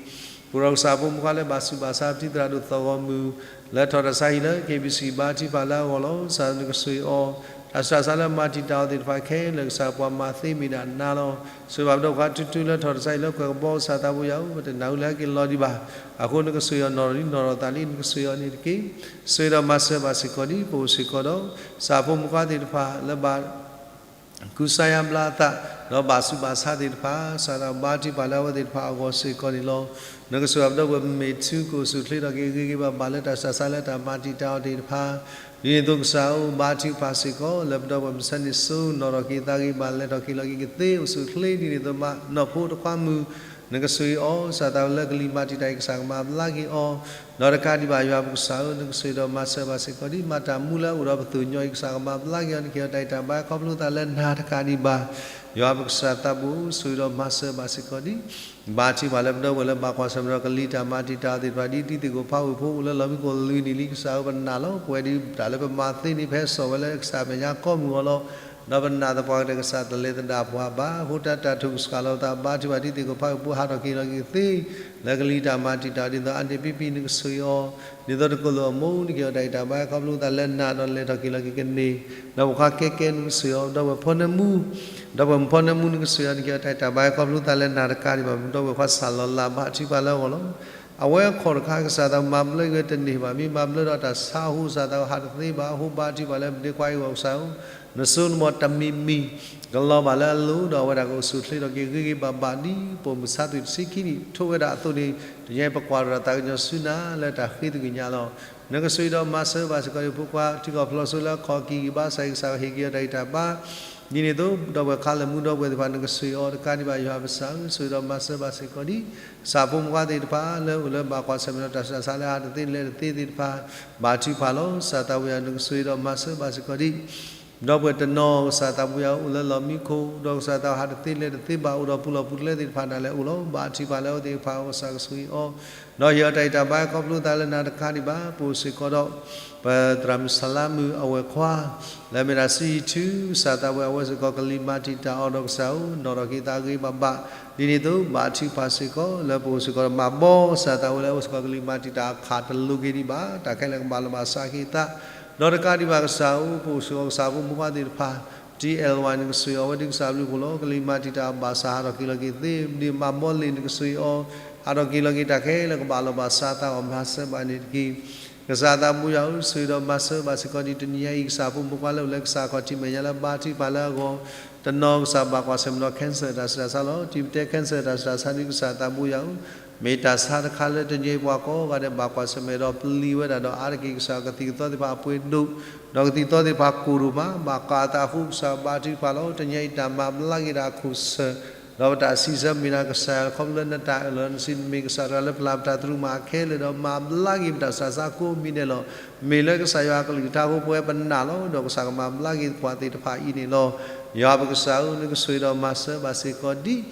ပအိၣ်ဒီးကစၢ်ဖိမုၣ်ခွါလၢဘၣ်ဆူးဘၣ်ဆါ ပထံသရၣ်ဒိၣ်သီၣ်ဂီၤမုၢ် လၢထီၣ်တၢ်ဆါဟံၣ်လၢ KBC ဘါထုကဖၣ်လၢအဂီၢ်လီၤ. ကစၢ်နကဆိၣ်ဂ့ၤအီၤ တၢ်ဆူးတၢ်ဆါလၢမၤတံာ်တာ်အီၤသ့ၣ်တဖၣ်ခဲလၢာ် ကစၢ်ပှၤမၤသ့မ့ၢ်ဒၣ်နၤလီၤ. ဆိၣ်ဂ့ၤဘၣ်ပဒီပုၢ်ဝဲၢ်ခွါထူထူလၢထီၣ်တၢ်ဆါဟံၣ်လၢကွဲၤကဘီ ကစၢ်သးဘိယွၤဧၢ ပတနၢ်ဟူလၢဟဲက့ၤလီၤဒံးဘၣ်. အဃိနကဆိၣ်ဂ့ၤအီၤနီၢ်လံနီၢ်ထီၣ်သးလံ နကဆိၣ်ဂ့ၤအီၤန့ၣ်တက့ၢ်. ဆိၣ်ဂ့ၤဒီးမၤစၢၤဘၣ်စ့ၢ်ကီးဒံး ပအိၣ်စ့ၢ်ကီးဒီး ကစၢ်ဖိမုၣ်ခွါသ့ၣ်တဖၣ်လၢဘၣ် ကူစါယါဘျါအသး ဒီးဘၣ်ဆူးဘၣ်ဆါသ့ၣ်တဖၣ် ကစၢ်သးဘါထုကဖၣ်လၢအဝဲသ့ၣ်တဖၣ်အဂီၢ်စ့ၢ်ကီးန့ၣ်လီၤ. နကဆိၣ်ဂ့ၤပဒီပုၢ်ဝဲၢ်မ့ၢ်ထူကအိၣ်ဆူၣ်အိၣ်ချ့ထီၣ်က့ၤဂ့ၤဂ့ၤဘၣ်ဘၣ်လၢတၢ်ဆူးတၢ်ဆါလၢတၢ်မၤတံာ်တာ်အီၤသ့ၣ်တဖၣ် ဒ်န့ၣ်အသိးကစၢ်ဧၢ ဘါထုကဖၣ်စ့ၢ်ကီး လၢပဒီပုၢ်ဝဲၢ်မုၢ်ဆါန့ၣ်စိ နီၢ်ထီၣ်က့ၤသးဂ့ၤဘၣ် လဲၤထီၣ်က့ၤလီၤက့ၤကသ့ အိၣ်ဆူၣ်အိၣ်ချ့ဒ်န့ၣ်အသိးမး နီၢ်ဖိတခွါမုၣ် နကဆိၣ်ဂ့ၤအီၤ ကစၢ်သးလၢကလံၤမၤတံာ်တာ်အံၤ ကစၢ်ကမၤဘျါက့ၤအီၤ ဒီးတကးဒံးဘၣ် ယွၤပကစၢ်ဧၢ နကဆိၣ်ဂ့ၤဒီးမၤစၢၤဘၣ်စ့ၢ်ကီးဒံး မၤတၢ်မူလၢအအိၣ်ဒီးပသိၣ်ညီအံၤ ကစၢ်ကမၤဘျါက့ၤအီၤ နကဟ့ၣ်အီၤတၢ်အံၤတၢ်ဘါ ခီဖျိသးလၢနၤတကးဒံးဘၣ် ယွၤပကစၢ်သးဘိ ဆိၣ်ဂ့ၤဒီးမၤစၢၤဘၣ်စ့ၢ်ကီးဒံး ဘါထုကဖၣ်လၢပဒီပုၢ်ဝဲၢ်လၢဘၣ်ကွၢ်ဆၢၣ်မဲာ်ဒီးကလံၤတၢ်မၤတံာ်တာ်အီၤသ့ၣ်တဖၣ် ဒ်တံၤသကိးဖးဝ့ၢ်ဖိအိၣ်လၢလီၢ်မံခိၣ်လွံၢ်နံၣ်လံ ကစၢ်ဧၢ ပနာ်လီၤ ပဝဲဒၣ်တၢ်လၢပမၤသ့န့ၣ် ဖဲစီၣ်ဝဲလၢကစၢ်မဲာ်ညါကိးမုၢ်ဂီၤလီၤ. ဒီးပနာ်သပှၢ်ကတၢၢ် ကစၢ်တလဲၤသဒၣ်ပှၤဘၣ် အဃိတၢ်တၢ်ထုးကဆှၣ်လီၤသး ဘါထုကဖၣ်ဒ်တံၤသကိးဖးဝ့ၢ်ဖိ ဟးထီၣ်က့ၤလီၤက့ၤသ့ လၢကလံၤတၢ်မၤတံာ်တာ်အီၤဒ်သိး အါန့ၢ်ပံပံ နကဆိၣ်ဂ့ၤအီၤ ဒ်သိးတကိးလိာ်အမိၢ် နကဟ့ၣ်အီၤတၢ်အံၤတၢ်ဘါ ခီဖျိသးလၢနၤဒီးလဲၤထီၣ်က့ၤလီၤက့ၤကန့ၢ် ဒီးပှၤခွါကဲကဲ နကဆိၣ်ဂ့ၤအီၤ ဒီပုၢ်ဝဲၢ်ဖီနၢမူ ဒီပုၢ်ဝဲၢ်ဖီနၢမူ နကဆိၣ်ဂ့ၤအီၤ နကဟ့ၣ်အီၤတၢ်အံၤတၢ်ဘါ ခီဖျိသးလၢနၤတကးဒံးဘၣ် ဒီပုၢ်ဝဲၢ်ခွါစၢ်လီၤလး ဘါထုကဖၣ်လၢအဂီၢ်လီၤ. အဝဲအခီၣ်တခါ ကစၢ်သးမၤဘျၢက့ၤဝဲတန့ၢ်ဘၣ် မ့ၢ်မၤဘျၢဒီးတၢ်ဆါအဃိ ကစၢ်သးဟးတသ့ဘၣ် အဃိဘါထုကဖၣ်လၢ ပဒ့ခွါအံၤအဂီၢ် ကစၢ်ဧၢ နစိနမီၤတမံၤမံၤ ကလီၤဘၣ်လၢအလိၤ ဒီးအဝဲဒၣ်ကအိၣ်ဆူၣ်အိၣ်ချ့ထီၣ်က့ၤဂ့ၤဂ့ၤဘၣ်ဘၣ် ဒ်ပိာ်မုၣ်ဆါသွံၣ်တဆံခံနံၣ် ထိးဝဲဒၣ်အသိးန့ၣ် တနံၤအံၤ ပကွၢ်ထီၣ်တၢ်သးကညီၤဆူနၤလၢတၢ်ဃ့သကွံာ်ညါလီၤ. နကဆိၣ်ဂ့ၤဒီးမၤစၢၤဘၣ်စ့ၢ်ကီး ဖိခွါထံကီၢ်ဖျိးစိလၢအခီၣ်ကံၢ်ဂံၢ်ဘါစၢ်အံၤ ကစၢ်ကဟ့ၣ်က့ၤအီၤတၢ်ဂံၢ်တၢ်ဘါ ဒ်န့ၣ်အသိး ဒီပုၢ်ဝဲၢ်ခါလၢာ်မူဒီပုၢ်ဝဲၢ်သ့ၣ်တဖၣ် နကဆိၣ်ဂ့ၤအီၤ တကးဒံးဘၣ် ယွၤပကစၢ်ဧၢ ဆိၣ်ဂ့ၤဒီးမၤစၢၤဘၣ်စ့ၢ်ကီးဒံး ကစၢ်ဖိမုၣ်ခွါသ့ၣ်တဖၣ် လၢအိၣ်လၢဘၣ်ကွၢ်ဆၢၣ်မဲာ်ဒီးတၢ်ဆူးတၢ်ဆါလၢဟးတသ့လဲၤတသ့သ့ၣ်တဖၣ် ဘါထုကဖၣ်လီၤ. ကစၢ်သးဝံယွၤ နကဆိၣ်ဂ့ၤဒီးမၤစၢၤဘၣ်စ့ၢ်ကီးဒံး ဒီပုၢ်ဝဲၢ်တနီၤ ကစၢ်သးဘိယွၤအိၣ်လၢလီၢ်မံခိၣ်, ဒီးကစၢ်သးဟးတသ့လဲၤတသ့ဘၣ် အိၣ်ဒီးပူၤလီၢ်ပူၤကျဲသ့ၣ်တဖၣ် နၤလဲၤအိၣ်လီၤ. ဘါထုကဖၣ်လၢအဝဲသ့ၣ်တဖၣ်အဂီၢ် ကစၢ်ကဆိၣ်ဂ့ၤအီၤ, ဒီးဟ့ၣ်အီၤတၢ်ဂံၢ်တၢ်ဘါခီဖျိသးလၢနၤတကးဒံးဘၣ်. ပအိၣ်စ့ၢ်ကီးဒီး ပသရၣ်မုၣ်စလါမုၣ်အဝဲၢ်ခွါ လၢအမ့ၢ်ဒၣ်စံယံၤထူ ကစၢ်သးဘိယွၤ အဝဲစ့ၢ်ကီးကလံၤမၤတံာ်တာ်အီၤ ဒီးကစၢ်ဧၢ, နီၣ်ထီၣ်က့ၤသးဂ့ၤဂ့ၤဘၣ်ဘၣ်. ဒ်န့ၣ်အသိး ဘါထုကဖၣ်စ့ၢ်ကီး လၢပအိၣ်စ့ၢ်ကီးဒီးမၤဘီ ကစၢ်သးဘိယွၤလၢအဝဲစ့ၢ်ကီးကလံၤမၤတံာ်တာ်အခးတလိၤက့ၤဒံးဘၣ် တၢ်ခဲလၢာ်ကဘၣ်လီၤဘၣ်စးက့ၤသး, ဒီးတကးဒံးဘၣ်ကစၢ်ဧၢ, ပအိၣ်စ့ၢ်ကီးကစၢ်ဖိမုၣ်ခွါသ့ၣ်တဖၣ် ဒ် L Y နကဆိၣ်ဂ့ၤအီၤ အဝဲဒ်ကစၢ်ဘျုးဖှိၣ်လီၤ. ကလံၤမၤတံာ်တာ်အီၤဘၣ်ဆၣ် ဟးထီၣ်က့ၤလီၤက့ၤသ့, ဒ်မၤဘီလံာ်နကဆိၣ်ဂ့ၤအီၤ, ဟးထီၣ်က့ၤလီၤက့ၤတၢ်ခဲလၢာ်ကဘၣ်လီၤဘၣ်စးသးအဂီၢ် မၤစၢၤဘၣ်န့ၣ်တက့ၢ်. ကစၢ်သးဘိယွၤဧၢ, ဆိၣ်ဂ့ၤဒီးမၤစၢၤဘၣ်စ့ၢ်ကီးဒ်တနံၤညါအံၤ ကစၢ်ဖိမုၣ်ခွါလၢအိၣ်လၢကစၢ်ခီၣ်ထံးမဲာ်ညါလၢဘါထုကဖၣ်လၢအဂီၢ်, တနီၤကစၢ်ဘၣ်ကွၢ်ဆၢၣ်မဲာ်ဒီး cancer တၢ်ဆူးတၢ်ဆါလီၤ. တုၤပတဲ cancer တၢ်ဆူးတၢ်ဆါဒ်ကစၢ်သးဘိယွၤဧၢ, မ့ၢ်တၢ်ဆါတခါလၢတနံၤအံၤပှၤကိးဂၤဒဲးဘၣ်ကွၢ်ဆၢၣ်မဲာ်ဒီးပျံၤဝဲဒၣ်ဒီးအါတက့ၢ် ကစၢ်ကသံၣ်ကသီသ့ၣ်တဖၣ်အပှ့ၤဒိၣ်, ဒီးကသံၣ်ကသီသ့ၣ်တဖၣ်ကိၢ်ဒိၣ်မး ဘၣ်ဃးသးအဃိ ကစၢ်ဘါထုကဖၣ်လီၤ. တနံၤအံၤတၢ်မၤဘျါက့ၤတၢ်အခိၣ်ဆၢၣ် ဒီးပတၢ်စံးဆၢမ့ၢ်ဒၣ်ကစၢ်ယွၤ ခီဖျိလၢနတၢ်အၢၣ်လီၤ နစံးမ့ၢ်ကစၢ်တဂၤလၢပျၢ်ပတၢ်သရူးမးခဲလၢာ် ဒီးမၤဘျါက့ၤပတၢ်ဆူးတၢ်ဆါကိးမံၤဒဲးလီၤ. မ့ၢ်လၢကစၢ်ယွၤအကလုၢ်ကထါအဃိ ပဝဲပနာ်လီၤ ဒီးကစၢ်ကမၤဘျါက့ၤပှၤသ့ၣ်တဖၣ်အံၤန့ၣ်လီၤ. ယွၤပကစၢ်ဧၢ, နကဆိၣ်ဂ့ၤဒီးမၤစၢၤဘၣ်စ့ၢ်ကီးဒ်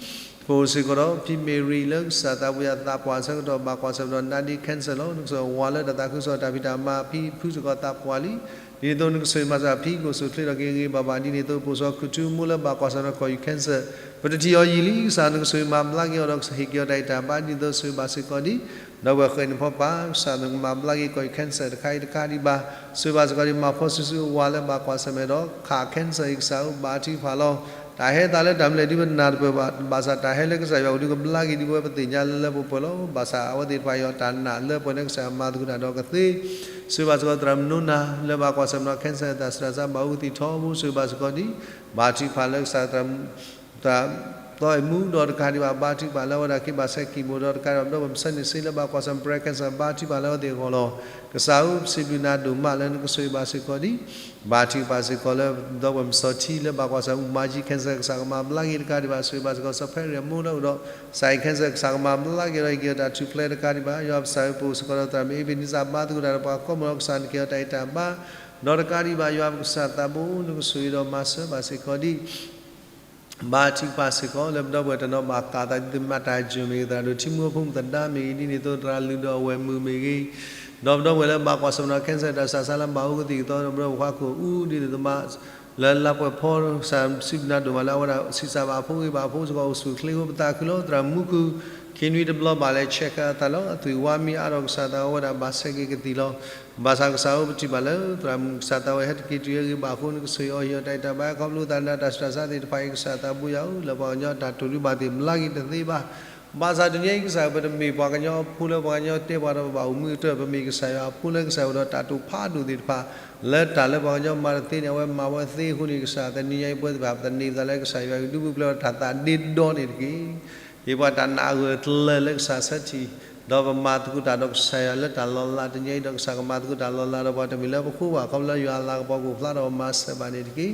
ပအိၣ်စ့ၢ်ကီးဒီးဖံမ့ၢ်ရံလၢကစၢ်သးဘိယွၤသးပှၢ်ဆၢကတီၢ် ဘၣ်ကွၢ်ဆၢၣ်မဲာ်ဒီးနါဒ့ cancer လီၤ. နကဆိၣ်ဂ့ၤဝၤလၢတၢ်သးခုကစီၣ်တၢ်ဖံးတၢ်မၤ ဖံဖုစ့ၢ်ကီးသးပှၢ်လံ. ဒ်န့ၣ်အသိးနကဆိၣ်ဂ့ၤမၤစၢၤဖံကအိၣ်ဆူၣ်ချ့ထီၣ်က့ၤဂ့ၤဂ့ၤဘၣ်ဘၣ်. ဒ်န့ၣ်အသိး ပအိၣ်စ့ၢ်ကီးခူၣ်ထူမိၢ်လၢဘၣ်ကွၢ်ဆၢၣ်မဲာ်ဒီးကီၢ်ယူၢ် cancer ပတထံၣ်အီၤယံာ်လံ ကစၢ်နကဆိၣ်ဂ့ၤမၤဘျါက့ၤအီၤဒီးကဟ့ၣ်က့ၤအီၤတၢ်ဂံၢ်တၢ်ဘါ ဒ်န့ၣ်အသိးဆိၣ်ဂ့ၤဘၣ်စ့ၢ်ကီးဒ် ဒီပုၢ်ဝဲၢ်ဃဲၤန့ၣ်ဖီပၢ် ကစၢ်နကမၤဘျါက့ၤကီၢ်ယူၢ် cancer တခါအံၤတခါဒံးဘၣ်. ဆိၣ်ဂ့ၤဘၣ်စ့ၢ်ကီးဒ်မၤဖီဆူၣ်ဆူၣ်အဝၤလၢဘၣ်ကွၢ်ဆၢၣ်မဲာ်ဒီးခး cancer အံၤ ကစၢ်ဧၢ ဘါထုကဖၣ်လီၤ. တၢ်ဟဲသးလၢတၢ်မနုၤလဲၣ်ဒ်ပနၢ်တပၢၢ်ဘၣ် ဘၣ်ဆၣ်တၢ်ဟဲလၢကစၢ်ယွၤအိၣ်ဒုးကဘျါက့ၤဒ်ပဝဲပသ့ၣ်ညါလၢလၢပှဲၤပှဲၤလီၤ. ဘၣ်ဆၣ်အဝဲသ့ၣ်တဖၣ်ယွၤတၢ်နာ်လၢပှဲၤန့ၣ် ကစၢ်ယွၤမၤသကိးတၢ်ဒီးကသ့ ဆိၣ်ဂ့ၤဘၣ်စ့ၢ်ကီးသရၣ်မုၣ်နိနၤ လၢဘၣ်ကွၢ်ဆၢၣ်မဲာ်ဒီး cancer အတၢ်ဆူးတၢ်ဆါ ဘၣ်အူကသံၣ်ထီဘိ ဆိၣ်ဂ့ၤဘၣ်စ့ၢ်ကီးဒ် ဘါထုကဖၣ်လၢကစၢ်သရၣ်မုၣ် သးသီအမူဒီးတကးဒံးဘၣ် ဘါထုကဖၣ်လၢအဝဲဒၣ်က့ၤဘၣ်ဆဲးကံၢ်ဘိဒီးတကးဒံးဘၣ် ပဒီပုၢ်ဝဲၢ်မုၣ်စဲန့ၣ်စ့လၢဘၣ်ကွၢ်ဆၢၣ်မဲာ် breast cancer ဘါထုကဖၣ်လၢအဝဲသ့ၣ်အဂီၢ်လီၤ. ကစၢ်ဧၢ ပစံးဘျုးနၤဒိၣ်မးလၢနကဆိၣ်ဂ့ၤဘၣ်စ့ၢ်ကီးဒ် ဘါထုကဖၣ်စ့ၢ်ကီးလၢ ပဒီပုၢ်ဝဲၢ်မုၣ်စီၤထံလၢဘၣ်ကွၢ်ဆၢၣ်မဲာ် အူမါယံ cancer ကစၢ်ကမၤဘျါက့ၤတကးဒံးဘၣ် ဆိၣ်ဂ့ၤဘၣ်စ့ၢ်ကီး စီၤဖဲရံၣ်အမိၢ်လၢအိၣ်ဒီး စးအံၤ cancer ကစၢ်ကမၤဘျါက့ၤဒီးဟ့ၣ်က့ၤအီၤတၢ်ထူၣ်ဖျဲးတကးဒံးဘၣ် ယွၤပကစၢ်ဧၢ ပအိၣ်စ့ၢ်ကီးဒီးသရၣ်မုၣ်အ့ဘ့နံစၢ် ဘါသကိးတၢ်ဒီးပှၤကိးမုၢ်ဒီး ကစၢ်နကဟ့ၣ်အီၤတၢ်ဂံၢ်တၢ်ဘါ ဒီးတကးဒံးဘၣ် ယွၤပကစၢ်သးဘိ နကဆိၣ်ဂ့ၤဒီးမၤစၢၤဘၣ်စ့ၢ်ကီးဒ် ဘါထုကဖၣ်စ့ၢ်ကီးလၢပဒီပုၢ်ဝဲၢ်တနီၤဘၣ်ဃးသးဒ်သမၣ်တၢ်ယိာ်မ့ၢ်ဂ့ၤ သရၣ်ဒိၣ်ထံမူဖိမုၣ်သဒါမ့ၢ်ဂ့ၤ ဒ်န့ၣ်အသိးသရၣ်လုၢ်ဒီးအဝဲၢ်မုၣ်မ့ၢ်ဂ့ၤ ဒီးပဒီပုၢ်ဝဲၢ်လၢဘၣ်ကွၢ်ဆၢၣ်မဲာ်ဒီး cancer တၢ်ဆူးတၢ်ဆါလၢဘၣ်အူကသံၣ်ကသီ ဒီးပဒီပုၢ်ဝဲၢ်ခွါကိၣ်အူ ဒ်သိးသမၣ် လၢလါပှဲၤဖီ ကစၢ်စံးဘျုးနၤဒိၣ်မးလၢအဝဲဒၣ် ဆံးစၢ်ဘၣ်အဖိဂ့ၤဘၣ်အဖိစ့ၢ်ကီး အိၣ်ဆူၣ်ချ့အဃိ ပသးခုလီၤ. သရၣ်မုၣ်ခူၣ် ခံနွံတဘျီဘၣ်လဲၤ check အသးလီၤ. အသွံၣ်ဝါမံအါဒီးကစၢ်သးဝဲဒၣ်ဘၣ်ဆဲးက့ၤကသံၣ်လီၤ. ဘၣ်ဆၣ်ကစၢ်ဧၢ ပထံၣ်ဘၣ်လၢ သရၣ်မုၣ်ကစၢ်သးဝဲဟဲတက့ၤတုၤအဂ့ၤဘၣ်အဃိ နကဆိၣ်ဂ့ၤအီၤ ဟ့ၣ်အီၤတၢ်ဂံၢ်တၢ်ဘါ ခီဖျိသးနၤတၢ်ဆူးတၢ်ဆါသ့ၣ်တဖၣ်အံၤ ကစၢ်သးဘိယွၤဧၢ လၢပှၤကညီတၢ်တိာ်ဒုးဘၣ်သ့ၣ်ဘျါက့ၤတသ့ဘၣ် ဘၣ်ဆၣ်တနံၤအံၤ ကစၢ်ဧၢ ပတမ့ၢ်ပှၤကညီအဖိလၢပှၤကညီတဲပှၤဒီး ပဘၣ်အိၣ်မူကတၢၢ် ပမ့ၢ်ကစၢ်ယွၤအဖိလၢကစၢ်ယွၤဒီးတၢ်တိာ်ဖးဒိၣ်သ့ၣ်တဖၣ် လၢတၢ်လၢပှၤကညီမၤတသ့န့ၣ် အဝဲမၤဝဲသ့အဃိန့ၣ် ကစၢ်တနံၤညါအံၤ ပဝဲသ့ၣ်တဖၣ် ပသန့ၤပသးလၢကစၢ်ယွၤအံၤ ဒုးပူၤဖျဲးဒီးတၢ်သးဒ့ဒီန့ၣ်တက့ၢ်. ဟ့ၣ်ပှၤတၢ်နာ်အဂၢၢ်အကျၢၤလၢကစၢ်ဆၢထံၣ် ဒီးပမၤသကိးတၢ်ဒီးကစၢ်ယွၤလၢတၢ်လီၤလး တနံၤအံၤဒီးကစၢ်ကမၤသကိးတၢ်လီၤလးဒီးပှၤ တမ့ၢ်လၢပဃိဘၣ် ခီဖျိလၢယွၤအလၤကပီၤကအိၣ်ဖျါဒီးမၤစၢၤဘၣ်န့ၣ်တက့ၢ်.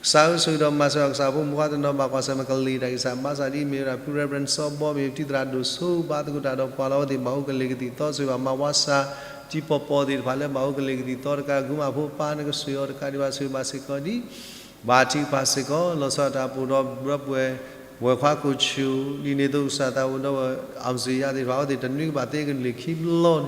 ကစၢ်ဧၢ ဆိၣ်ဂ့ၤဒီးမၤစၢၤကစၢ်ဖိမုၣ်ခွါတနီၤဘၣ်ကွၢ်ဆၢၣ်မဲာ်ကလံၤတၢ်ဂံၢ်စၢ်ဘါစၢ်ဒ်အမ့ၢ်ဝဲဒၣ်ဖု Reverend စီၤဘီ မ့ၢ်ပထံၣ်သရၣ်ဒိၣ်ဆိဘါသကိးတၢ်ဒီးပှၤလီၤ အဝဲသ့ၣ်ဘၣ်အိၣ်ကလ့ၤကသံၣ်သီ ဆိၣ်ဂ့ၤဘၣ်မၤဝါစၢ် တံၤပီၢ်ပီၢ်သ့ၣ်တဖၣ်လၢဘၣ်အိၣ်ကလ့ၤကသံၣ်သီတကး ဂုာ်မးဖိပၢ်နကဆိၣ်ဂ့ၤအီၤတကးဒံးဘၣ် ဆိၣ်ဂ့ၤဘၣ်စ့ၢ်ကီးဒ် ဘါထုကဖၣ်စ့ၢ်ကီး လီၤဆီဒၣ်တၢ်ပူၤဒီး ပဒီပုၢ်ဝဲၢ်ဝဲၢ်ခွါကိးဆူၣ် ဒ်န့ၣ်အသိးကစၢ်သးဝဲဒီး အောင်ဇေယျသ့ၣ်တဖၣ် အဝဲသ့ၣ်တနွံကဘၣ်သ့ကလံၤခံဘျီန့ၣ်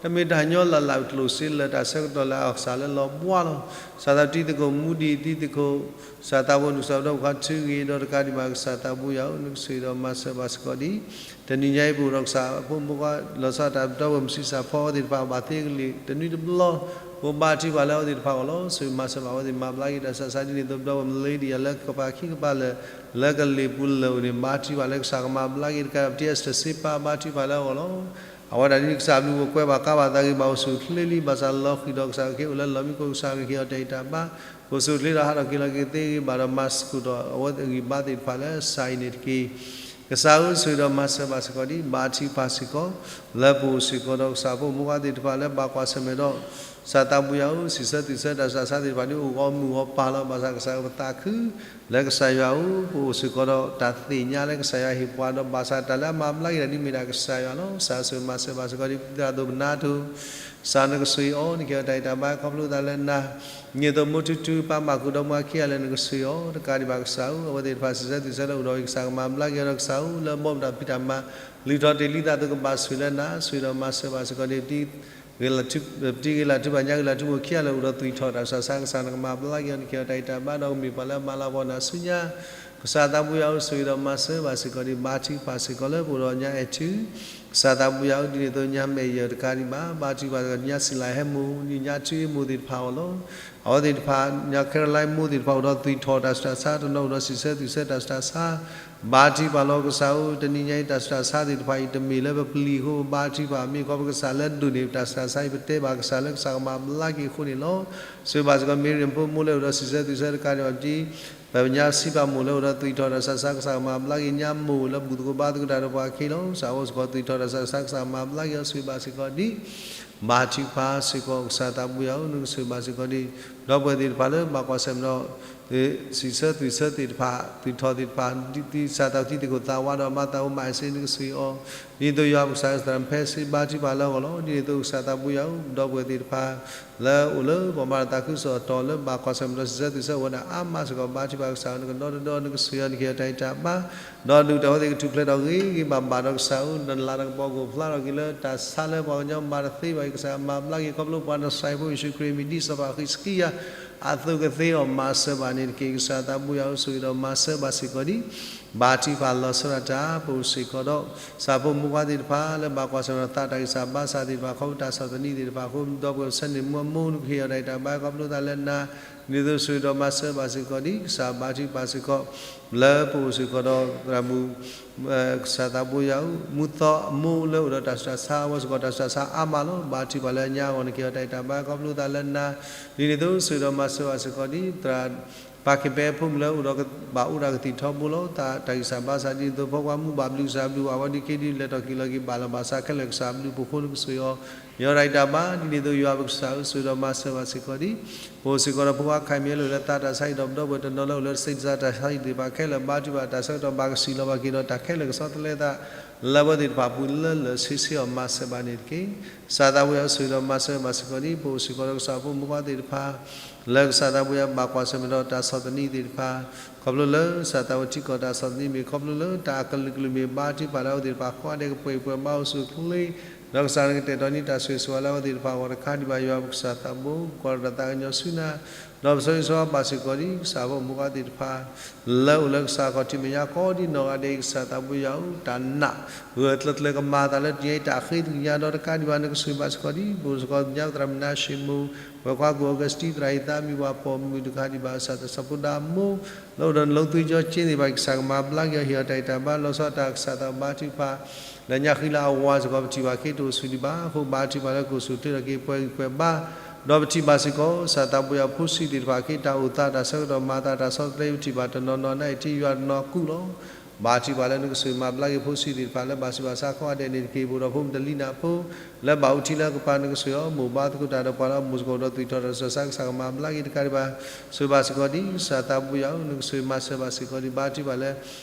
တမ့ၢ်တၢ်ညီလၢ်လၢ်ကျိၣ်စ့လၢတၢ်ဆၢကတီၢ်လၢအကစၢ်လၢလီၤဘှါလီၤ. ကစၢ်သးတံၤသကိးမူဒံးတံၤသကိး ကစၢ်သးဝဲနုာ်ကစၢ်ဒီးပှၤထုဂ့ၤဒီးတကးဒံးဘၣ် ကစၢ်သးဘိယွၤဧၢ နကဆိၣ်ဂ့ၤဒီးမၤစၢၤဘၣ်စ့ၢ်ကီးဒ် တနံၤညါအံၤပအိၣ်ဒီးကစၢ်ဖိမုၣ်ခွါ လီၤဆီဒၣ်တၢ်ပဒီပုၢ်ဝဲၢ်မုၣ်ဆံးစၢ်ဖီအဝဲသ့ၣ်တဖၣ်ဘၣ်သ့ကလံၤ တနွံတဘျီ ပဘါထုကဖၣ်လၢအဝဲသ့ၣ်တဖၣ်အဂီၢ်လီၤ. ဆိၣ်ဂ့ၤမၤစၢၤဘၣ်အဝဲသ့ၣ် မၤဘျါက့ၤတၢ်ဆူးတၢ်ဆါဒ်န့ၣ်အသိး ပဒီပုၢ်ဝဲၢ်မလ့ဒံယၤလၢကပၤခံကပၤလၢာ် လၢကလ့ၤပူၤလၢာ်အိၣ်န့ၣ် ဘါထုကဖၣ်လၢကစၢ်ကမၤဘျါက့ၤတကး ပထံၣ် Esther စ့ပၢ် ဘါထုကဖၣ်လၢအဂီၢ်လီၤ. အဝဲဒၣ်ဒ်ကစၢ်ဘျုးပကွဲဘၣ်ကါဘၣ်သးဂ့ၤဘၣ်အိၣ်ဆူၣ်ချ့လံ ဘၣ်ဆၣ်လီၤဃံၤဒီးကစၢ်ကဟ့ၣ်အိၣ်လၢလီၢ်မံခိၣ် ကစၢ်ကဟ့ၣ်အီၤတၢ်ဂံၢ်တၢ်ဘါ ကအိၣ်ဆူၣ်ချ့ဒီးဟးထီၣ်က့ၤလီၤက့ၤသ့ဂ့ၤဘၣ်ဒီး မၤသကိးဒီးအဝဲသ့ၣ်ဂံၢ်ဘါသ့ၣ်တဖၣ်လၢစးအံၤန့ၣ်တက့ၢ်. ကစၢ်ဧၢ ဆိၣ်ဂ့ၤဒီးမၤစၢၤဘၣ်စ့ၢ်ကီးဒ် ဘါထုကဖၣ်စ့ၢ်ကီး လၢပအိၣ်စ့ၢ်ကီးဒီးကစၢ်ဖိမုၣ်ခွါသ့ၣ်တဖၣ်လၢဘၣ်ကွၢ်ဆၢၣ်မဲာ်ဒီး ကစၢ်သးဘိယွၤဧၢ စံးဆၢသံးဆၢတၢ်ဆူးတၢ်ဆါသ့ၣ်တဖၣ်ဒ်အိၣ်ဂီၢ်မုၢ်ဂီၢ်ပၤလီၤ. ဘၣ်ဆၣ်ကစၢ်ဧၢ ပသးခု လၢကစၢ်ယွၤဧိၤ ပအိၣ်စ့ၢ်ကီးဒီးတၢ်သ့ၣ်ညါလၢကစၢ်ယွၤဟ့ၣ်ပှၤဒီး ဘၣ်ဆၣ်တၢ်လၢအမၤဘျါက့ၤတၢ်ဒ်မ့ၢ်ဒၣ်ကစၢ်ယွၤလီၤ. ကစၢ်ဧၢ ဆိၣ်ဂ့ၤမၤစၢၤဘၣ်စ့ၢ်ကီးဒ် ပသရၣ်ဒိၣ်ပနါတိၢ် ကစၢ်နကဆိၣ်ဂ့ၤအီၤ နကဟ့ၣ်အီၤတၢ်ဂံၢ်တၢ်ဘါခီဖျိသးလၢနၤ, ဒ်သိးမိၢ်ထူထူ ပၢ်မၢ်ကူး ဒီမါဝၤခံဂၤလၢနကဆိၣ်ဂ့ၤအီၤတကးဒံးဘၣ်ကစၢ်ဧၢ, အဝဲသ့ၣ်တဖၣ်စံးဆၢသွံၣ်ဆၢလၢအိၣ်ဒီးအံၤ ကစၢ်ကမၤဘျါက့ၤအီၤဒီးကစၢ်ဧၢ လၢဘီမုၢ်တၢ်ဖံးတၢ်မၤ လုၢ်ထီၣ်တ့ၢ်လံသး သုကဘၣ်ဆိၣ်ဂ့ၤလၢနၤ ဆိၣ်ဂ့ၤဒီးမၤစၢၤဘၣ်စ့ၢ်ကီးန့ၣ် ပတံၤဂ့ၤလၢ်ထုကဖၣ် ညါဂ့ၤလၢ်ထုကဖၣ် အိၣ်ဒီးသွံၣ်ထီၣ်တၢ်ဆူးတၢ်ဆါ ကစၢ်နကမၤဘျါက့ၤအီၤ နကဟ့ၣ်အီၤတၢ်ဂံၢ်တၢ်ဘါ ဒီးကမ့ၢ်ပှၤလၢအမၤလၤကပီၤနၤဆူညါ ကစၢ်သးဘိယွၤဧၢ ဆိၣ်ဂ့ၤဒီးမၤစၢၤဘၣ်စ့ၢ်ကီးန့ၣ် ဘါထုကဖၣ်စ့ၢ်ကီးလၢပအိၣ်ဒီးညါအဲၣ်ထူ ကစၢ်သးဘိယွၤဧၢ ဒ်န့ၣ်အသိးညါမဲာ်ယၢၢ်တကးဒံးဘၣ် ဘါထုကဖၣ်စ့ၢ်ကီးညါစံလၤဟဲမိၢ် ဒ်ညါထူအ့မိၢ်သ့ၣ်တဖၣ်အဂီၢ်လီၤ. အဝဲသ့ၣ်တဖၣ် ညါခဲရလါမိၢ်သ့ၣ်တဖၣ်အိၣ်ဒီးသွံၣ်ထီၣ်တၢ်ဆူးတၢ်ဆါ တနီၤအိၣ်ဒီးစံးဆၢသွံၣ်ဆၢတၢ်ဆူးတၢ်ဆါ ဘါထုကဖၣ်လီၤကစၢ်ဧၢ တနံၤညါအံၤ တၢ်ဆူးတၢ်ဆါသ့ၣ်တဖၣ်အံၤ တမ့ၢ်လၢပပျံၤအဃိ ပဘါထုကဖၣ် မ့ၢ်ခီပကစၢ်လၢဒိးန့ၢ်ပတၢ်ဆူးတၢ်ဆါအံၤ ပတဲဘၣ်ကစၢ်လၢကစၢ်ကမၤဘျါက့ၤအဃိန့ၣ်လီၤ. ဆိၣ်ဂ့ၤဘၣ်စ့ၢ်ကီး မ့ၢ်ရ့ၣ်ဖိမိၢ်လၢအိၣ်ဒီးစံးဆၢသွံၣ်ဆၢတကးဒံးဘၣ်ဒ် ပညါစံးပာ်မိၢ်လၢအိၣ်ဒီးသွံၣ်ထီၣ်တၢ်ဆူးတၢ်ဆါ ကစၢ်ကမၤဘျါက့ၤ ညါမိၢ်လၢဘူၣ်သကိးဘါသကိးတၢ်ဒီးပှၤအခ့လီၤ. ကစၢ်အိၣ်စ့ၢ်ကီးသွံၣ်ထီၣ်တၢ်ဆူးတၢ်ဆါ ကစၢ်ကမၤဘျါက့ၤအီၤ ဆိၣ်ဂ့ၤဘၣ်စ့ၢ်ကီးဒ် ဘါထုကဖၣ်စ့ၢ်ကီး ကစၢ်သးဘိယွၤဧၢ နကဆိၣ်ဂ့ၤဘၣ်စ့ၢ်ကီးဒ် ဒီပုၢ်ဝဲၢ်သ့ၣ်တဖၣ်လၢဘၣ်ကွၢ်ဆၢၣ်မဲာ်ဒီး စံးဆၢသွံၣ်ဆၢသ့ၣ်တဖၣ် သွံၣ်ထီၣ်သ့ၣ်တဖၣ် ဒ်သးသးဝံၣ်သ့ၣ်ကအိၣ်သးဝးဒီးမၤသးအိၣ်မၤစ့ၢ် နကဆိၣ်ဂ့ၤအီၤ ဒ်သိးယွၤပကစၢ်ကစၢ်ဖဲစ့ဘါထုကဖၣ်လၢအဂီၢ်လီၤ. ဒ်န့ၣ်အသိးကစၢ်သးဘိယွၤဧၢ ဒီပုၢ်ဝဲၢ်သ့ၣ်တဖၣ် လၢအိၣ်လၢပှၤမၤတၢ်သးခုကစီၣ်အတီၤ လၢဘၣ်ကွၢ်ဆၢၣ်မဲာ်ဒီးစံးဆၢသွံၣ်ဆၢဝဲဒၣ်အါမးစ့ၢ်ကီး ဘါထုကဖၣ်ကစၢ်ဧၢ နကဒီတဒီ နကဆိၣ်ဂ့ၤအီၤ နကဟ့ၣ်အီၤတၢ်ဂံၢ်တၢ်ဘါ ဒီးဒုၣ်ဒါအဝဲသ့ၣ်ကထူၣ်ဖျဲးထီၣ်ဂ့ၤဂ့ၤဘၣ်ဘၣ်ဒီးကစၢ်ဧၢ နလၤနကပီၤကအိၣ်ဖျါထီၣ်က့ၤလၢ တၢ်ဆါလၢပှၤကညီမၤတသ့ဘၣ်အံၤ ကစၢ်မၤဘျါက့ၤခီဖျိပှၤနစၢ်ဖိယ့ၣ်ၡူးခရံာ်အမံၤ ဒ်စီၤပၤဃံးစကံယၤ အသိးကသ့အီၤ မၤစၢၤဘၣ်န့ၣ်တက့ၢ်. ကစၢ်သးဘိယွၤဧၢ ဆိၣ်ဂ့ၤဒီးမၤစၢၤဘၣ်စ့ၢ်ကီးဒ် ဘါထုကဖၣ်လီၤဆီဒၣ်တၢ် ပအိၣ်စ့ၢ်ကီးဒီး ကစၢ်ဖိမုၣ်ဖိခွါသ့ၣ်တဖၣ် လၢဘၣ်ကွၢ်ဆၢၣ်မဲာ်ဒီးသးတၢ်ဂံၢ်စၢ်ဘါစၢ်သ့ၣ်တဖၣ် ခီဖျိတၢ်ဆီၣ်သနံးသ့ၣ်တဖၣ်အဃိ ဒီပုၢ်ဝဲၢ်ဆၢန့ၣ် မုၢ်အမိၢ် နကဟ့ၣ်အီၤတၢ်ဂံၢ်တၢ်ဘါ ခီဖျိသးလၢနၤ ဒ်သိးဆိၣ်ဂ့ၤဒီးမၤစၢၤဘၣ်စ့ၢ်ကီးဒ် ကစၢ်ဘါထုကဖၣ်စ့ၢ်ကီး လၢပအိၣ်စ့ၢ်ကီးဒီးသရၣ်မုၣ် ကစၢ်သးဘိယွၤဧၢ မူသီအမိၢ်လၢအိၣ်ဒီးတၢ်ဆူးတၢ်ဆါ အဝဲစ့ၢ်ကီးတၢ်ဆူးတၢ်ဆါအါမးလီၤ. ဘါထုကဖၣ်လၢညါအဂီၢ် နကဟ့ၣ်အီၤတၢ်ဂံၢ်တၢ်ဘါ ခီဖျိသးလၢနၤ ဒ်န့ၣ်အသိးဆိၣ်ဂ့ၤဒီးမၤစၢၤဘၣ်စ့ၢ်ကီးဒ် သရၣ် ပၢ်ခ့ပဲအဖိမုၣ်လၢအိၣ်ဒီးဘၣ်အိၣ်ဒီးကသံၣ်ထီဘိလီၤ. တၢ်ဂံၢ်စၢ်ဘါစၢ်ဒ်န့ၣ်အသိး ဖိခွါမုၣ်ဘၣ်ဘျုးကစၢ်ဘျုး အဝဲဒုးက့ဒုးလဲၤထီၣ်က့ၤလီၤက့ၤဘၣ်လီၤဘၣ်စးခဲလၢာ် ကစၢ်ဘျုးအဖှိၣ်အဃိ နကဆိၣ်ဂ့ၤအီၤ ဟ့ၣ်အီၤတၢ်ဂံၢ်တၢ်ဘါ ဒ်န့ၣ်အသိးယွၤပကစၢ်ဧၢ ဆိၣ်ဂ့ၤဒီးမၤစၢၤဘၣ်စ့ၢ်ကီးဒ် ပအိၣ်စ့ၢ်ကီးဒီးဖိခွါခါမံၤလၢအိၣ်လၢသးတၢ်ဆါဟံၣ်ဒီး ဒီပုၢ်ဝဲၢ်တနီၤလၢအိၣ်လၢတစိၤတၢ်ဆါဟံၣ်သ့ၣ်တဖၣ်ခဲလၢာ် ဘါထုကဖၣ်တၢ်ဆၢကတီၢ် ဘၣ်ကစံၣ်လီၤဘၣ်က့ၤဒီးတၢ်ခဲလၢာ် ကဆီတလဲသး လၢအဝဲသ့ၣ်တဖၣ်အပူၤလၢလၢဆ့ဆ့အီၤ မၤစၢၤဘၣ်န့ၣ်တက့ၢ်. ကစၢ်သးဘိယွၤဧၢ ဆိၣ်ဂ့ၤဒီးမၤစၢၤဘၣ်စ့ၢ်ကီးဒ် ပအိၣ်စ့ၢ်ကီးဒီးကစၢ်ဖိမုၣ်ဖိခွါသ့ၣ်တဖၣ် လၢကစၢ်သးဘိယွၤဘၣ်ကွၢ်ဆၢၣ်မဲာ်ဒီးတၢ်ဆီၣ်သနံးသ့ၣ်တဖၣ် ခီဖျိလၢကစၢ်သးဝဲထံကီၢ်တၢ်ဆီၣ်သနံးမ့ၢ် ခီဖျိလၢတၢ်အကလုာ်ကလုာ်မ့ၢ် ဘါထုကဖၣ်လၢအဝဲသ့ၣ်တဖၣ်ကိးဂၤဒဲးကပှဲၤပှဲၤဘါအိၣ်ဆူၣ်အိၣ်ချ့ ဒီးကစၢ်နကတဲာ်ကတီၤန့ၢ်တၢ်ဆိၣ်ဂ့ၤဆိၣ်ဝါလၢအဝဲသ့ၣ်တဖၣ်အဂီၢ်တခါဒံးဘၣ် ယွၤပကစၢ်သးဘိ ပကွၢ်တၢ်သးကညီၤဆူနၤ ဒီးပဆၢဂ့ၤဆၢဝါဘၣ်စ့ၢ်ကီးဒ် ကစၢ်ဖိမုၣ်ဖိခွါသ့ၣ်တဖၣ် လၢအိၣ်လၢကစၢ်ခီၣ်ထံးမဲာ်ညါကိးဒ်နီၢ်ဂၤဒဲးအံၤ ကစၢ်သးဘိယွၤဧၢ တၢ်နာ်ဂၢၢ်ကျၢၤကျၢၤကမၤအသးလၢတနံၤအံၤ တၢ်ဃ့ကညးဒီးတကးဒံးဘၣ် နကဆိၣ်ဂ့ၤဘၣ်စ့ၢ်ကီးဒ် ပအိၣ်စ့ၢ်ကီးညါသရၣ်မုၣ်နါၡ့မိၢ် ပှၤကွၢ်ကူၣ်အီၤကစတံ သရၣ်အံၤသးမံၤ ပှၤပိာ်မုၣ်တကးဒံးဘၣ် ကစၢ်သးစၢ်ဖိဒါမိၢ် လၢအိၣ်ဒီးနလိသွံကၠီက့သ့ၣ်တဖၣ် ကစၢ်ကမၤဘျါက့ၤအီၤ ဟ့ၣ်အီၤတၢ်ဂံၢ်တၢ်ဘါလီၤဆီတၢ်ကစၢ်သးဘါထုကဖၣ် လၢညါဃံလၤအဝၤစ့ၢ်ကီး ပထံၣ်ဘၣ်က့ၤတအိၣ်ဆူၣ်ဒံးဘၣ်အဃိ ဘါထုကဖၣ်လၢကအိၣ်ဆူၣ်အိၣ်ချ့ထီၣ်က့ၤပှဲၤဂံၢ်ပှဲၤဘါ ဒီးပထံၣ်ဘၣ်စ့ၢ်ကီး ကစၢ်သးဘိယွၤဖိဆံးသ့ၣ်တဖၣ်က့ၤ တၢ်အိၣ်သးတၢ်ဆၢကတီၢ်မၤသးတၢ်ဆီတလဲ ပထံၣ်ဘၣ်တနီၤနီၤနၤအံၤထံယွၤတနီၤကူၣ်လီၤ. ဘါထုကဖၣ်လၢနကဆိၣ်ဂ့ၤမၤဘျါက့ၤဖိဆံးသ့ၣ်တဖၣ်လၢဘၣ်ဆူးဘၣ်ဆါကိးဂၤဒဲးန့ၣ်တက့ၢ် ပအိၣ်ဒီးဖိမုၣ်တလံၤနၢ်ဖိ လၢဘၣ်အိၣ်ထံလၢအကပၤ နကဆိၣ်ဂ့ၤအီၤ မိၢ်ဘါသကိးတၢ်ဒီးပှၤလၢအမိၢ်စ့ၢ်ကီးဒီးသွံၣ်ထီၣ်တၢ်ဆူးတၢ်ဆါ ကစၢ်ကမၤဘျါက့ၤတကးဒံးဘၣ် ဆိၣ်ဂ့ၤဘၣ်စ့ၢ်ကီးဒ် ကစၢ်သးဘိယွၤဧၢ နကဆိၣ်ဂ့ၤမၤစၢၤဘၣ်စ့ၢ်ကီးဒ် ဘါထုကဖၣ်လၢ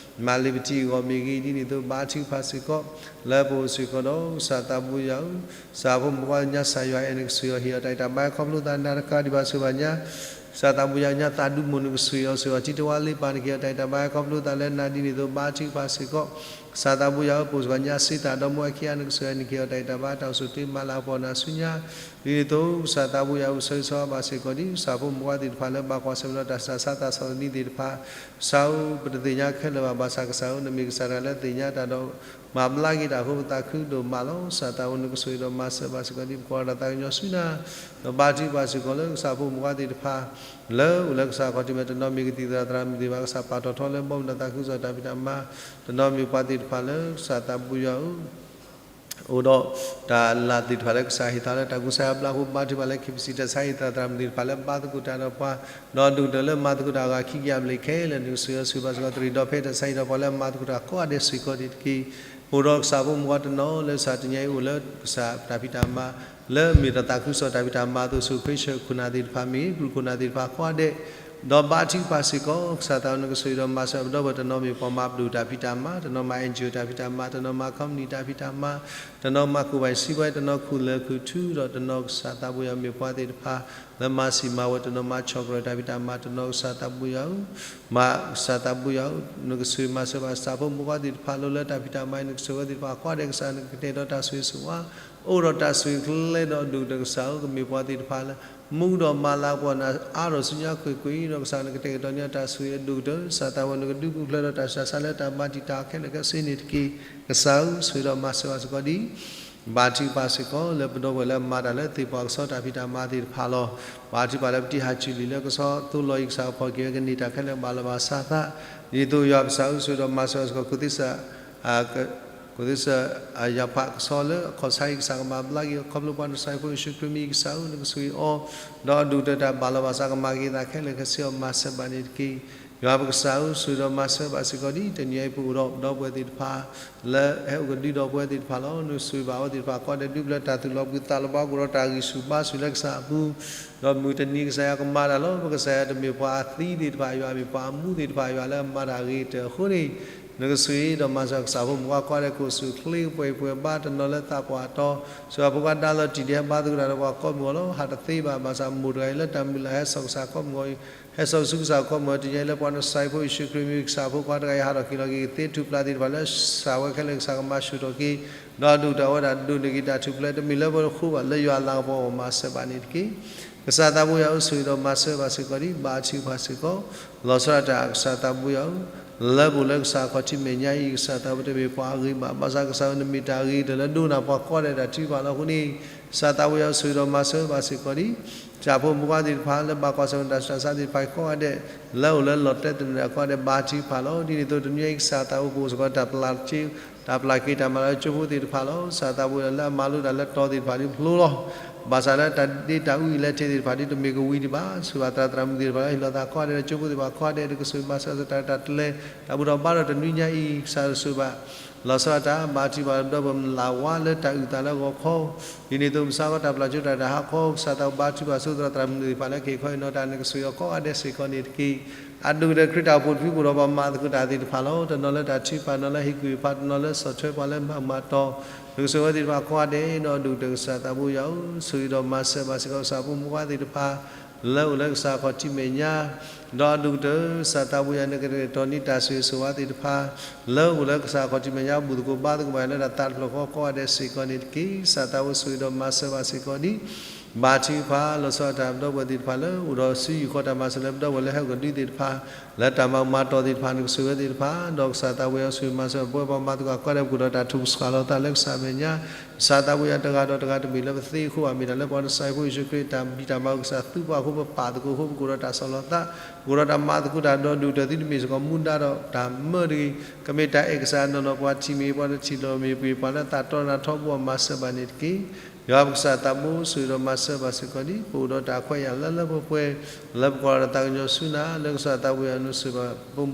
မၤလ့ၤပတံၤအဂီၢ်မ့ၢ်ဂ့ၤ ဒ်န့ၣ်အသိး ဘါထုကဖၣ်စ့ၢ်ကီး လၢပအိၣ်စ့ၢ်ကီးဒီး ကစၢ်သးဘိယွၤဧၢ ကစၢ်ဖိမုၣ်ဖိခွါညါ ကစၢ်ယွၤအဲၣ်နကဆိၣ်ဂ့ၤအီၤ ဟ့ၣ်အီၤတၢ်ဂံၢ်တၢ်ဘါခီဖျိသးနၤတကးဒံးဘၣ် ဆိၣ်ဂ့ၤဘၣ်ညါ ကစၢ်သးဘိယွၤနကဆိၣ်ဂ့ၤအီၤ ဆိၣ်ဂ့ၤအီၤထံတဝါလ့ပာ် နကဟ့ၣ်အီၤတၢ်ဂံၢ်တၢ်ဘါခီဖျိသးလၢနၤ ဒ်န့ၣ်အသိး ဘါထုကဖၣ်စ့ၢ်ကီး ကစၢ်သးဘိယွၤဧၢ ပအိၣ်စ့ၢ်ကီးညါစ့တၢ်ဒီမါဝၤခံဂၤ နကဆိၣ်ဂ့ၤအီၤ နကဟ့ၣ်အီၤတၢ်ဂံၢ်တၢ်ဘါ တၢ်အိၣ်ဆူၣ်အိၣ်ချ့မၤလၤကပီၤနၤဆူညါ ဒ်န့ၣ်အသိး ကစၢ်သးဘိယွၤဧၢ ပဆၢဂ့ၤဆၢဝါဘၣ်စ့ၢ်ကီးဒ် ကစၢ်ဖိမုၣ်ဖိခွါသ့ၣ်တဖၣ်လၢဘၣ်ကွၢ်ဆၢၣ်မဲာ်ဒီးတၢ်ဆူးတၢ်ဆါတၢ်ဆီၣ်သနံးသ့ၣ်တဖၣ် ကစၢ်ဧၢ ပတသ့ၣ်ညါခဲလၢာ်ဘၣ် ဘၣ်ဆၣ်ကစၢ်ဧၢ နမ့ၢ်ကစၢ်တဂၤလၢသ့ၣ်ညါတၢ်ဒီး မၤဘျါက့ၤတၢ်အဃိ ပသးခုဒိၣ်မးလီၤ. ကစၢ်သးဘိယွၤဧၢ နကဆိၣ်ဂ့ၤဒီးမၤစၢၤဘၣ်စ့ၢ်ကီးဒ် ပကွၢ်တၢ်သးကညီၤဆူနၤ ဒီးဘါထုကဖၣ်စ့ၢ်ကီးလၢကစၢ်ဖိမုၣ်ဖိခွါသ့ၣ်တဖၣ် လၢအိၣ်လၢကစၢ်ခီၣ်ထံးမဲာ် တနီၤမ့ၢ်ကသံၣ်သရၣ်သရၣ်မုၣ်သ့ၣ်တဖၣ် ကစၢ်ပာ်ထီၣ်ထီလၢဘီမုၢ်တၢ်သးခုကစီၣ်တၢ်ဖံးတၢ်မၤ တနီၤမ့ၢ်ပှၤသ့ၣ်တဖၣ်လၢကစၢ်သးဘိယွၤဧၢ အိၣ်ဒီးတၢ်လၢ်သ့ၣ်တဖၣ်လၢကစၢ်ဟ့ၣ်သးလၢ တၢ်ကူစါယါဘျါအဃိ ဘါထုကဖၣ်လၢ KBC တၢ်ဆါဟံၣ်သရၣ်သရၣ်မုၣ်သ့ၣ်တဖၣ်လၢဘါသကိးတၢ်ဒီးပှၤ ဒီးဒိၣ်ကတၢၢ်လၢမၤသကိးတၢ်အဂၤခံကယၤဘျဲၣ်ခဲလၢာ် နကဆိၣ်ဂ့ၤအီၤဆိၣ်ဂ့ၤဘၣ်စ့ၢ်ကီး တရံးဒီးဖဲတၢ်ဆါဟံၣ်ဒီးပှၤလၢအမၤသကိးတၢ်ကိးဂၤဒဲးစ့ၢ်ကီးန့ၣ်တက့ၢ်. အိၣ်ဒီးကစၢ်ဖိမုၣ်ဖိခွါတနီၤလၢကစၢ်တနံၤအံၤအိၣ်လၢကစၢ်တၢ်ဖံးတၢ်မၤ လၢအမ့ၢ်တၢ်သးခုကစီၣ်တၢ်ဖံးတၢ်မၤအသိး ဆိၣ်ဂ့ၤဆိၣ်ဝါခိၣ်နၢ်သ့ၣ်တဖၣ်မ့ၢ်ဂ့ၤ ကရူၢ်ခိၣ်နၢ်သ့ၣ်တဖၣ်ကိးဂၤဒဲး ဒီးဘါထုကဖၣ်စ့ၢ်ကီး ကစၢ်သးဝဲ နကဆိၣ်ဂ့ၤဒီးမၤစၢၤ ပဒီပုၢ်ဝဲၢ်တနီၤမ့ၢ်ပှၤမၤပဒိၣ်တၢ်ဖံးတၢ်မၤ, တနီၤမၤ NGO တၢ်ဖံးတၢ်မၤ, တနီၤမၤ company တၢ်ဖံးတၢ်မၤ, တနီၤမၤ ကူၣ်ဘၣ်စံးဘၣ်, တနီၤခူၣ်လၢာ်ခူၣ်ထူ, ဒီးတနီၤကစၢ်သးဘိယွၤမ့ၢ်ပှၤသ့ၣ်တဖၣ် လၢမၤစံၣ်မၤဝဲ, တနီၤမၤဆီၣ်ကြၢးတၢ်ဖံးတၢ်မၤ, တနီၤကစၢ်သးဘိယွၤဧၢ, မၤကစၢ်သးဘိယွၤဧၢ, နကဆိၣ်ဂ့ၤမၤစၢၤဘၣ်ကစၢ်ဖိမုၣ်ဖိခွါသ့ၣ်တဖၣ်လၢ လၢတၢ်ဖံးတၢ်မၤအံၤ နကဆိၣ်ဂ့ၤဝဲသ့ၣ်တဖၣ် ကိးဂၤဒဲးကစၢ် နကတဲာ်ဒီးတၢ်ဆိၣ်ဂ့ၤဆိၣ်ဝါ အိၣ်ဒီးတၢ်ဆိၣ်ဂ့ၤကျဲဒီးအဒိၣ်ကတၢၢ်ကစၢ်ဧၢ, ကမ့ၢ်ပှၤသ့ၣ်တဖၣ်လၢ မူဒီးမၤလၤကပီၤနၤ အါထီၣ်ဆူညါကွ့ၢ်ကွ့ၢ်, ဒီးကစၢ်နကတဲာ်ကတီၤန့ၢ်တၢ်ဆိၣ်ဂ့ၤအဒိၣ်ကတၢၢ်, ကစၢ်သးဝဲ နကဒုးပူၤဖျဲးဒီးတၢ်ဆှၢဆါလၢတၢ်မၤတံာ်တာ်ခဲလၢာ်ခဲဆ့န့ၣ်တက့ၢ်. ကစၢ်ဧၢ, ဆိၣ်ဂ့ၤဒီးမၤစၢၤဘၣ်စ့ၢ်ကီးဒ် ဘါထုကဖၣ်စ့ၢ်ကီးလၢပဒီပုၢ်ဝဲၢ်လၢအမၤတၢ်လၢသ့ၣ်ပှၢ်ကဆီတၢ်ဖံးတၢ်မၤသ့ၣ်တဖၣ်လီၤ. ဘါထုကဖၣ်လၢပတံၤဟးဆူၣ်လံာ်လၢကဆီသိလီၤအံၤ ကစၢ်ကဖီၣ်က့ၤဝဲကန့ၢ်တၢ်ခဲလၢာ်ဘၣ်လီၤဘၣ်စးသး, ဒ်သိးယွၤကစၢ်ဧၢ ဆိၣ်ဂ့ၤဒီးမၤစၢၤဘၣ်စ့ၢ်ကီး ခိၣ်သ့စၢၣ် ခိၣ်သ့စၢၣ် ယၤဖးကဆီလၢအခီၣ်ဆါအံၤ ကစၢ်ကမၤဘျါက့ၤအီၤ ခီဖျိပှၤနစၤရ့းဖိယ့ၣ်ၡူးခရံာ်မ့ၢ်ကစၢ်ဧၢ နကဆိၣ်ဂ့ၤအီၤ, ဒီးအဒိၣ်ကတၢၢ်တၢ်ဘၣ်လီၤဘၣ်စး ကမၤက့ၤသးခဲလၢာ်ခဲဆ့အီၤ မၤစၢၤဘၣ်န့ၣ်တက့ၢ်. ယွၤပကစၢ်ဧၢ ဆိၣ်ဂ့ၤဒီးမၤစၢၤဘၣ်စ့ၢ်ကီးဒ်တနံၤအံၤပအိၣ်ဒီးပဒီပုၢ်ဝဲၢ်သ့ၣ်တဖၣ် လၢဟဲအိၣ်ကဒုဒီပုၢ်ဝဲၢ်သ့ၣ်တဖၣ်လီၤ. နဆိၣ်ဂ့ၤဘၣ်အဝဲသ့ၣ်တဖၣ် ကိးဂၤဒဲးဒုးဘျၢတၢ်သူၣ်လီၤဘှံးသးလီၤဘှါ ကအိၣ်ဒီးတၢ်ဂံၢ်ဆူၣ်ဘါဆူၣ်လၢကစၢ်အပူၤ, ဒီးမုၢ်တနံၤကစၢ်ယွၤကမၤတၢ်လီၤ. ပကစၢ်ယွၤတမ့ၢ်ပှၤအသံသ့ၣ်တဖၣ်ယွၤ မ့ၢ်ပှၤအမူသ့ၣ်တဖၣ်ယွၤလၢအမၤတၢ်ဂ့ၤကတၢၢ်အဃိန့ၣ်, နကဆိၣ်ဂ့ၤဒီးမၤစၢၤကစၢ်ဖိမုၣ်ခွါကိးဂၤဒဲး ကအိၣ်ဆူၣ်အိၣ်ချ့ ကပှဲၤဂံၢ်ပှဲၤဘါ တနီၤလၢသးပှၢ်အတီၤ, ဆိၣ်ဂ့ၤဖိခွါဒါလီၤတံၢ်ဒံး ဟဲဘါသကိးတၢ်ဒီးပှၤကိးမုၢ်ဂီၤလီၤ. ဟးတသ့ဘၣ် ဘၣ်ဆၣ်မိၢ်တဂၤအံၤလၢတၢ်မုၢ်လၢ် ဟဲစိာ်ကစၢ်ကိးမုၢ်ဂီၤအံၤ, ဟဲစိာ်ဆူကစၢ်ကိးမုၢ်ဂီၤ တနံၤအံၤလၢပှၤနစၤရ့းဖိယ့ၣ်ၡူးခရံာ်မ့ၢ်ကစၢ်ဖိခွါတဂၤအံၤ ဟးထီၣ်က့ၤလီၤက့ၤ ကသ့ထူၣ်ဖျးသ့ၣ်တဖၣ်လၢစၢ်ဝဲခဲလၢာ် ကစၢ်ကမၤဆူၣ်ထီၣ်က့ၤ, ဒီးအဒိၣ်ကတၢၢ်အဝဲဒၣ်ဒိးန့ၢ်က့ၤတၢ်ထူၣ်ဖျဲး တမ့ၢ်လၢပဃိဘၣ် လၢယွၤအလၤကပီၤအဂီၢ် မၤစၢၤဘၣ်န့ၣ်တက့ၢ်. ကစၢ်သးဘိယွၤဧၢ ဆိၣ်ဂ့ၤဒီးမၤစၢၤဘၣ်စ့ၢ်ကီးဒ် ဘါထုကဖၣ်စ့ၢ်ကီး, လီၤဆီဒၣ်တၢ်ကစၢ်သးဘိယွၤဧၢ, လၢပအိၣ်လၢကစၢ်အခီၣ်ထံးမဲာ်ညါအံၤ ကစၢ်သးဘိတမ့ၢ်ပှၤအဂ့ၤဘၣ်, ဘၣ်ဆၣ်ကစၢ်ဧၢ နမ့ၢ်တၢ်ဂ့ၤကတၢၢ်လၢဒိကနၣ်ပှၤကိးဂၤဒဲးတၢ်ထုကဖၣ်လီၤအဃိန့ၣ်, ကစၢ်သးဘိယွၤဧၢ ဆိၣ်ဂ့ၤဒီးမၤစၢၤဘၣ်စ့ၢ်ကီးဒ် ကစၢ်ဖိမုၣ်ခွါသ့ၣ်တဖၣ် လၢဘၣ်ကွၢ်ဆၢၣ်မဲာ်တၢ်ဆှၢဆါသ့ၣ်တဖၣ်ကိးဂၤဒဲး, လၢအိၣ်လၢလီၢ်တဲတနၢၤကိးဂၤဒဲး ဘါထုကဖၣ်လီၤ. ဒ်န့ၣ်အသိး တနံၤအံၤကစၢ်သးဘိပအိၣ်စ့ၢ်ကီး တၢ်ပျၢ်က့ၤတၢ်မၤလၢကၠိဖိသ့ၣ်တဖၣ်လီၤ. ကစၢ်သးဘိယွၤလၢအမၤလိတၢ်လၢတီၤသ့ၣ်တဖၣ် ဒ်ဖျိလီၤ. ဘၣ်ဆၣ်လၢတၢ်ဒ့တၢ်အူအံၤလဲၤထီၣ်သ့ၣ်တဖၣ် ဒ်တမ့ၢ်ကဝံၤဒံးဘၣ်, ဆိၣ်ဂ့ၤဘၣ်သရၣ်သရၣ်မုၣ်သ့ၣ်တဖၣ်လၢဟ့ၣ်လီၤသးကိးဂၤဒဲး လၢကၠိဖိသ့ၣ်တဖၣ်ကိးဂၤဒဲး နကဆိၣ်ဂ့ၤမၤစၢၤတၢ်ရဲၣ်တၢ်ကျဲၤ တၢ်ဘူၣ်ထီၣ်ဘါထီၣ်တနွံညါအံၤ ကစၢ်ဆိၣ်ဂ့ၤဘၣ် လီၤဆီဒၣ်တၢ် ဘါထုကဖၣ်ဒီးပမုၢ်လၢ်ဝါလၢတၢ်အုၣ်သးလၢဂီၤခီ, ဒ်န့ၣ်အသိး မုၢ်ဆါခီတၢ်ပျၢ်ကၠိတၢ်တဟးခီ ကစၢ်သးဘိဘါထုကဖၣ်ဆိသရၣ်သရၣ်မုၣ်သ့ၣ်တဖၣ်လၢကဟ့ၣ်ခီဟ့ၣ်နီၤတၢ် နကဆိၣ်ဂ့ၤအီၤကိးဂၤဒဲးစ့ၢ်ကီးန့ၣ်တက့ၢ်. အဒိၣ်ကတၢၢ်ခရံာ်တၢ်အိၣ်ဖှိၣ်တဖုအိၣ်ဒီးပှၤမၤသကိးတၢ်သ့ၣ်တဖၣ်လီၤ. တနီၤလၢတၢ်ထုကဖၣ် တနီၤလၢဟ့ၣ်ကူၣ်ဟ့ၣ်ဖး တနီၤလၢဆီၣ်ထွဲပှၤလၢမၤမၤတီၤ, နကဆိၣ်ဂ့ၤဝဲသ့ၣ်တဖၣ်ကိးဂၤဒဲး ဒီးအဒိၣ်ကတၢၢ်ကစၢ်သးဘိယွၤဧၢ ဆိၣ်ဂ့ၤဒီးမၤစၢၤဘၣ်စ့ၢ်ကီး ကစၢ်ဖိမုၣ်ခွါသ့ၣ်တဖၣ် လၢအိၣ်လၢကစၢ်အခီၣ်ထံးမဲာ်ညါ, ဒီးအဒိၣ်ကတၢၢ် ကစၢ်သးဘိယွၤ နကတဲာ်ကတီၤန့ၢ်တၢ်ဆိၣ်ဂ့ၤဆိၣ်ဝါသ့ၣ်တဖၣ် လၢအိၣ်လၢကစၢ်အခီၣ်ထံးမဲာ်ညါ ဘူၣ်သကိးဘါသကိးဘၣ်လၢတၢ်သးတဖျၢၣ်ဃီကိးဂၤဒဲးစ့ၢ်ကီးန့ၣ်တက့ၢ်. ကစၢ်သးဘိဆိၣ်ဂ့ၤဒီးမၤစၢၤဘၣ်စ့ၢ်ကီးဒ် ဘါထုကဖၣ် လီၤဆီဒၣ်တၢ် ပဒီပုၢ်ဝဲၢ်သ့ၣ်တဖၣ်လၢ အိၣ်ဒီးစုယူၢ်ဃီတၢ်မၤစၢၤလၢပဒီပုၢ်ဝဲၢ်လၢဟဲအိၣ်ကဒုသ့ၣ်တဖၣ် လၢတၢ်မၤမၤတီၤသ့ၣ်တဖၣ် နကဆိၣ်ဂ့ၤဝဲသ့ၣ်တဖၣ်, ဒီးကစၢ်သးဘိယွၤဆိၣ်ဂ့ၤမၤစၢၤ ပဝဲပှၤမၤသကိးကိးဂၤဒဲး ပကအိၣ်ဒီးတၢ်ထူၣ်ဖျဲးလီၤသးလၢကစၢ်မဲာ်ညါ, ကစၢ်သးဘိယွၤတဂၤဒီးတဂၤတမ့ၢ်လၢပသ့အဃိဘၣ် မ့ၢ်တၢ်လၢပှၤနစၤရ့းဖိယ့ၣ်ၡူးခရံာ်တၢ်ဘံၣ်တၢ်မၤ ကစၢ်သူပှၤအဃိ ပပာ်သကိးအဃိ ပကအိၣ်ဒီးတၢ်ဆီၣ်လီၤသး, ပကအိၣ်ဒီးတၢ်မၤသကိးတၢ်ဒီးဒိၣ်ကတၢၢ်သုတမ့ၢ်စ့ၢ်ကီးမူဒါဒီးတၢ်မၢတဂ့ၤ, ကမ့ၢ်တၢ်အဲၣ်ကစၢ်အနီၢ်နီၢ် ပှၤထံၣ်မ့ၢ်ပှၤတထံၣ်လီၤမ့ၢ်ပှၤ ပှၤလၢအသးတီနၢ်ထီဘိအီၤ မၤစၢၤဘၣ်န့ၣ်တက့ၢ်. ယွၤပကစၢ်သးဘိဆိၣ်ဂ့ၤဒီးမၤစၢၤဘၣ်စ့ၢ်ကီးဒ် ပအိၣ်ဒီးတၢ်ခွဲးယာ်လၢလၢပှဲၤပှဲၤ လၢပကွၢ်လီၤတၢ်သးကညီၤဆူနၤ လၢကစၢ်သးဘိယွၤနဆိၣ်ဂ့ၤဘၣ်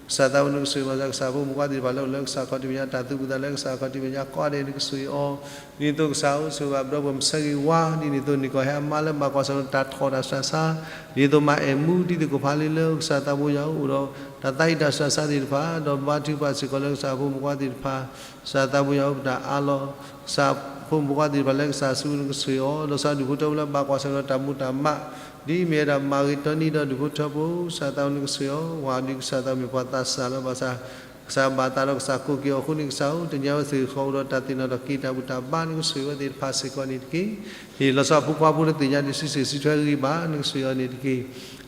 ကစၢ်သးဘိနကဆိၣ်ဂ့ၤမၤစၢၤ ကစၢ်ဖိမုၣ်ခွါသ့ၣ်တဖၣ်လၢအိၣ်လၢကစၢ်ခီၣ်ထံးမဲာ်ညါ တၢ်သူၣ်ဖှံသးညီလၢကစၢ်ခီၣ်ထံးမဲာ်ညါကိးဂၤဒဲး နကဆိၣ်ဂ့ၤအီၤ, ဒ်သိးကစၢ်ဧၢ ဆိၣ်ဂ့ၤဘၣ်ပဒီပုၢ်ဝဲၢ်မုၢ်ဆါဂ့ၤဝါ ဒ်န့ၣ်အသိး န့ၢ်ကီၢ်ဟဲအမါလၢဘၣ်ကွၢ်ဆၢၣ်မဲာ်တၢ်ထီၣ်တၢ်ဆှၢဆါ ဒ်သိးမၤအဲၣ်မူတံၤသကိးဖးလံလၢကစၢ်သးဘိယွၤအိၣ်ဒီး တၢ်သးအံၤတၢ်ဆှၢဆါသ့ၣ်တဖၣ် ဒီးဘါထုကဖၣ်စ့ၢ်ကီးလၢကစၢ်ဖိမုၣ်ခွါသ့ၣ်တဖၣ် ကစၢ်သးဘိယွၤအိၣ်ပတၢ်အါလီၤ ကစၢ်ဖိမုၣ်ဖိခွါသ့ၣ်တဖၣ်လၢကစၢ်ဆူနကဆိၣ်ဂ့ၤအီၤ ဒီးကစၢ်ဒူၣ်ဖိထၢဖိလၢဘၣ်ကွၢ်ဆၢၣ်မဲာ်ဒီးတၢ်မူတၢ်မး ဒ်မ့ၢ်ဝဲဒၣ်မၤဂ့ၤတီနံၤဒီးဒူၣ်ဖိထၢဖိ ကစၢ်သးဘိနကဆိၣ်ဂ့ၤအီၤ ဝဲဒ်ကစၢ်သးဘိမ့ၢ်ပှၤသးစၢ်လီၤ ဘၣ်ဆၣ် ကစၢ်ဘၣ်သးဒီးကစၢ်ကိးက့ၤအီၤအဃိန့ၣ် ကစၢ်ဧၢ တနံၤအံၤဝဲသ့ၣ်ဃီအိၣ်ဒီးတၢ်သ့ၣ်နီၣ်ထီၣ်က့ၤတၢ်ဘူၣ်တၢ်ဘါ နကဆိၣ်ဂ့ၤဝဲသ့ၣ်တဖၣ်စ့ၢ်ကီးန့ၣ်တက့ၢ်. ဟ့ၣ်လီၤဆီဖိခွါဖိတသ့ၣ်ညါဒံးစုစ့ၣ်စုထွဲဂ့ၤဘၣ် နကဆိၣ်ဂ့ၤအီၤန့ၣ်တက့ၢ်.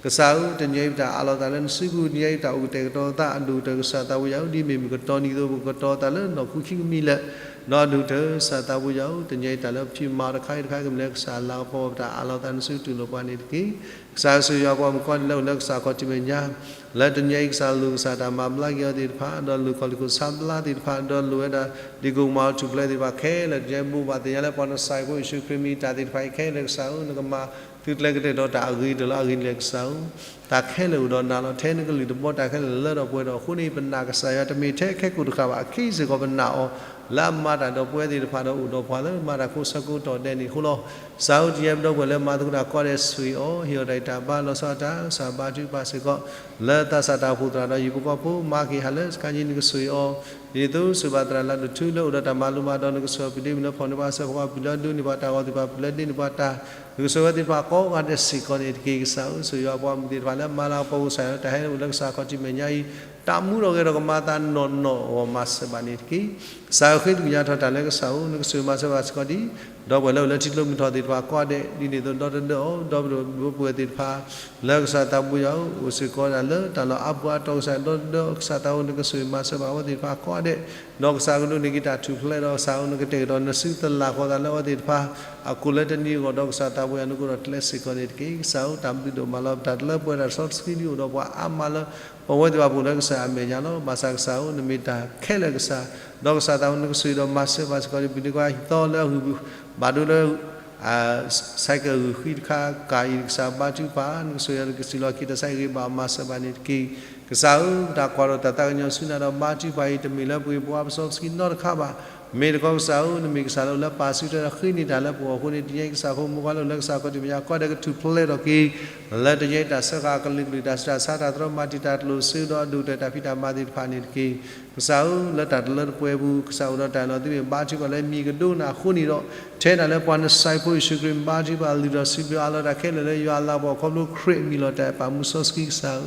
ကစၢ်ဧၢ တနံၤအံၤပတၢ်အးလီၤသးလၢနစုပူၤ တနံၤအံၤပတၢ်အိၣ်ကတဲာ်ကတီၤသး အဒိၣ်ကတၢၢ်ကစၢ်သးဘိယွၤဧၢ ဒ်မ့ၢ်မုၢ်ကတီၤနံၤအသိး ပကကတီၤသးလၢနီၢ်ခိခံကမံးလၢာ် ဒီးဒူၣ်ကတၢၢ်ကစၢ်သးဘိယွၤဧၢ တနံၤအံၤတၢ်လၢပထံၣ်မၤအီၤတခါအံၤတခါအံၤ ကမ့ၢ်လၢကစၢ်အလၤကပီၤ ပတၢ်အးလီၤသးနစုတူၢ်လိာ်ပှၤန့ၣ်တက့ၢ်. ကစၢ်ယွၤပှၤမုၣ်ကီၢ်လၢအိၣ်လၢကစၢ်ခီၣ်ထံးမဲာ်ညါ လၢတနံၤအံၤကစၢ်လိၣ်ကစၢ်တၢ်မၤဘျါက့ၤအီၤသ့ၣ်တဖၣ် ဒီးလိၣ်ကီၢ်လံၢ်ခိၣ်ဆါဘျါသ့ၣ်တဖၣ် ဒီးလိၣ်ဝဲဒၣ် ဒ်ကိၣ်ကမၤအီၤထူၣ်ဖျဲးသ့ၣ်တဖၣ်ခဲလၢာ် တနံၤအံၤဘိးဘၣ်သ့ၣ်ညါလၢ ပှၤနစၤရ့းဖိယ့ၣ်ၡူးခရံာ်မ့ၢ်တၢ်သ့ၣ်တဖၣ်အံၤခဲလၢာ်ကစၢ်ဧၢ နကမၤသုကျဲကတဲာ်ကတီၤတၢ်အဂ့ၤကတၢၢ်လၢအဂ့ၤလၢကစၢ်ဧၢ တၢ်ခဲလၢာ်အိၣ်ဒီးနၤလီၤ ထဲနကလုၢ်တဘီ တၢ်ခဲလၢာ်လၢထီၣ်ပှဲၤထီၣ်အဃိန့ၣ် ပနာ်ကစၢ်ယွၤတမ့ၢ်ထဲခဲကိာ်တဃၣ်ဘၣ် အခံစ့ၢ်ကီးပနာ်အီၤ လၢအမၤတၢ်ဒီးပဝဲသ့ၣ်တဖၣ်ဒီးအိၣ်ဒီးပှၤလၢမၤတၢ်ကိးဆၢကိးတီၢ်ဒဲးန့ၣ်အဃိလီၤ. ကစၢ်ဧၢ တယဲပဒီပုၢ်ဝဲၢ်လၢမၤသကိးတၢ်ကိးဂၤဒဲးဆိၣ်ဂ့ၤအီၤ ဟ့ၣ်အီၤတၢ်ဂံၢ်တၢ်ဘါလီၤဆီဒၣ်တၢ် ကစၢ်ဘါထုကဖၣ်စ့ၢ်ကီး လၢသးစၢ်တၢ်အိၣ်ဖှိၣ်သရၣ်ဒီးယံၤဖိဃီဖိ မၤက့ၤဟးလၢစခါကၠံ နကဆိၣ်ဂ့ၤအီၤ ဒ်သိးဆိၣ်ဘၣ်သရၣ်လၢတထူလၢအိၣ်ဒီးတၢ်မၤလိမၤဒိး နကဆိၣ်အီၤပူၤဒ့မုၢ်လၢဖီၣ်န့ၢ်ပှၤစၢဖီပူၤလၢဒိးန့ၢ်ပှၤတၢ်ဂီၤသ့ၣ်တဖၣ် ပူၤလၢဒ့န့ၢ်ပှၤတၢ် နကဆိၣ်ဂ့ၤဝဲသ့ၣ်တဖၣ်ကိးဂၤဒဲးစ့ၢ်ကီးန့ၣ်တက့ၢ်. ကစၢ်ဧၢ ဆိၣ်ဂ့ၤအပှၤမုၣ်သ့ၣ်တဖၣ်လၢမၤလၤကပီၤကစၢ်ယွၤ တၢ်ဟဲအိၣ်လၢကစၢ်ခီၣ်ထံးမဲာ်ညါအံၤ တၢ်မူထီၣ်ဂဲၤထီၣ်ကမၤသးနီၢ်နီၢ်အဂီၢ်မၤစၢၤဘၣ်န့ၣ်တက့ၢ်. ကစၢ်ဧၢ ဃ့သကွံၢ်ညါထီၣ်တၢ်လၢကစၢ်ဧၢ နကဆိၣ်ဂ့ၤမၤစၢၤဘၣ်စ့ၢ်ကီးဒ် ဒီပုၢ်ဝဲၢ်လၢအိၣ်လၢထံကျိမုၢ်ထီၣ်သ့ၣ်တဖၣ်ကိးဂၤဒဲး ဒ်န့ၣ်အသိးဒီတဒၢအီၤ ဒီပုၢ်ဝဲၢ်သ့ၣ်တဖၣ် လၢကစၢ်သးပူၤယွၤဧၢ အိၣ်စ့ၢ်ကီးဒၣ်လၢတၢ်လီၢ်အါပူၤအါတီၤ ကစၢ်ဒီတဒၢအီၤ ကစၢ်သးဧၢ နကဆိၣ်ဂ့ၤမၤစၢၤဘၣ်အဝဲသ့ၣ်တဖၣ်ကိးဂၤဒဲး ဒီးကစၢ်ကဒိးန့ၢ်က့ၤတၢ်ထူၣ်ဖျဲးဒီး ကစၢ်ဧၢ နကတဲာ်ကတီၤနစုသလၢ်ဃီသးလၢအဝဲသ့ၣ်တဖၣ် အကိၣ်လၢတနံၤအဂီၢ် ဒီးကစၢ်သးပူၤယွၤ နကအိၣ်ဒီးကျဲစ့ၢ်ကီးန့ၣ်တက့ၢ်. ကစၢ်ဧၢ တၢ်ဘျုးဒိၣ်မးလီၤ. ပတၢ်တလၢပှဲၤတၢ်စီဆှံဒ်အိၣ်ဒီးပှၤအါမးလၢ ပဝဲသ့ၣ်တဖၣ်ပအိၣ်လၢကစၢ်အမဲာ်ညါလီၤ. ဘၣ်ဆၣ်ကစၢ်ဧၢ နမ့ၢ်တၢ်ခဲလၢာ်ကစၢ် ဒီးကစၢ်သးဧၢ နကဆိၣ်ဂ့ၤဒီးမၤစၢၤဘၣ်စ့ၢ်ကီး ပူၤဒ့ခွါဟံၣ်သီလၢအဂုၤ ဘၣ်ဒိလၢ ဆိုင်ကယ် ဂုၤဃံတခါ ကၤအံၤ ကစၢ်ဘါထုကဖၣ် နကဆိၣ်ဂ့ၤ နကစံၣ်လီၤက့ၤတၢ်ဆါဟံၣ်ဂ့ၤဘၣ် မၤစၢၤဘၣ်န့ၣ်တက့ၢ်. ကစၢ်ဧၢ ပတၢ်ကွၢ်ဒီးတၢ်သးကညီၤဆူနၤဒီး ဘါထုကဖၣ်အံၤ တမ့ၢ်လၢပဂ့ၤပဝါပစီပဆှံနီတခါဘၣ်. မ့ၢ်တခီကစၢ်ဧၢ နမ့ၢ်ကစၢ်လၢအိၣ်လၢပာ်စုထွဲဒီးဃ့န့ၢ်တၢ်လၢပဂီၢ်အဃိန့ၣ် တနံၤအံၤကစၢ်ဖိမုၣ်ခွါလၢအိၣ်လၢကစၢ်ခီၣ်ထံးမဲာ်ညါကိးဂၤဒဲး ကထူၣ်ဖျဲးထီၣ်က့ၤ လၢတနံၤအံၤတၢ်စၢဃာ်အကလုာ်ကလုာ် တၢ်ဆူးတၢ်ဆါ တၢ်တြီမၤတံာ်တာ်ကျိၣ်စ့ဒီးအဒိၣ်ကတၢၢ်တၢ်ဖံးတၢ်မၤသ့ၣ်တဖၣ်န့ၣ်တက့ၢ်. ကစၢ်ဧၢ လၢတၢ်တလၢတပှဲၤအပူၤ ကစၢ်အိၣ်ဒီးတၢ်အဲၣ်လီၤသုမ့ၢ်ဘါထုကဖၣ်လၢမံၤကဒိကနၣ်အဃိန့ၣ်ဒီး ထဲဒၣ်လၢပှၤနၣ်ရၤၣ်ဖိယ့ၣ်ၡူးခရံာ် ဘါထုကဖၣ်လုၢ်ထီၣ်စံးဘျုးအးလီၤတၢ်ခဲလၢာ်လၢယွၤအလၤကပီၤခီဖျိခရံာ်အမံၤလီၤ တၢ်အဲၣ်ပာ်မူစီဆှံကစၢ်ဧၢ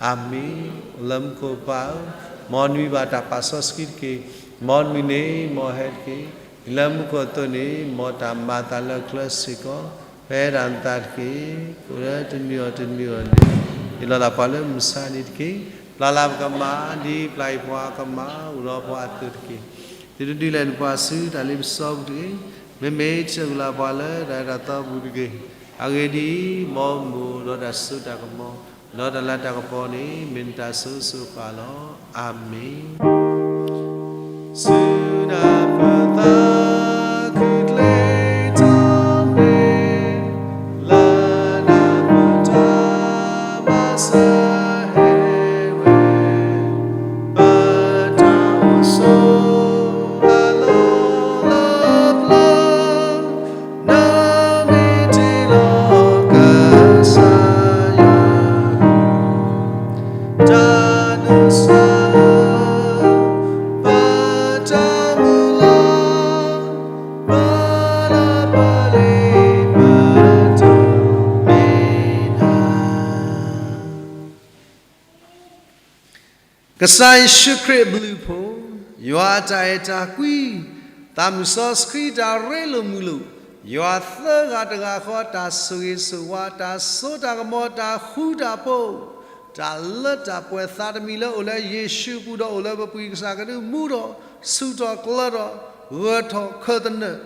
အၤမ့ၣ်. လၢမူခိၣ်ပၢ်ဧၢ, မ်နမံၤဘၣ်တၢ်ပာ်စီဆှံတက့ၢ်. မ်နမံၤန့ၣ် မ်ဟဲတက့ၢ်. လၢမူခိၣ်အသိးန့ၣ် မ်တၢ်မၤအသးလၢကျဲစ့ၢ်ကီး ဖဲဒၣ်နသးတက့ၢ်. အိၣ်လၢတနံၤအီၤတနံၤအီၤန့ၣ် ဟ့ၣ်လီၤသးပှၤလၢမုၢ်ဆါန့ၣ်တက့ၢ်. ပျၢ်လၢပကမၤ ဒ်ပျၢ်အံၤပှၤကမၤ အိၣ်ဒီးပှၤအသိးတက့ၢ်. သုတဒုးလဲၤနပှၤဆူတၢ်လ့ပစီပူၤတဂ့ၤ. မ့မ့ၢ်ဆဲးဂုာ်လၢပှၤလၢတၢ်အဲၣ်တၢ်သီပူၤတဂ့ၤ. အဂ့ၢ်ဒ်အံၤ, မ်မ့ၢ်အိၣ်ဒီးတၢ်စိတၢ်ကမီၤ ဒီးတၢ်လၤတၢ်ကပီၤန့ၣ် မ့ၢ်နတၢ်စိၤစိၤဃၣ်ဃၣ်လီၤ. အၤမ့ၣ်. ဆူနၢ်ပၢၢ်သးခုကျ့ထီၣ်မ့ၢ် လၢနၢ်ပၢၢ်တၢ်မၤစၢၤဟဲဝဲ ဘၣ်တၢ်အိၣ်ဆိးအလီၢ်လၢပျၢၤ နမ့ၢ်တ့လီၤကစၢ်ယွၤ တၢ်ဒိးစၢ် ဘၣ်တၢ်မုၢ်လၢ် ဘၣ်လၢပလ့ၤဘၣ်တၢ်မ့ၢ်နၤ ကစၢ်ယ့ၣ်ၡူးခရံာ်အဘျုးအဖှိၣ်, ယွၤအတၢ်အဲၣ်တၢ်ကွံ, သးမုၢ်စီဆှံတၢ်ရ့လိာ်မုာ်လိာ်, ယွၤသၢဂၤတဂၤဃီတၢ်ဆိၣ်ဂ့ၤဆိၣ်ဝါ, တၢ်စိတၢ်ကမီၤ, တၢ်ဃူတၢ်ဖိး, တၢ်လၢတၢ်ပှဲၤသးတမံၤလၢအိၣ်လၢယ့ၣ်ၡူးအပူၤဒီးအိၣ်လၢပပူၤ ကစၢ်ကဒုးမူထီၣ် ဆူၣ်ထီၣ်ကျၢၤထီၣ် ဂၢၢ်ထီၣ်ခၢၣ်သနၢၣ်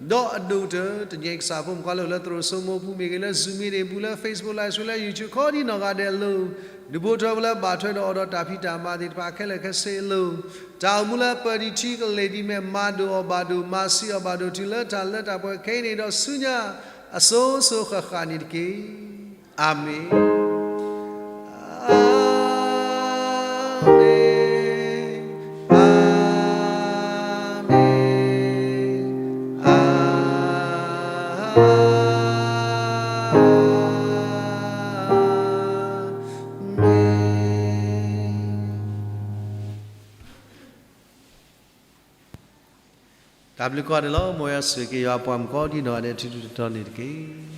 ဒီးအဒိၣ်ကတၢၢ် တနံၤအံၤကစၢ်ဖိမုၣ်ခွါလၢအိၣ်လၢသရိာ်စိမိပူၤမ့ၢ်ဂ့ၤ လၢ Zoom meeting ပူၤ လၢ Facebook Live လၢ YouTube ခီဒံနီၢ်ဂၤဒဲးအလိၤ, ဒုးဘိၣ်ထွဲဝဲလၢဘၣ်ထွဲဒီးအိၣ်ဒီးတၢ်ဖံးတၢ်မၤသ့ၣ်တဖၣ်ခဲလၢာ်ခဲဆ့အလိၤ, တၢ်အိၣ်မူလၢပၢၤဒံးထံကလဲၤဒ်မဲာ် မၤဒိၣ်အီၤဘၣ်ဒိၣ် မၤဆံးအီၤဘၣ်ဒိၣ် တုၤလၢတၢ်လၢတၢ်ပှဲၤခဲအံၤန့ၣ်ဒီးဆူညါ အစိၤစိၤဃၣ်ဃၣ်န့ၣ်တက့ၢ်. အၤမ့ၣ်. အၤမ့ၣ်, အၤမ့ၣ်, အၤမ့ၣ်. တၢ်ဘျုးကိးဂၤဒဲးလီၤ. မ်ယွၤဆိၣ်ဂ့ၤက့ၤယွၤအပှၤမုၣ်ကိးဒံနီၢ်ဂၤဒဲး ထူထူတီတီန့ၣ်တက့ၢ်.